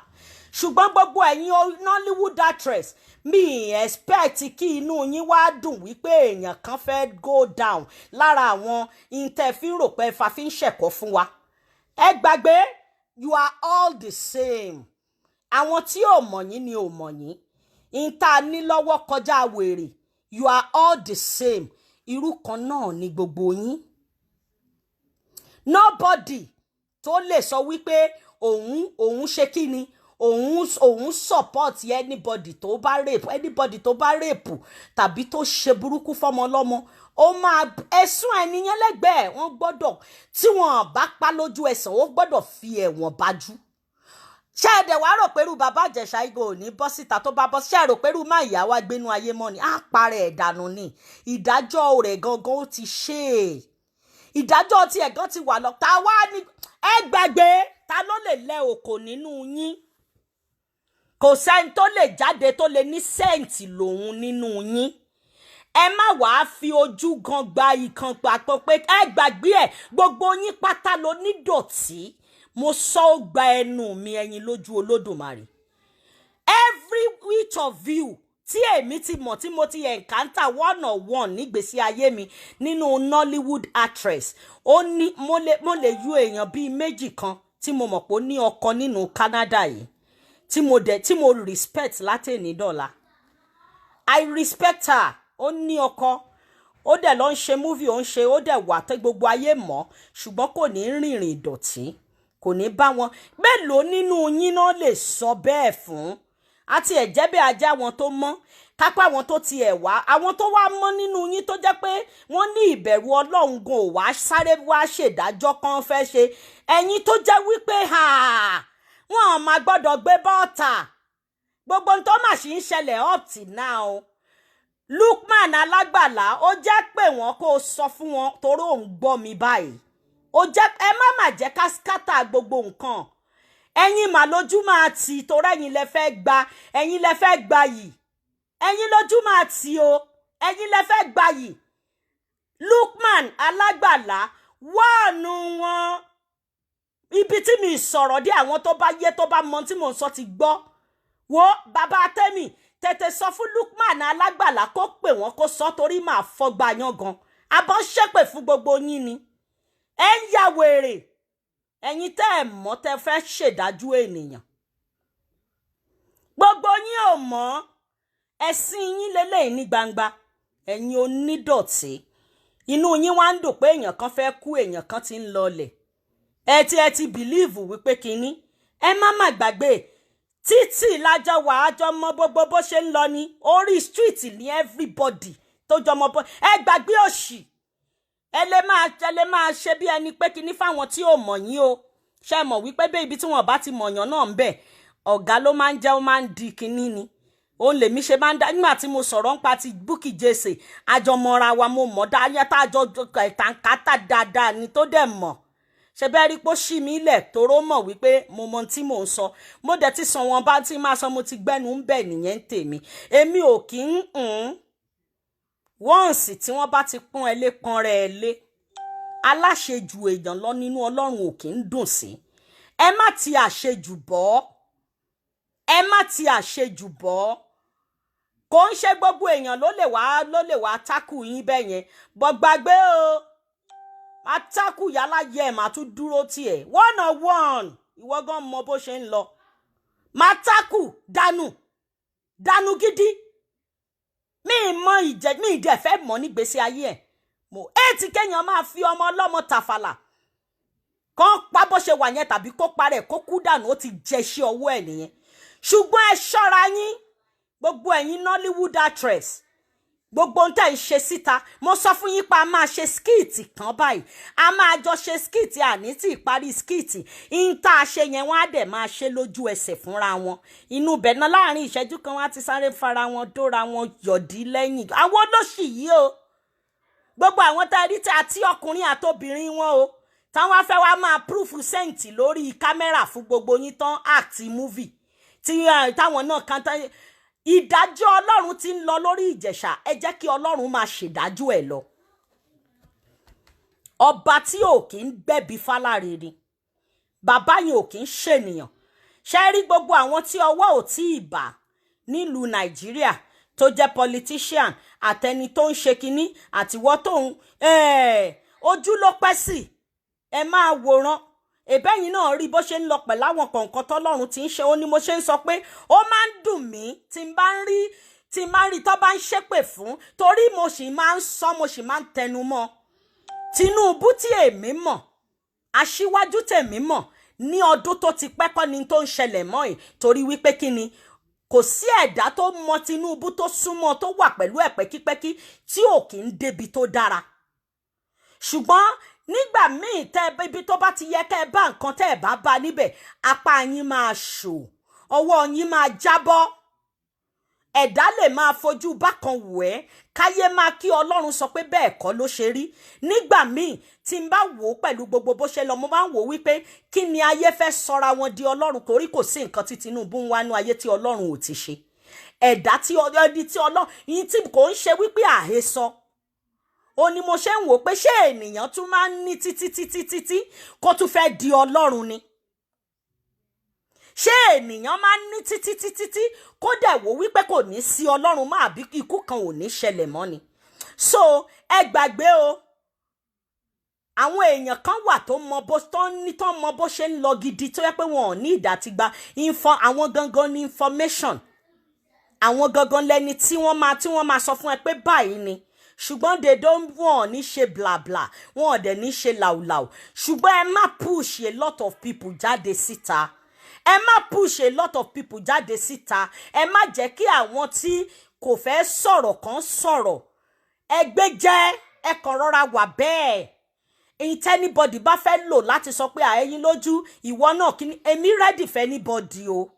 Ṣùgbọ́n gbogbo ẹ̀yin Nollywood actress, mi expect kí inú yín wá dùn wípé èèyàn kan fẹ́ go down lára àwọn intẹ́fín rò pé ẹ̀fà fi ń ṣẹ̀kọ́ fún wa. Ẹ gbàgbé, you are all the same. Àwọn tí ò mọ̀ yín ni ò mọ̀ yín ìta ní lọ́wọ́ kọjá wèrè. You are all the same. Irú kan náà ni gbogbo yín. Nobody tó lè sọ wípé òun ṣe kí ni, òun support anybody tó bá rape anybody, tó bá rape tàbí tó ṣe burúkú fọmọ ọlọ́mọ. Ó máa ẹ̀sùn ẹni yẹn lẹ́gbẹ̀ẹ́. Wọ́n gbọ́dọ̀, tí wọ́n bá pa lójú ẹsẹ̀, ó gbọ́dọ̀ fi ẹ̀wọ̀n bájú. Ṣé ẹ dẹ̀ wá rò pé irú Bàbá Ìjẹ̀ṣà igo ò ní bọ́ síta? Tó bá bọ́, ṣé ẹ rò pé irú má ìyá wa gbénú ayé mọ́ ni? Á parẹ́ ẹ̀ dànù ni. Ìdájọ́ rẹ̀ gangan, ó ti ṣe é. Ìdájọ́ tí ẹ̀gán ti wà lọ. Ta wá ní ẹ gbàgbé, ta ló lè lẹ òkò nínú yín? Kò sẹ́ni tó lè jáde tó lè ní saint lòun nínú yín. Ẹ má wàá fi ojú gan gba ìkan papọ̀ pé ẹ gbàgbé ẹ. Gbogbo yín pátá ló ní dọ̀tí. Mo sọ, ó gba ẹnu mi, ẹyin lójú Olódùmarè. Every each of you tí èmi ti mọ̀, tí mo ti encounter one on one nígbèésí ayé mi nínú Nollywood actress, ó ní mo lè yọ èèyàn bíi méjì kan tí mo mọ̀ pé ó ní ọkọ nínú Canada yìí, tí mo dẹ̀ tí mo respect látẹ̀ní dọ̀la. I respect her. Ó ní ọkọ, ó dẹ̀ lọ ń ṣe movie, ó ń ṣe, ó dẹ̀ wà tẹ́ gbogbo ayé mọ̀, ṣùgbọ́n kò ní rìnrìn ìdọ̀tí, kò ní bá wọn. Mélòó nínú yín náà lè sọ bẹ́ẹ̀ fún? Àti ẹ̀jẹ̀ bí ajá wọn tó mọ́ kápá, àwọn tó tiẹ̀ wá, àwọn tó wá mọ́ nínú yín, tó jẹ́ pé wọ́n ní ìbẹ̀rù Ọlọ́run gan, ò wá sáré wá ṣèdájọ́ kan fẹ́ ṣe. Ẹ̀yin tó jẹ́ wípé wọ́n máa gbọ́dọ̀ gbé bọ́ọ̀tà gbogbo ohun tó mà ṣì ń ṣẹlẹ̀ up till now. Lukman Alágbàlá, ó jẹ́ pé wọ́n kó sọ fún wọn torí òun gbọ́ mi báyìí. Ó jẹ́ ẹ má má jẹ́ ká scatter gbogbo nǹkan. Ẹ̀yin mà lójú máa tì, torí ẹ̀yin lẹ fẹ́ gba, ẹ̀yin lẹ fẹ́ gba yìí. Ẹ̀yin lójú máa tì o, ẹ̀yin lẹ fẹ́ gba yìí. Lukman Alágbàlá, wáànù wọn ibi tí mi sọ̀rọ̀ dé. Àwọn tó bá yé, tó bá mọ tí mò ń sọ ti gbọ́. Wo bàbá tẹ́mi, tètè sọ fún Lukman Alágbàlá kó pè wọ́n, kó sọ, torí màá fọgbà yan gan. Abọ́ ṣépè fún gbogbo yín ni. Ẹ ń ya wèrè. Ẹ̀yin tẹ́ ẹ̀ mọ̀, tẹ́ fẹ́ ṣèdájú ènìyàn, gbogbo yín ò mọ̀. Ẹ̀sìn yín lélẹ́yìn ní gbangba. Ẹ̀yin onídọ̀tí, inú yín wá ń dùn pé èèyàn kan fẹ́ kú, èèyàn kan ti ń lọlẹ̀. Ẹ ti believe wípé kínní. Ẹ má má gbàgbé, títì lájọ wà, á jọ mọ gbogbo bó ṣe ń lọ ní orí street ní everybody tó jọ mọ bó. Ẹ gbàgbé òṣì. Ẹ lè máa ṣe bí ẹni pé kinní fáwọn tí ò mọ̀ yín o. Ṣe mọ̀ wípé bí ibi tí wọ́n bá ti mọ̀yàn náà ń bẹ̀, ọ̀gá ló máa ń jẹ́, ó máa ń di kinní ni. Òun lèmi ṣe máa ń dá. Nígbà tí mo sọ̀rọ̀ ń pa ti Bukky Jesse, àjọmọ́ra wa, mo mọ̀ dáyà tá a jọ tàǹkátà dáadáa ni, tó dẹ̀ mọ̀ ṣe bẹ́ẹ̀ rí pé ó ṣí mi lẹ̀, toró mọ̀ wípé mo mọ tí mò ń sọ. Mo dẹ̀ ti sọ wọn bá tí máa sọ, mo ti gbẹ́nu ń bẹ̀ nìyẹn ń tèmi. Èmi ò kí ń wọ́ǹsì tí wọ́n bá ti pọ́n ẹ lé, pọ́n rẹ̀ ẹ lé. Aláṣejù èèyàn lọ nínú Ọlọ́run ò kí ń dùn sí. Ẹ má ti àṣejù bọ́, ẹ má ti àṣejù bọ́. Kò ń ṣe gbogbo èèyàn ló lè wá tákù yín bẹ́ẹ̀ yẹn bọ́. Gbàgbé o, máa tákù yálà yẹ ẹ̀, máa tún dúró tiẹ̀ one on one. Ìwọ gan mọ bó ṣe ń lọ. Máa tákù dànù dànù gidi. Mi mọ ìjẹ, mi ì dẹ̀ fẹ́ mọ̀ nígbésí ayé ẹ̀. Mo éètì kéèyàn máa fi ọmọ ọlọ́mọ tàfàlà kàn pa bó ṣe wà yẹn, tàbí kó parẹ́, kó kú dànù, ó ti jẹ iṣẹ́ ọwọ́ ẹ̀ nìyẹn. Ṣùgbọ́n ẹ ṣọ́ra yín, gbogbo ẹ̀yin Nollywood actress, gbogbo ohun tẹ́ ń ṣe síta. Mo sọ fún yín pa, a máa ṣe skit kan báyìí, a máa jọ ṣe skit, àní tí ìparí skit ń tá a ṣe yẹn, wọ́n á dẹ̀ máa ṣe lójú ẹsẹ̀ fúnra wọn inú ibẹ̀ náà. Láàrin ìṣẹ́jú kan, wọ́n á ti sáré fara wọn dóra wọn yọ̀dí lẹ́yìn. Àwọn olóṣì yìí o, gbogbo àwọn tá a rí tí àti ọkùnrin àtobìnrin wọn o, táwọn afẹ́ wa máa proof sent lórí kámẹ́rà fún gbogbo yín tán, act movie tí táwọn náà kan tán. Ìdájọ́ Ọlọ́run ti ń lọ lórí Ìjẹ̀ṣà. Ẹ jẹ́ kí Ọlọ́run máa ṣèdájọ́ ẹ̀ lọ. Ọba tí ò kí ń gbẹ̀bí fáláre ni bàbá yẹn, ò kí ń ṣènìyàn. Ṣe rí gbogbo àwọn tí ọwọ́ ò tí ì bà nílùú Nàìjíríà tó jẹ́ politician, àtẹni tó ń ṣe kinní, àtiwọ́ tó ń ojú ló pẹ́ sí, ẹ máa wòran. Ìbẹ́yìn náà rí bó ṣe ń lọ pẹ̀lú àwọn kọ̀ọ̀kan tọ́lọ́run ti ń ṣe. Ó ní mo ṣe ń sọ pé ó máa ń dùn mí tí n bá ń rí tó bá ń ṣépè fún, torí mo sì máa ń sọ, mo sì máa ń tẹnu mọ́. Tinubu tí èmi mọ̀, aṣíwájú tèmi mọ̀ ní ọdún tó ti pẹ́ kọ́ ni tó ń ṣẹlẹ̀ mọ́ ẹ̀, torí wípé kí ni, kò sí ẹ̀dá tó mọ Tinubu, tó súnmọ́, tó wà pẹ̀lú ẹ̀ pẹ́kípẹ́kí, tí ò kí ń débi tó dára. Ṣùgbọ́n nígbà míì, tẹ́ ibi tó bá ti yẹ kẹ́ ẹ bá nǹkan, tẹ́ ẹ bá bá níbẹ̀, apá yín máa ṣò, ọwọ́ yín máa jábọ́. Ẹ̀dá lè máa fojú bákan wò ẹ́, káyé máa kí Ọlọ́run sọ pé bẹ́ẹ̀ kọ́ ló ṣe rí. Nígbà míì tí n bá wò ó pẹ̀lú gbogbo bó ṣe lọ, mo máa ń wò ó wípé kí ni ayé fẹ́ sọra wọn di Ọlọ́run? Torí kò sí nǹkan tí Tinubu ń wá nú ayé tí Ọlọ́run ò ti ṣe. Ẹ̀dá tí ẹni tí Ọlọ́run yìí tí kò ń ṣe wípé àhesọ ó ní mo ṣe ń wò pé ṣé ènìyàn tún máa ń ní títí títí títí kó tún fẹ́ di Ọlọ́run ni? Ṣé ènìyàn máa ń ní títí títí tí kó dẹ̀ wò wípé kò ní sí Ọlọ́run mọ́, àbí ikú kan ò ní ṣẹlẹ̀ mọ́ ni? So ẹ gbàgbé o, àwọn èèyàn kan wà tó mọ bó tó ní, tó mọ bó ṣe ń lọ gidi, tó yẹ pé wọn ò ní ìdàtìgbà info. Àwọn gangan ní information, àwọn gangan lẹni tí wọ́n máa sọ fún ẹ pé báyìí ni. Ṣùgbọ́n they don't, wọn ò ní ṣe bla bla, wọn ò dẹ̀ ní ṣe làwùlàwù. Ṣùgbọ́n ẹ má push a lot of people jáde síta, ẹ má push a lot of people jáde síta. Ẹ má jẹ́ kí àwọn tí kò fẹ́ sọ̀rọ̀ kan sọ̀rọ̀. Ẹgbẹ́ jẹ́, ẹ kàn rọra wà bẹ́ẹ̀. Èyí tí anybody bá fẹ́ lò láti sọ pé àẹ́yìn lójú ìwọ náà kí ni, èmi ready for anybody o.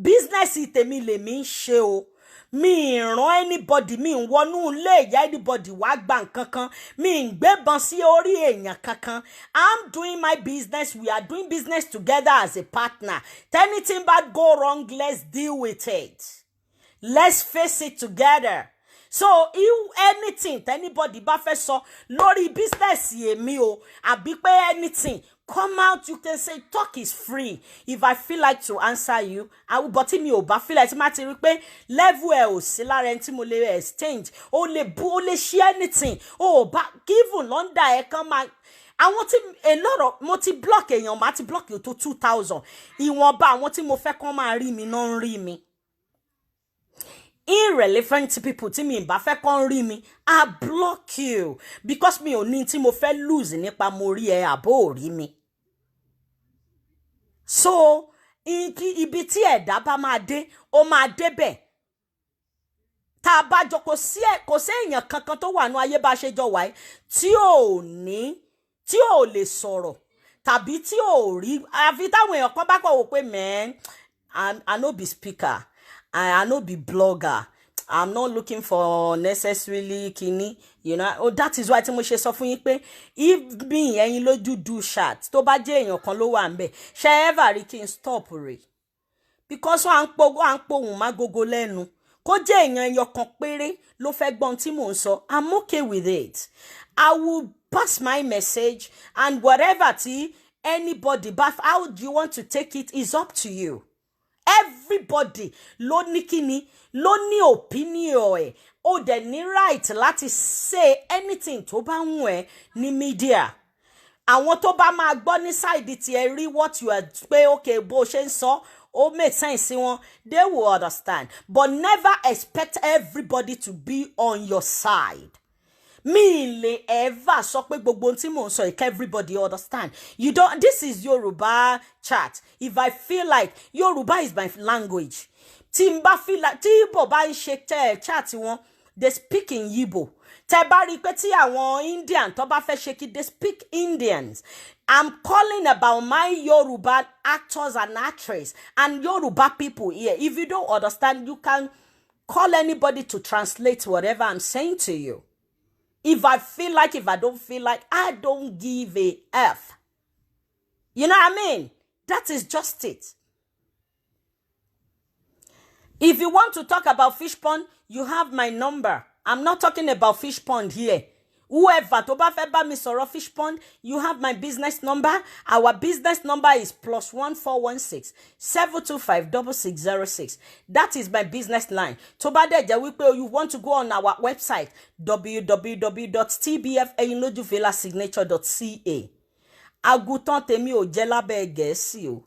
Business tèmi lèmi ń ṣe o. Mi ì ràn anybody, mi ń wọnú ilé ìyá anybody wá gba nǹkan kan, mi ń gbébọn sí orí èèyàn kankan. I'm doing my business, we are doing business together as a partner. Anything bad go wrong, let's deal with it, let's face it together. So if anything anybody bá fẹ́ sọ lórí business èmi o, àbí pé anything come out, you can say. Talk is free. If I feel like to answer you, I will. But tí mi ò bá feel like, tí má ti rí pé level ẹ ò sí lára ẹni tí mo lè exchange, ó lè bú, ó lè ṣe anything, ó bá even London ẹ kàn máa àwọn tí a lot of mo ti block èèyàn, máa ti block tó 2,000. Ìwọ̀nba àwọn tí mo fẹ́ kán máa rí mi náà ń rí mi. Irrelevant people tí mi bá fẹ́ kán rí mi, I block you, because mi ò ní tí mo fẹ́ lose nípa mo rí ẹ àbó ò rí mi. So ibi tí ẹ̀dá bá máa dé, ó máa débẹ̀. Tá a bá jọ, kò sí èèyàn kankan tó wà ní ayé bá a ṣe jọ wáyé tí ò ní, tí ò lè sọ̀rọ̀ tàbí tí ò rí, àfi táwọn èèyàn kan bá kọ̀ wò pé, "Man, I no be speaker, I no be blogger, I'm not looking for necessarily kini." Oh, that is why tí mo ṣe sọ fún yín pé if me ẹyin lójú do chat, tó bá jẹ́ èèyàn kan ló wà ń bẹ̀, ṣe ever rí kí n stop rẹ̀? Because wọ́n à ń pohùn má gogo lẹ́nu. Kó jẹ́ èèyàn ẹyọ kan péré ló fẹ́ gbọ́n tí mò ń sọ, I'm okay with it. I will pass my message, and whatever tí anybody bá, how do you want to take it is up to you. Everybody ló ní kíni, ló ní opinion ẹ̀. Ó dẹ̀ ní right láti say anything tó bá wù ẹ́ ní media. Àwọn tó bá máa gbọ́ ní side tiẹ̀ rí what you are pé, okay, bó ṣe ń sọ ó make sense sí wọn, they will understand. But never expect everybody to be on your side. Mi lè ever sọ pé gbogbo ohun tí mò ń sọ yìí everybody understand. You don't. This is Yoruba chat. If I feel like, Yoruba is my language, tí n bá feel like, tí Igbo bá ń ṣe tẹ chat wọn, they speak in Igbo. Tẹ bá rí i pé tí àwọn Indian tó bá fẹ́ ṣe kí, they speak Indians. I'm calling about my Yoruba actors and actresses and Yoruba people here. If you don't understand, you can call anybody to translate whatever I'm saying to you. If I feel like, if I don't feel like, I don't give a F. You know what I mean? That is just it. If you want to talk about fish pond, you have my number. I'm not talking about fish pond here. Whoever tó bá fẹ́ bá mi sọ̀rọ̀ fish pond, you have my business number. Our business number is +1 416 725 6606. That is my business line. Tó bá dẹ̀ jẹ́ wípé you want to go on our website, www.tbfeyinlojuvillasignature.ca. Àgùntàn tèmi ò jẹ́ lábẹ́ Gẹ̀ẹ́sì o.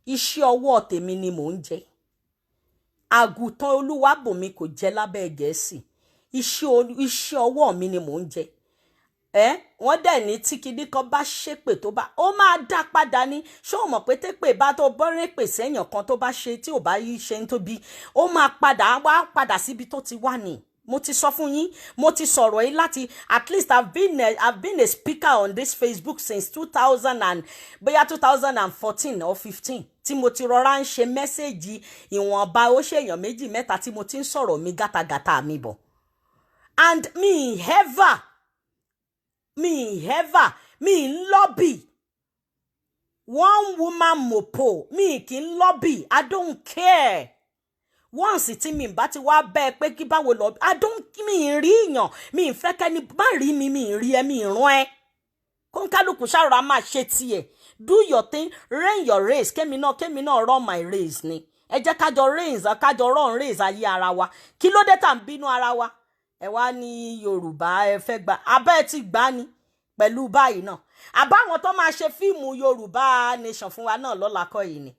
Iṣẹ́ ọwọ́ tèmi ni mò ń jẹ. Àgùntàn Olúwàbùnmi kò jẹ́ lábẹ́ Gẹ̀ẹ́sì. Iṣẹ́ ọwọ́ mi ni mò ń jẹ. Ẹ wọ́n dẹ̀ ní tí kinní kan bá ṣépè, tó bá ó máa dá padà ní. Ṣé o mọ̀ pé tépè bá tó bọ́rẹ́ pè sẹ́yìn kan, tó bá ṣe, tí ò bá yí ṣe ń tóbi, ó máa padà wá padà síbi tó ti wà ní. Mo ti sọ fún yín, mo ti sọ̀rọ̀ yìí láti at least I've been a speaker on this Facebook since two thousand and bóyá 2014 or 15, tí mo ti rọra ń ṣe message ìwọ̀nba, ó ṣèyàn méjì mẹ́ta tí mo ti ń sọ̀rọ̀ mi gátagàta mi bọ̀. And me ever me ń lobby one woman mopo, mi kì í lobby. I don't care. Once tí mi bá ti wá bẹ́ẹ̀ pé kí báwo lọ, I don't, mi ì rí èèyàn, mi ì fẹ́ kẹ́ni má rí mi, mi ì rí ẹ, mi ì rán ẹ. Kóńkálùkù ṣàròrà máa ṣe tiẹ̀. Do your thing, run your race. Kémi náà run my race ni. Ẹ jẹ́ kájọ race, kájọ run race ayé ara wa. Kí ló dé tá à ń bínú ara wa? Ẹ wá ní Yorùbá ẹ fẹ́ gbà, abẹ́ ẹ ti gbà ni pẹ̀lú báyìí náà. Àbáwọn tó máa ṣe fíìmù Yorùbá Nation fún wa náà lọ́la kọ́ yìí ni.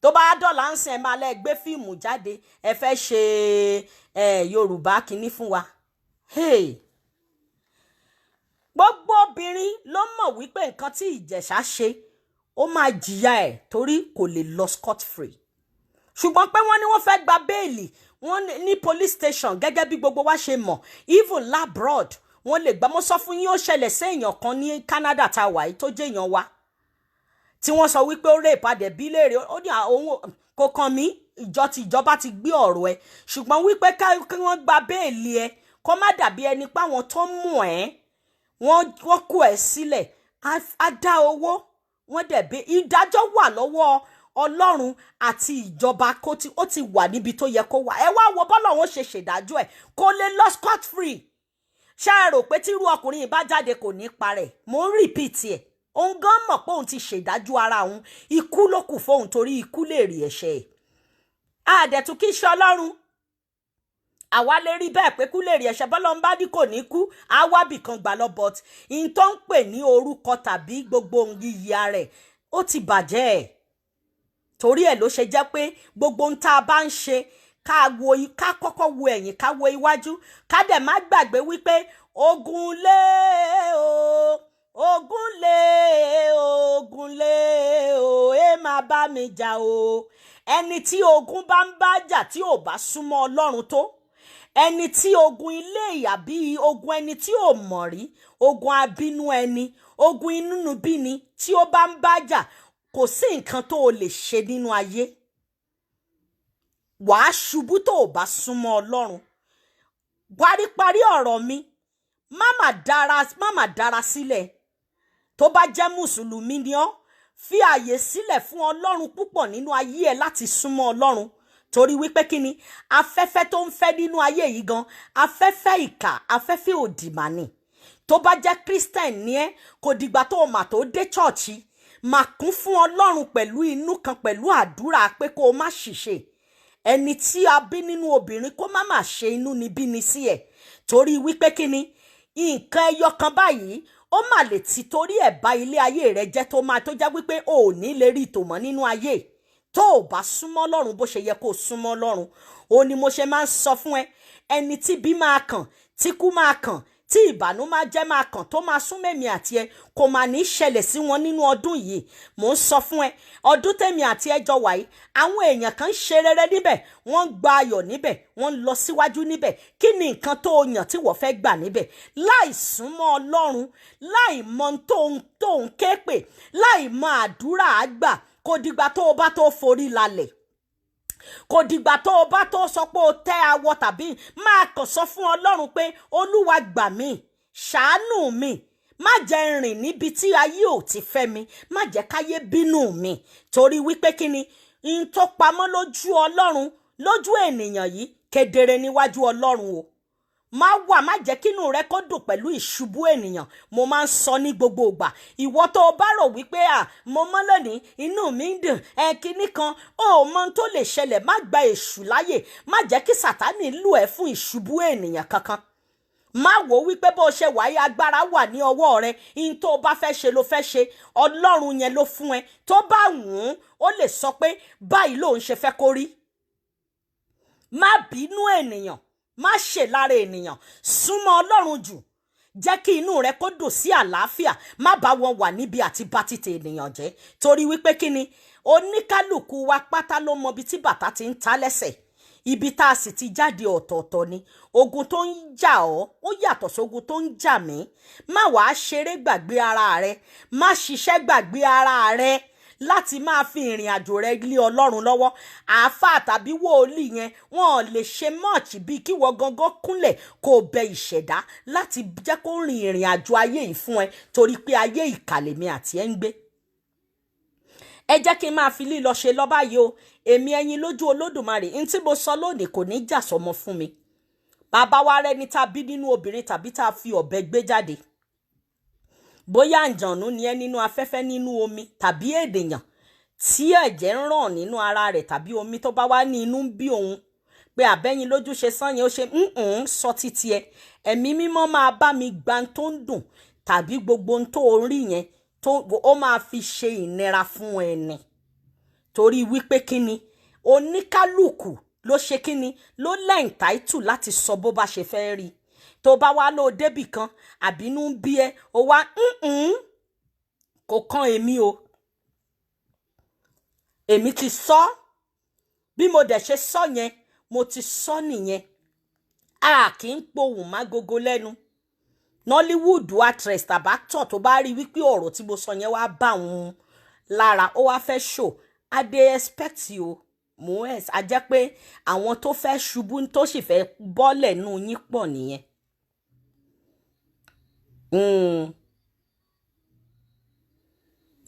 Tó bá dọ̀là ń sìn, ẹ máa lẹ́ gbé fíìmù jáde, ẹ fẹ́ ṣe ẹ Yorùbá kínní fún wa. Hey, gbogbo obìnrin ló mọ̀ wípé nǹkan tí Ìjẹ̀ṣà ṣe, ó máa jìyà ẹ̀, torí kò lè lọ scot free. Ṣùgbọ́n pé wọ́n ní wọ́n fẹ́ gba bail, wọ́n ní police station, gẹ́gẹ́ bí gbogbo wa ṣe mọ̀, even l'abroad wọ́n lè gbà. Mo sọ fún yín, ó ṣẹlẹ̀ sí èèyàn kan ní Canada tá a wà yìí, tó jẹ́ èèyàn wa, tí wọ́n sọ wípé ó rape adẹ̀ bí léèrè, ó ní òun kò kàn mí, ìjọ ti ìjọba ti gbé ọ̀rọ̀ ẹ. Ṣùgbọ́n wípé kí wọ́n gba bail ẹ, kó má dàbí ẹni pé àwọn tó mú ẹ, wọ́n kó ẹ sílẹ̀, á dá owó wọ́n dẹ̀ bí ìdájọ́ wà lọ́wọ́. Ọlọ́run àti ìjọba kó tí ó ti wà níbi tó yẹ kó wà. Ẹ wá wo bọ́lọ́run ṣe ṣèdájọ́ ẹ̀, kó lè lọ scot free. Ṣé ẹ rò pé tírú ọkùnrin yìí bá jáde, kò ní parẹ́? Mò ń repeat ẹ̀, òun gan mọ̀ pé òun ti ṣèdájọ́ ara òun. Ikú ló kù fóun, torí ikú lè rí ẹ̀ṣẹ̀ ẹ̀. Àdẹ̀tún kí ṣe Ọlọ́run, àwa lè rí bẹ́ẹ̀ pé kú lè rí ẹ̀ṣẹ̀. Bọ́lá ń bá ní kò ní kú, á wábì kan gbà lọ, but in tó ń pè ní orúkọ tàbí gbogbo ohun yíyí ara ẹ̀, ó ti bàjẹ́ ẹ̀. Torí ẹ̀ ló ṣe jẹ́ pé gbogbo ohun tá a bá ń ṣe, ká wo, ká kọ́kọ́ wo ẹ̀yìn, ká wo iwájú, ká dẹ̀ má gbàgbé wípé ogun lé o, ogun lé, ogun lé o, ẹ máa bá mi jà o. Ẹni tí ogun bá ń bá jà, tí ò bá súnmọ́ Ọlọ́run tó, ẹni tí ogun ilé ìyà bíi ogun ẹni tí ò mọ̀ rí, ogun abínú ẹni, ogun inúnibíni tí ó bá ń bá jà, kò sí nǹkan tó o lè ṣe nínú ayé, wàá ṣubú tó o bá súnmọ́ Ọlọ́run. Paríparí ọ̀rọ̀ mi, má má dára sílẹ̀. Tó bá jẹ́ mùsùlùmí ni ọ́, fi àyè sílẹ̀ fún Ọlọ́run púpọ̀ nínú ayé ẹ láti súnmọ́ Ọlọ́run, torí wípé kí ni afẹ́fẹ́ tó ń fẹ́ nínú ayé yìí gan, afẹ́fẹ́ ìkà, afẹ́fẹ́ òdì mà ni. Tó bá jẹ́ Christian ni ẹ́, kò dìgbà tó o mà tó dé church, mà kún fún Ọlọ́run pẹ̀lú inú kan, pẹ̀lú àdúrà pé kó o má ṣìṣe. Ẹni tí a bí nínú obìnrin, kó má má ṣe inú níbí ni sí ẹ̀, torí wípé kí ni nǹkan ẹyọ kan báyìí, ó mà lè ti torí ẹ̀ bá ilé ayé rẹ jẹ́, tó máa tó jẹ́ wípé o ò ní lè rí ìtòmọ́ nínú ayé tó o bá súnmọ́ Ọlọ́run bó ṣe yẹ kó o súnmọ́ Ọlọ́run. Ó ní mo ṣe máa ń sọ fún ẹ, ẹni tí bí máa kàn, tí kú máa kàn, tí ìbànú máa jẹ́ máa kàn, tó máa sún mẹ́mi àti ẹ, kò máa ní ṣẹlẹ̀ sí wọn nínú ọdún yìí. Mò ń sọ fún ẹ, ọdún tèmi àti ẹ jọ wà yìí, àwọn èèyàn kan ń ṣe rere níbẹ̀, wọ́n ń gba ayọ̀ níbẹ̀, wọ́n ń lọ síwájú níbẹ̀. Kí ni nǹkan tó yàn tí wọ́n fẹ́ gbà níbẹ̀ láì súnmọ́ Ọlọ́run, láì mọ tó ń ké pè, láì mọ àdúrà àgbà? Kò dìgbà tó o bá tó forí lalẹ̀, kò dìgbà tó o bá tó sọ pé o tẹ́ awọ, tàbí máa kàn sọ fún Ọlọ́run pé, "Olúwa, gbà mí, ṣàánú mi, má jẹ́ n rìn níbi tí ayé ò ti fẹ́ mi, má jẹ́ káyé bínú mi." Torí wípé kí ni n tó pamọ́ lójú Ọlọ́run, lójú ènìyàn yìí, kedere níwájú Ọlọ́run o. Má wà, má jẹ́ kínú rẹ kó dùn pẹ̀lú ìṣubú ènìyàn. Mo máa ń sọ ní gbogbo ìgbà, ìwọ tó o bá rò wípé, "À, mo mọ́ lónìí, inú mi ń dùn," ẹ kinní kan, ó mọ ohun tó lè ṣẹlẹ̀. Má gba èṣù láyè, má jẹ́ kí Sátánì lù ẹ́ fún ìṣubú ènìyàn kankan. Má wò wípé bó ṣe wáyé, agbára wà ní ọwọ́ rẹ, ihun tó o bá fẹ́ ṣe ló fẹ́ ṣe. Ọlọ́run yẹn ló fún ẹ, tó bá wù ú, ó lè sọ pé báyìí lòun ṣe fẹ́ kó rí. Má bínú ènìyàn, má ṣe lára ènìyàn. Súnmọ́ Ọlọ́run jù, jẹ́ kí inú rẹ kó dùn sí àlàáfíà. Má bá wọn wà níbi àti bá títẹ ènìyàn jẹ́, torí wípé kí ni oníkálukú wa pátá ló mọ ibi tí bàtà ti ń ta lẹ́sẹ̀. Ibi tá a sì ti jáde ọ̀tọ̀ọ̀tọ̀ ni. Ogun tó ń jà ọ́, ó yàtọ̀ sógun tó ń jà mí. Má wàá ṣeré gbàgbé ara rẹ, má ṣiṣẹ́ gbàgbé ara rẹ láti máa fi ìrìn àjò rẹ lé Ọlọ́run lọ́wọ́. Àáfàá tàbí wòlíì yẹn, wọn ò lè ṣe much bíi kí wọ́n gangan kúnlẹ̀ kó o bẹ ìṣẹ̀dá láti jẹ́ kó rin ìrìn àjò ayé yìí fún ẹ, torí pé ayé ìkàlẹ̀mí àti ẹ̀ ń gbé. Ẹ jẹ́ kí n máa fi lílọ ṣe lọ báyìí o. Èmi ẹyin lójú Olódùmarè, n tí mo sọ lónìí kò ní jà sọmọ fún mi. Bàbá wa rẹni tá a bí nínú obìnrin tàbí tá a fi ọ̀bẹ gbé jáde, bóyá àǹjọ̀nú ni ẹ́ nínú afẹ́fẹ́, nínú omi, tàbí ènìyàn tí ẹ̀jẹ̀ ń ràn nínú ara rẹ̀ tàbí omi, tó bá wá ní inú ń bí òun pé àbẹ́yìn lójú ṣe sán yẹn, ó ṣe ń sọ títí ẹ, Ẹ̀mí Mímọ́ máa bá mi gba tó ń dùn tàbí gbogbo ohun tó rí yẹn, tó ó máa fi ṣe ìnira fún ẹni. Torí wípé kíni oníkálukú ló ṣe kíni ló lẹ́ǹtáìtù láti sọ bó bá ṣe fẹ́ rí. Tó bá wá lóò débì kan, àbínú ń bí ẹ, ó wá kò kan èmi o. Èmi ti sọ, bí mo dẹ̀ ṣe sọ yẹn, mo ti sọ nìyẹn. A kì í pohùn mágogo lẹ́nu. Nollywood actress tàbí actor tó bá rí wípé ọ̀rọ̀ tí mo sọ yẹn wá bá òun lára, ó wá fẹ́ show, I dey expect you mo ẹ̀ a jẹ́ pé àwọn tó fẹ́ ṣubú, tó sì fẹ́ bọ́lẹ̀ nù yín pọ̀ nìyẹn.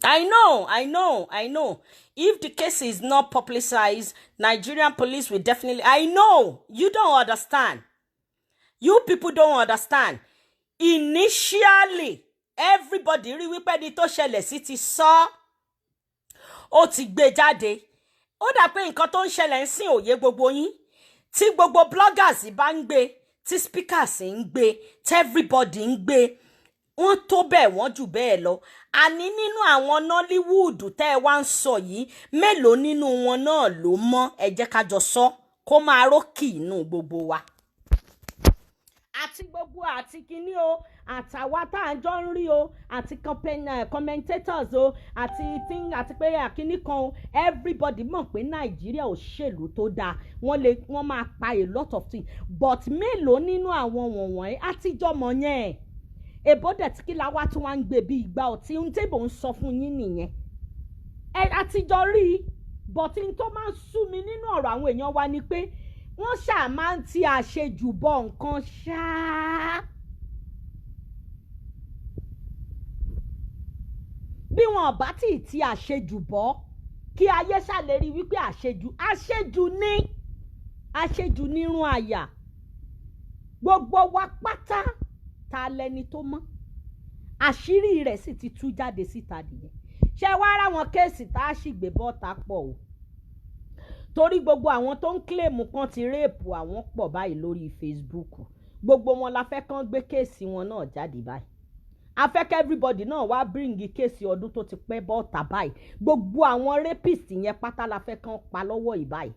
I know, I know, I know. If the case is not publicized, Nigerian police will definitely. I know. You don't understand. You people don't understand. Initially, everybody rí wípé ẹni tó ṣẹlẹ̀ sí ti sọ, ó ti gbé jáde. Ó dà pé nǹkan tó ń ṣẹlẹ̀ ń sìn òye gbogbo yín. Tí gbogbo bloggers bá ń gbé, tí speakers ń gbé, tí everybody ń gbé, wọ́n tó bẹ́ẹ̀, wọ́n jù bẹ́ẹ̀ lọ. Àní nínú àwọn Nollywood tẹ́ ẹ wá ń sọ yìí, mélòó nínú wọn náà ló mọ́? Ẹ jẹ́ ká jọ sọ kó máa rókì inú gbogbo wa, àti gbogbo àti kinní o, àtàwa tá à ń jọ ń rí o, àti commentators o, àti tí àti pé àkíní kan o. Everybody mọ̀ pé Nàìjíríà ò ṣèlú tó dáa. Wọ́n lè wọ́n máa pa a lot of things, but mélòó nínú àwọn wọ̀nyí àtijọ́ mọ̀ yẹn èbó dẹ̀ tí kí la wá tí wọ́n ń gbé bí ìgbà ọtí ń tébò ń sọ fún yín nìyẹn. Ẹ àtijọ́ rí i, but n tó máa ń sú mi nínú ọ̀rọ̀ àwọn èèyàn wa ni pé wọ́n ṣáà máa ń ti àṣejù bọ nǹkan ṣáá. Bí wọn bá tí ì ti àṣejù bọ́, kí ayé ṣàlérí wípé àṣejù, àṣejù ní àṣejù nírun àyà gbogbo wa pátá. Ta lẹni tó mọ́? Àṣírí rẹ̀ sì ti tú jáde síta nìyẹn. Ṣé wàá ráwọn case tá a sì gbé bọ́ta pọ̀ o, torí gbogbo àwọn tó ń claim kan ti rape àwọn pọ̀ báyìí lórí Facebook. Gbogbo wọn la fẹ́ kán gbé case wọn náà jáde báyìí. A fẹ́ kẹ́ everybody náà wá bring case ọdún tó ti pẹ́ bọ́ta báyìí. Gbogbo àwọn rapist yẹn pátá la fẹ́ kán pa lọ́wọ́ yìí báyìí.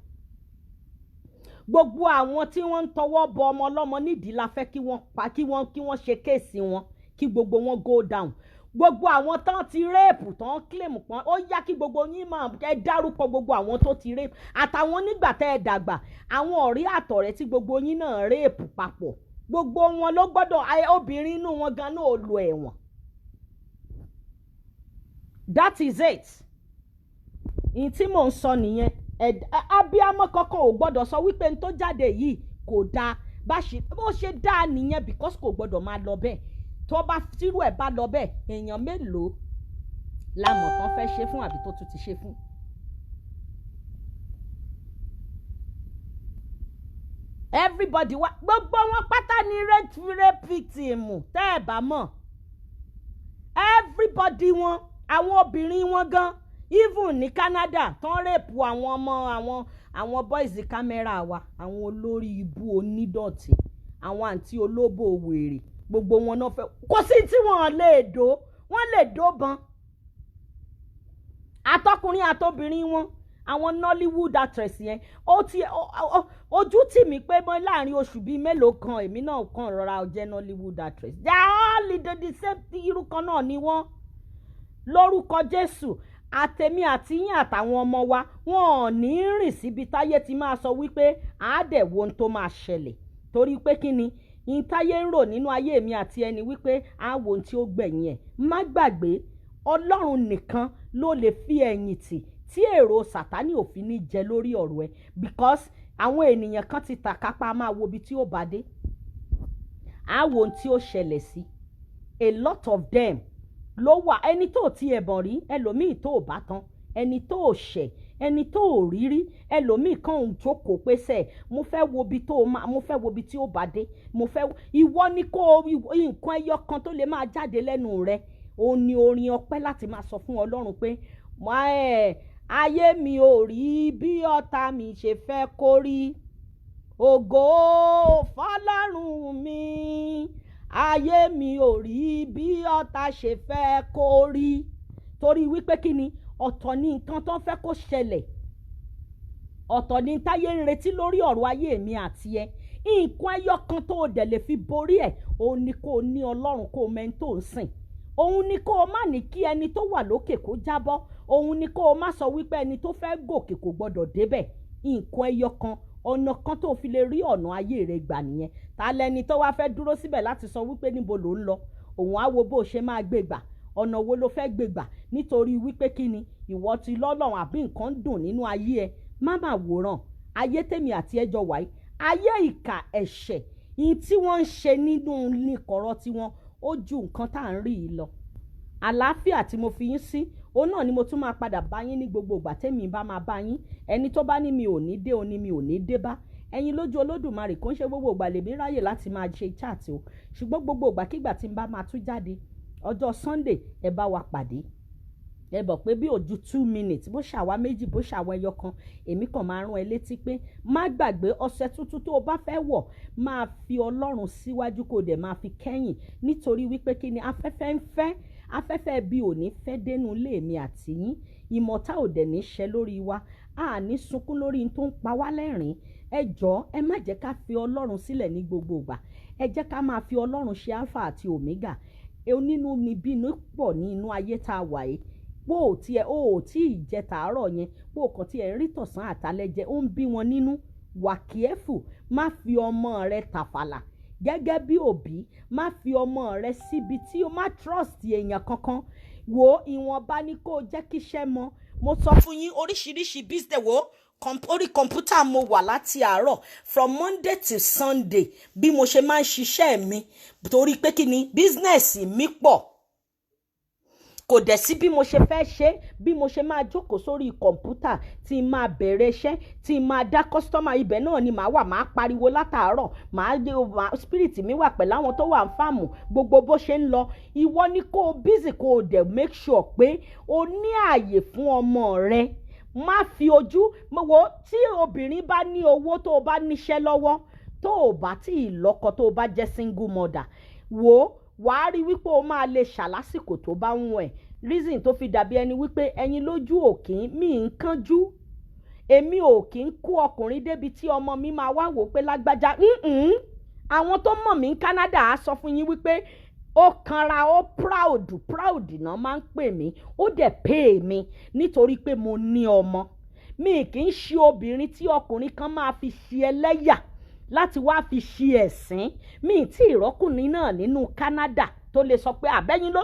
Gbogbo àwọn tí wọ́n ń tọwọ́ bọ ọmọ ọlọ́mọ nídìí la fẹ́ kí wọ́n pa, kí wọ́n ṣe case wọn, kí gbogbo wọn go down. Gbogbo àwọn tán ti rape, tán claim pọ́n, ó yá, kí gbogbo yín máa ẹ dárúkọ gbogbo àwọn tó ti rape, àtàwọn nígbà tẹ́ ẹ dàgbà, àwọn ọ̀rẹ́ àtọ̀rẹ́ tí gbogbo yín náà rape papọ̀. Gbogbo wọn ló gbọ́dọ̀, obìnrin inú wọn gan náà lọ ẹ̀wọ̀n. That is it. Ìyẹn tí mò ń sọ nìyẹn. Abiyamọ kankan ò gbọ́dọ̀ sọ wípé n tó jáde yìí kò dáa. Bá ṣe bó ṣe dáa nìyẹn, because kò gbọ́dọ̀ máa lọ bẹ́ẹ̀. Tó bá tírú ẹ̀ bá lọ bẹ́ẹ̀, èèyàn mélòó la mọ̀ tán fẹ́ ṣe fún àbí tó tún ti ṣe fún? Everybody wa, gbogbo wọn pátá ní rape victim. Tẹ́ ẹ̀ bá mọ̀, everybody wọn, àwọn obìnrin wọn gan, even ní Canada tán rape àwọn ọmọ, àwọn boys camera wa, àwọn olórí ibú onídọ̀tí, àwọn àǹtí olóbò wèrè, gbogbo wọn náà fẹ́. Kò sí tí wọ́n lè dó, wọ́n lè dó ban, àtọkùnrin àtobìnrin wọn. Àwọn Nollywood actress yẹn, ó ti ojú tì mí pé mọ́ láàrin oṣù bíi mélòó kan, èmi náà kàn rọra jẹ́ Nollywood actress. They are all in the same, irú kan náà ni wọ́n. Lórúkọ Jésù, àtẹ̀mí àti yín àtàwọn ọmọ wa, wọn ò ní rìn síbi táyé ti máa sọ wípé àádẹ́wò ohun tó máa ṣẹlẹ̀. Torí pé kí ni ìtáyé ń rò nínú ayé mi àti ẹni wípé àwo ohun tí ó gbẹ̀yìn ẹ̀? Má gbàgbé, Ọlọ́run nìkan ló lè fi ẹ̀yìn tì tí èrò Sátánì ò fi ní jẹ lórí ọ̀rọ̀ ẹ, because àwọn ènìyàn kan ti tàkápá máa wo ibi tí ó bá dé, àwo ohun tí ó ṣẹlẹ̀ sí. A lot of them ló wà. Ẹni tó ti ẹ̀bọ̀n rí, ẹlòmíì tó bá tán, ẹni tó ṣẹ̀, ẹni tó rí rí, ẹlòmíì kan ń jókòó pé sẹ́ mo fẹ́ wo ibi tó máa, mo fẹ́ wo ibi tí ó bá dé, mo fẹ́. Ìwọ ni kó nǹkan ẹyọ kan tó lè máa jáde lẹ́nu rẹ, òun ni orin ọpẹ́ láti máa sọ fún Ọlọ́run pé ayé mi ò rí bí ọ̀tá mi ṣe fẹ́ kó rí, ògo fọlọ́run mi. Ayé mi ò rí bí ọ̀tá ṣe fẹ́ kó rí. Torí wípé kí ni? Ọ̀tọ̀ ni nǹkan tó ń fẹ́ kó ṣẹlẹ̀, ọ̀tọ̀ ni táyé ń retí lórí ọ̀rọ̀ ayé mi àti ẹ. Nǹkan ẹyọ kan tó o dẹ̀ lè fi borí ẹ̀, òun ni kó o ní Ọlọ́run, kó o mẹ́ni tó ń sìn. Òun ni kó o má ní kí ẹni tó wà lókè kó jábọ́. Òun ni kó o má sọ wípé ẹni tó fẹ́ gòkè kò gbọ́dọ̀ débẹ̀. Nǹkan ẹyọ kan, ọ̀nà kan tó fi lè rí ọ̀nà ayé rẹ gbà nìyẹn. Ta lẹni tó wá fẹ́ dúró síbẹ̀ láti sọ wípé níbo ló ń lọ? Òun á wo bó ṣe máa gbé gbà, ọ̀nà wo ló fẹ́ gbé gbà. Nítorí wípé kí ni? Ìwọ ti lọ́lọ́run àbí nǹkan ń dùn nínú ayé ẹ, má má wòran ayé tèmi àti ẹjọ́ wáyé, ayé ìkà ẹ̀ṣẹ̀ yìí tí wọ́n ń ṣe nínú nìkọ̀rọ̀ tiwọn, ó ju nǹkan tá à ń rí yìí lọ. Àlàáfíà tí mo fi yín sí. Òun náà ni mo tún máa padà bá yín ní gbogbo ìgbà tẹ́mi bá máa bá yín. Ẹni tó bá ní mi ò ní dé, òní mi ò ní dé bá ẹ̀yin lójú Olódùmarè. Kò ń ṣe gbogbo ìgbà lèmi ráyè láti máa ṣe chat o, ṣùgbọ́n gbogbo ìgbàkigbà tí n bá máa tún jáde ọjọ́ Sunday, ẹ bá wa pàdé. Ẹ bọ̀ pé bí ojú 2 minutes, bó ṣàwa méjì, bó ṣàwọn ẹyọ kan, èmi kàn máa rán ẹ létí pé má gbàgbé, ọ̀sẹ̀ tuntun tó o bá fẹ́ wọ̀, máa fi Ọlọ́run síwájú, kó o dẹ̀ máa fi kẹ́yìn, nítorí wípé kí ni? Afẹ́fẹ́ ń fẹ́, afẹ́fẹ́ bí ò ní fẹ́ dénú ilé mi àti yín. Ìmọ̀ta ò dẹ̀ ní ṣẹ lórí wa, a ní sunkún lórí tó ń pa wá lẹ́rìn. Ẹ jọ̀ọ́, ẹ má jẹ́ ká fi Ọlọ́run sílẹ̀ ní gbogbo ìgbà. Ẹ jẹ́ ká máa fi Ọlọ́run ṣe alpha àti omega. Onínú ni bínú pọ̀ ní inú ayé tá a wà yìí. Bó o tiẹ̀ o ò tí ì jẹ tàárọ̀ yẹn, bó o kàn tiẹ̀ ń rí tọ̀sán àtàlẹ́ jẹ, ó ń bí wọn nínú. Wà careful, má fi ọmọ rẹ tàfàlà. Gẹ́gẹ́ bí òbí, má fi ọmọ rẹ síbi tí o má trust èèyàn kankan. Wo, ìwọ̀nba ni kó o jẹ́ kíṣẹ́ mọ. Mo sọ fún yín, oríṣiríṣi business. Wo, orí kọ̀ǹpútà mo wà láti àárọ̀, from Monday till Sunday, bí mo ṣe máa ń ṣiṣẹ́ mi, torí pé kí ni? Business mi pọ̀. Kò dẹ̀ sí bí mo ṣe fẹ́ ṣe, bí mo ṣe máa jókòó sórí kọ̀ǹpútà tí n máa bẹ̀rẹ̀ iṣẹ́, tí n máa dá customer, ibẹ̀ náà ni màá wà, máa pariwo látàárọ̀, màá dé spirit mi wà pẹ̀lú àwọn tó wà ń fàmù gbogbo bó ṣe ń lọ. Ìwọ ni kó o busy, kó o dẹ̀ make sure pé o ní ààyè fún ọmọ rẹ. Má fi ojú wo. Tí obìnrin bá ní owó, tó o bá níṣẹ́ lọ́wọ́, tó o bá tí ì lọ́kọ, tó o bá jẹ́ single mother, wò ó, wàá rí wípé o máa lè ṣàlásìkò tó bá ń wọ̀n ẹ̀. Reason tó fi dàbí ẹni wípé ẹyin lójú òkín mi ń kánjú, èmi ò kí ń kó ọkùnrin débi tí ọmọ mi máa wá wò pé lágbájá. Àwọn tó mọ̀ mí ní Canada á sọ fún yín wípé ó kanra, ó proud, proud náà máa ń pè mí. Ó dẹ̀ pay mi nítorí pé mo ní ọmọ. Mi kì í ṣe obìnrin tí ọkùnrin kan máa fi ṣe ẹlẹ́yà láti wá fi ṣe ẹ̀sín. Mi tí ìrọ́kùnrin náà nínú Canada tó lè sọ pé àbẹ́yìn ló,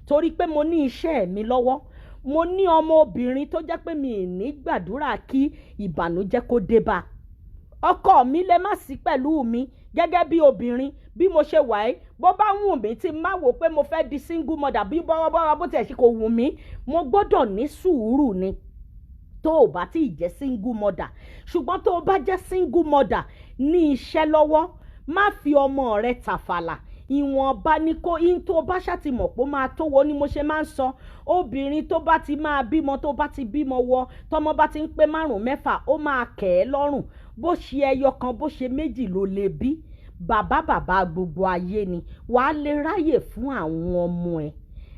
torí pé mo ní iṣẹ́ mi lọ́wọ́, mo ní ọmọ obìnrin tó jẹ́ pé mi ì ní gbàdúrà kí ìbànújẹ́ kó dé bá. Ọkọ mi lè má sí pẹ̀lú mi. Gẹ́gẹ́ bí obìnrin bí mo ṣe wà ẹ́, bó bá wù mí tí má wò pé mo fẹ́ di single mother, bí bọ́wọ́bọ́wọ́ bó tiẹ̀ ṣe kò wù mí, mo gbọ́dọ̀ ní sùúrù ni, tó o bá tí ì jẹ́ single mother. Ṣùgbọ́n tó o bá jẹ́ single mother, ní iṣẹ́ lọ́wọ́, má fi ọmọ rẹ tàfàlà. Ìwọ̀nba ni kó in tó bá ṣàtìmọ̀ pé ó máa tó wo ni mo ṣe máa ń sọ. Obìnrin tó bá ti máa bímọ, tó bá ti bímọ wọ, tọmọ bá ti ń pé márùn, mẹ́fà, ó máa kẹ̀ ẹ́ lọ́rùn. Bó ṣe ẹyọ kan, bó ṣe méjì ló lè bí, bàbá bàbá gbogbo ayé ni. Wàá lè ráyè fún àwọn ọmọ ẹ.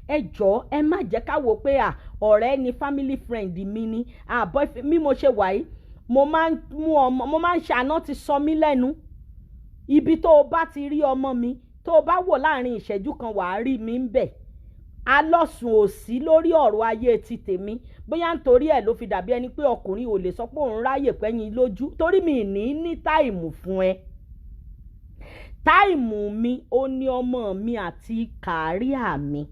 Ẹ jọ̀ọ́, ẹ má jẹ́ ká wò pé à ọ̀rẹ́ ni, family friend mi ni, à boyfriend mi. Mo ṣe wà yìí, mo máa ń mú ọmọ, mo máa ń ṣe àná ti sọ mí lẹ́nu. Ibi tó o bá ti rí ọmọ mi, tó o bá wò láàrin ìṣẹ́jú kan, wàá rí mi ń bẹ̀. Alọ́sùn ò sí lórí ọ̀rọ̀ ayé ti tèmi. Bóyá nítorí ẹ̀ ló fi dàbí ẹni pé ọkùnrin ò lè sọ pé òun ráyè pẹ́yìn lójú, torí mi ní ní time fún ẹ. Time mi ó ní ọmọ mi àti career mi.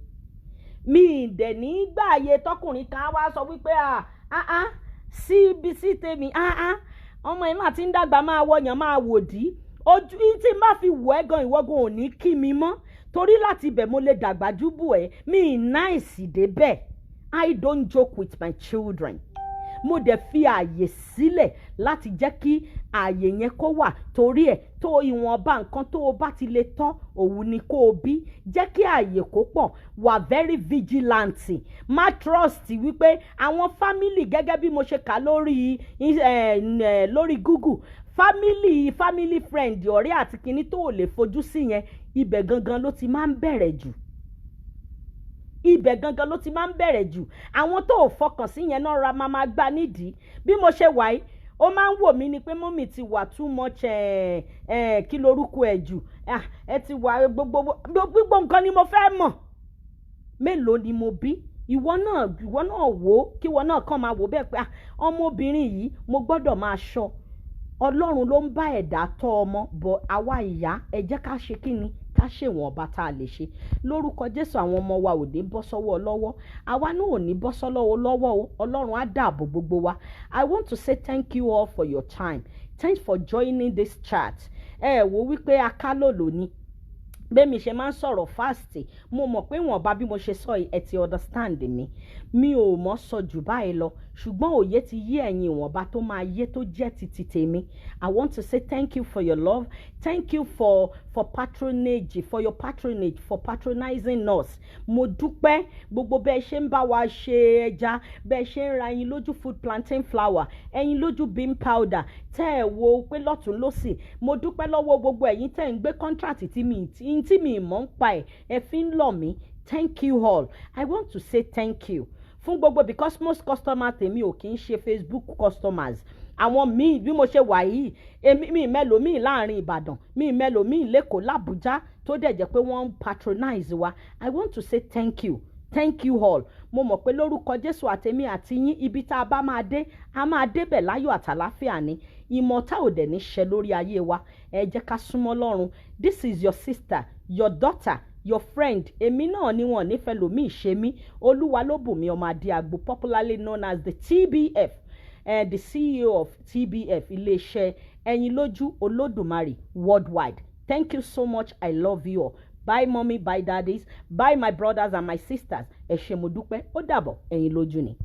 Mi ì dẹ̀ ní gbààyè tọkùnrin kan á wá sọ wípé à á á síbi sí tèmi, á á ọmọ yìí máa ti ń dàgbà, máa wọyàn, máa wòdì ojú tí n bá fi wọ̀ ẹ́ gan, ìwọ́gun ò ní kí mi mọ́, torí láti ibẹ̀ mo lè dàgbà júbù ẹ̀. Mi ì nice débẹ̀. I don't joke with my children. Mo dẹ̀ fi ààyè sílẹ̀ láti jẹ́ kí ààyè yẹn kó wà, torí ẹ̀ tó ìwọ̀nba nǹkan tó o bá ti lè tọ́ òun ni kó o bí. Jẹ́ kí ààyè kó pọ̀. Wà very vigilant. Má trust wípé àwọn family, gẹ́gẹ́ bí mo ṣe kà lórí Google, family friend, ọ̀rẹ́ àti kinní tó o lè fojú sí yẹn, ibẹ̀ gangan ló ti máa ń bẹ̀rẹ̀ jù. Ibẹ̀ gangan ló ti máa ń bẹ̀rẹ̀ jù. Àwọn tó ò fọkàn sí yẹn náà ra máa gbá nídìí. Bí mo ṣe wà yìí, ó máa ń wò mí ni pé mummy ti wà too much ẹ̀ ẹ̀ kí lorúkọ ẹ̀ jù. Ẹ ti wà gbogbo gbogbo nǹkan ni mo fẹ́ mọ̀. Mélòó ni mo bí? Ìwọ náà wò ó, kí ìwọ náà kàn máa wò bẹ́ẹ̀ pé ọmọbìnrin yìí, mo gbọ́dọ̀ máa ṣọ́. Ọlọ́run ló ń bá ẹ̀dá tọ́ ọmọ bọ̀. Àwa ìyá, ẹ jẹ́ ká ṣe kí ni, ká ṣèwọ̀nba tá a lè ṣe. Lórúkọ Jésù, àwọn ọmọ wa ò ní bọ́ sọ́wọ́ lọ́wọ́, àwa náà ò ní bọ́ sọ́wọ́ lọ́wọ́ o. Ọlọ́run á dáàbò gbogbo wa. I want to say thank you all for your time. Thanks for joining this chat. Ẹ wo wípé akálòlò ni. Bẹ́ẹ̀ ṣe máa ń sọ̀rọ̀ fast. Mo mọ̀ pé wọ̀nba bí mo ṣe sọ yìí, ẹ ti understand mi. Mi ò mọ̀ sọ jù báyìí lọ, ṣùgbọ́n òye ti yé ẹ̀yin ìwọ̀nba tó máa yé tó jẹ́ ti tèmi. I want to say thank you for your love, thank you for patronage, for your patronage, for patronizing us. Mo dúpẹ́ gbogbo bẹ́ẹ̀ ṣe ń bá wa ṣe ẹja, bẹ́ẹ̀ ṣe ń ra ẹyin lójú food plantain flour, ẹyin lójú bean powder, tẹ́ ẹ̀ wo pé lọ́tún lọ́sì. Mo dúpẹ́ lọ́wọ́ gbogbo ẹ̀yin tẹ́ ń gbé contract tí mi mọ̀ ń pa ẹ̀, ẹ fi ń lọ̀ mí. Thank you all. I want to say thank you fún gbogbo, because most customers tèmi ò kì í ṣe Facebook customers. Àwọn míì, bí mo ṣe wà yìí, èmi mi mẹ́lòmíì láàrin Ìbàdàn, mi mẹ́lòmíì l'Ékòó, l'Àbújá, tó dẹ̀ jẹ́ pé wọ́n ń patronize wa. I want to say thank you, thank you all. Mo mọ̀ pé lórúkọ Jésù, àtèmi àti yín, ibi tá a bá máa dé, a máa débẹ̀ láyọ̀ àtàláfíà ni. Ìmọ̀ta ò dẹ̀ ní ṣẹ lórí ayé wa. Ẹ jẹ́ ká súnmọ́ Ọlọ́run. This is your sister, your daughter, your friend. Èmi náà ni wọn nífẹ̀ẹ́ lòmíì ṣe mí. Olúwa ló bùnmi ọmọ adé popularly known as the TBF, the CEO of TBF, iléeṣẹ́ ẹ̀yin lójú Olódùmarè worldwide. Thank you so much. I love you all. Bye mommy, bye daddies, bye my brothers and my sisters. Ẹ ṣé, mo dúpẹ́. Ó dàbọ̀. Ẹ̀yin lójú ni.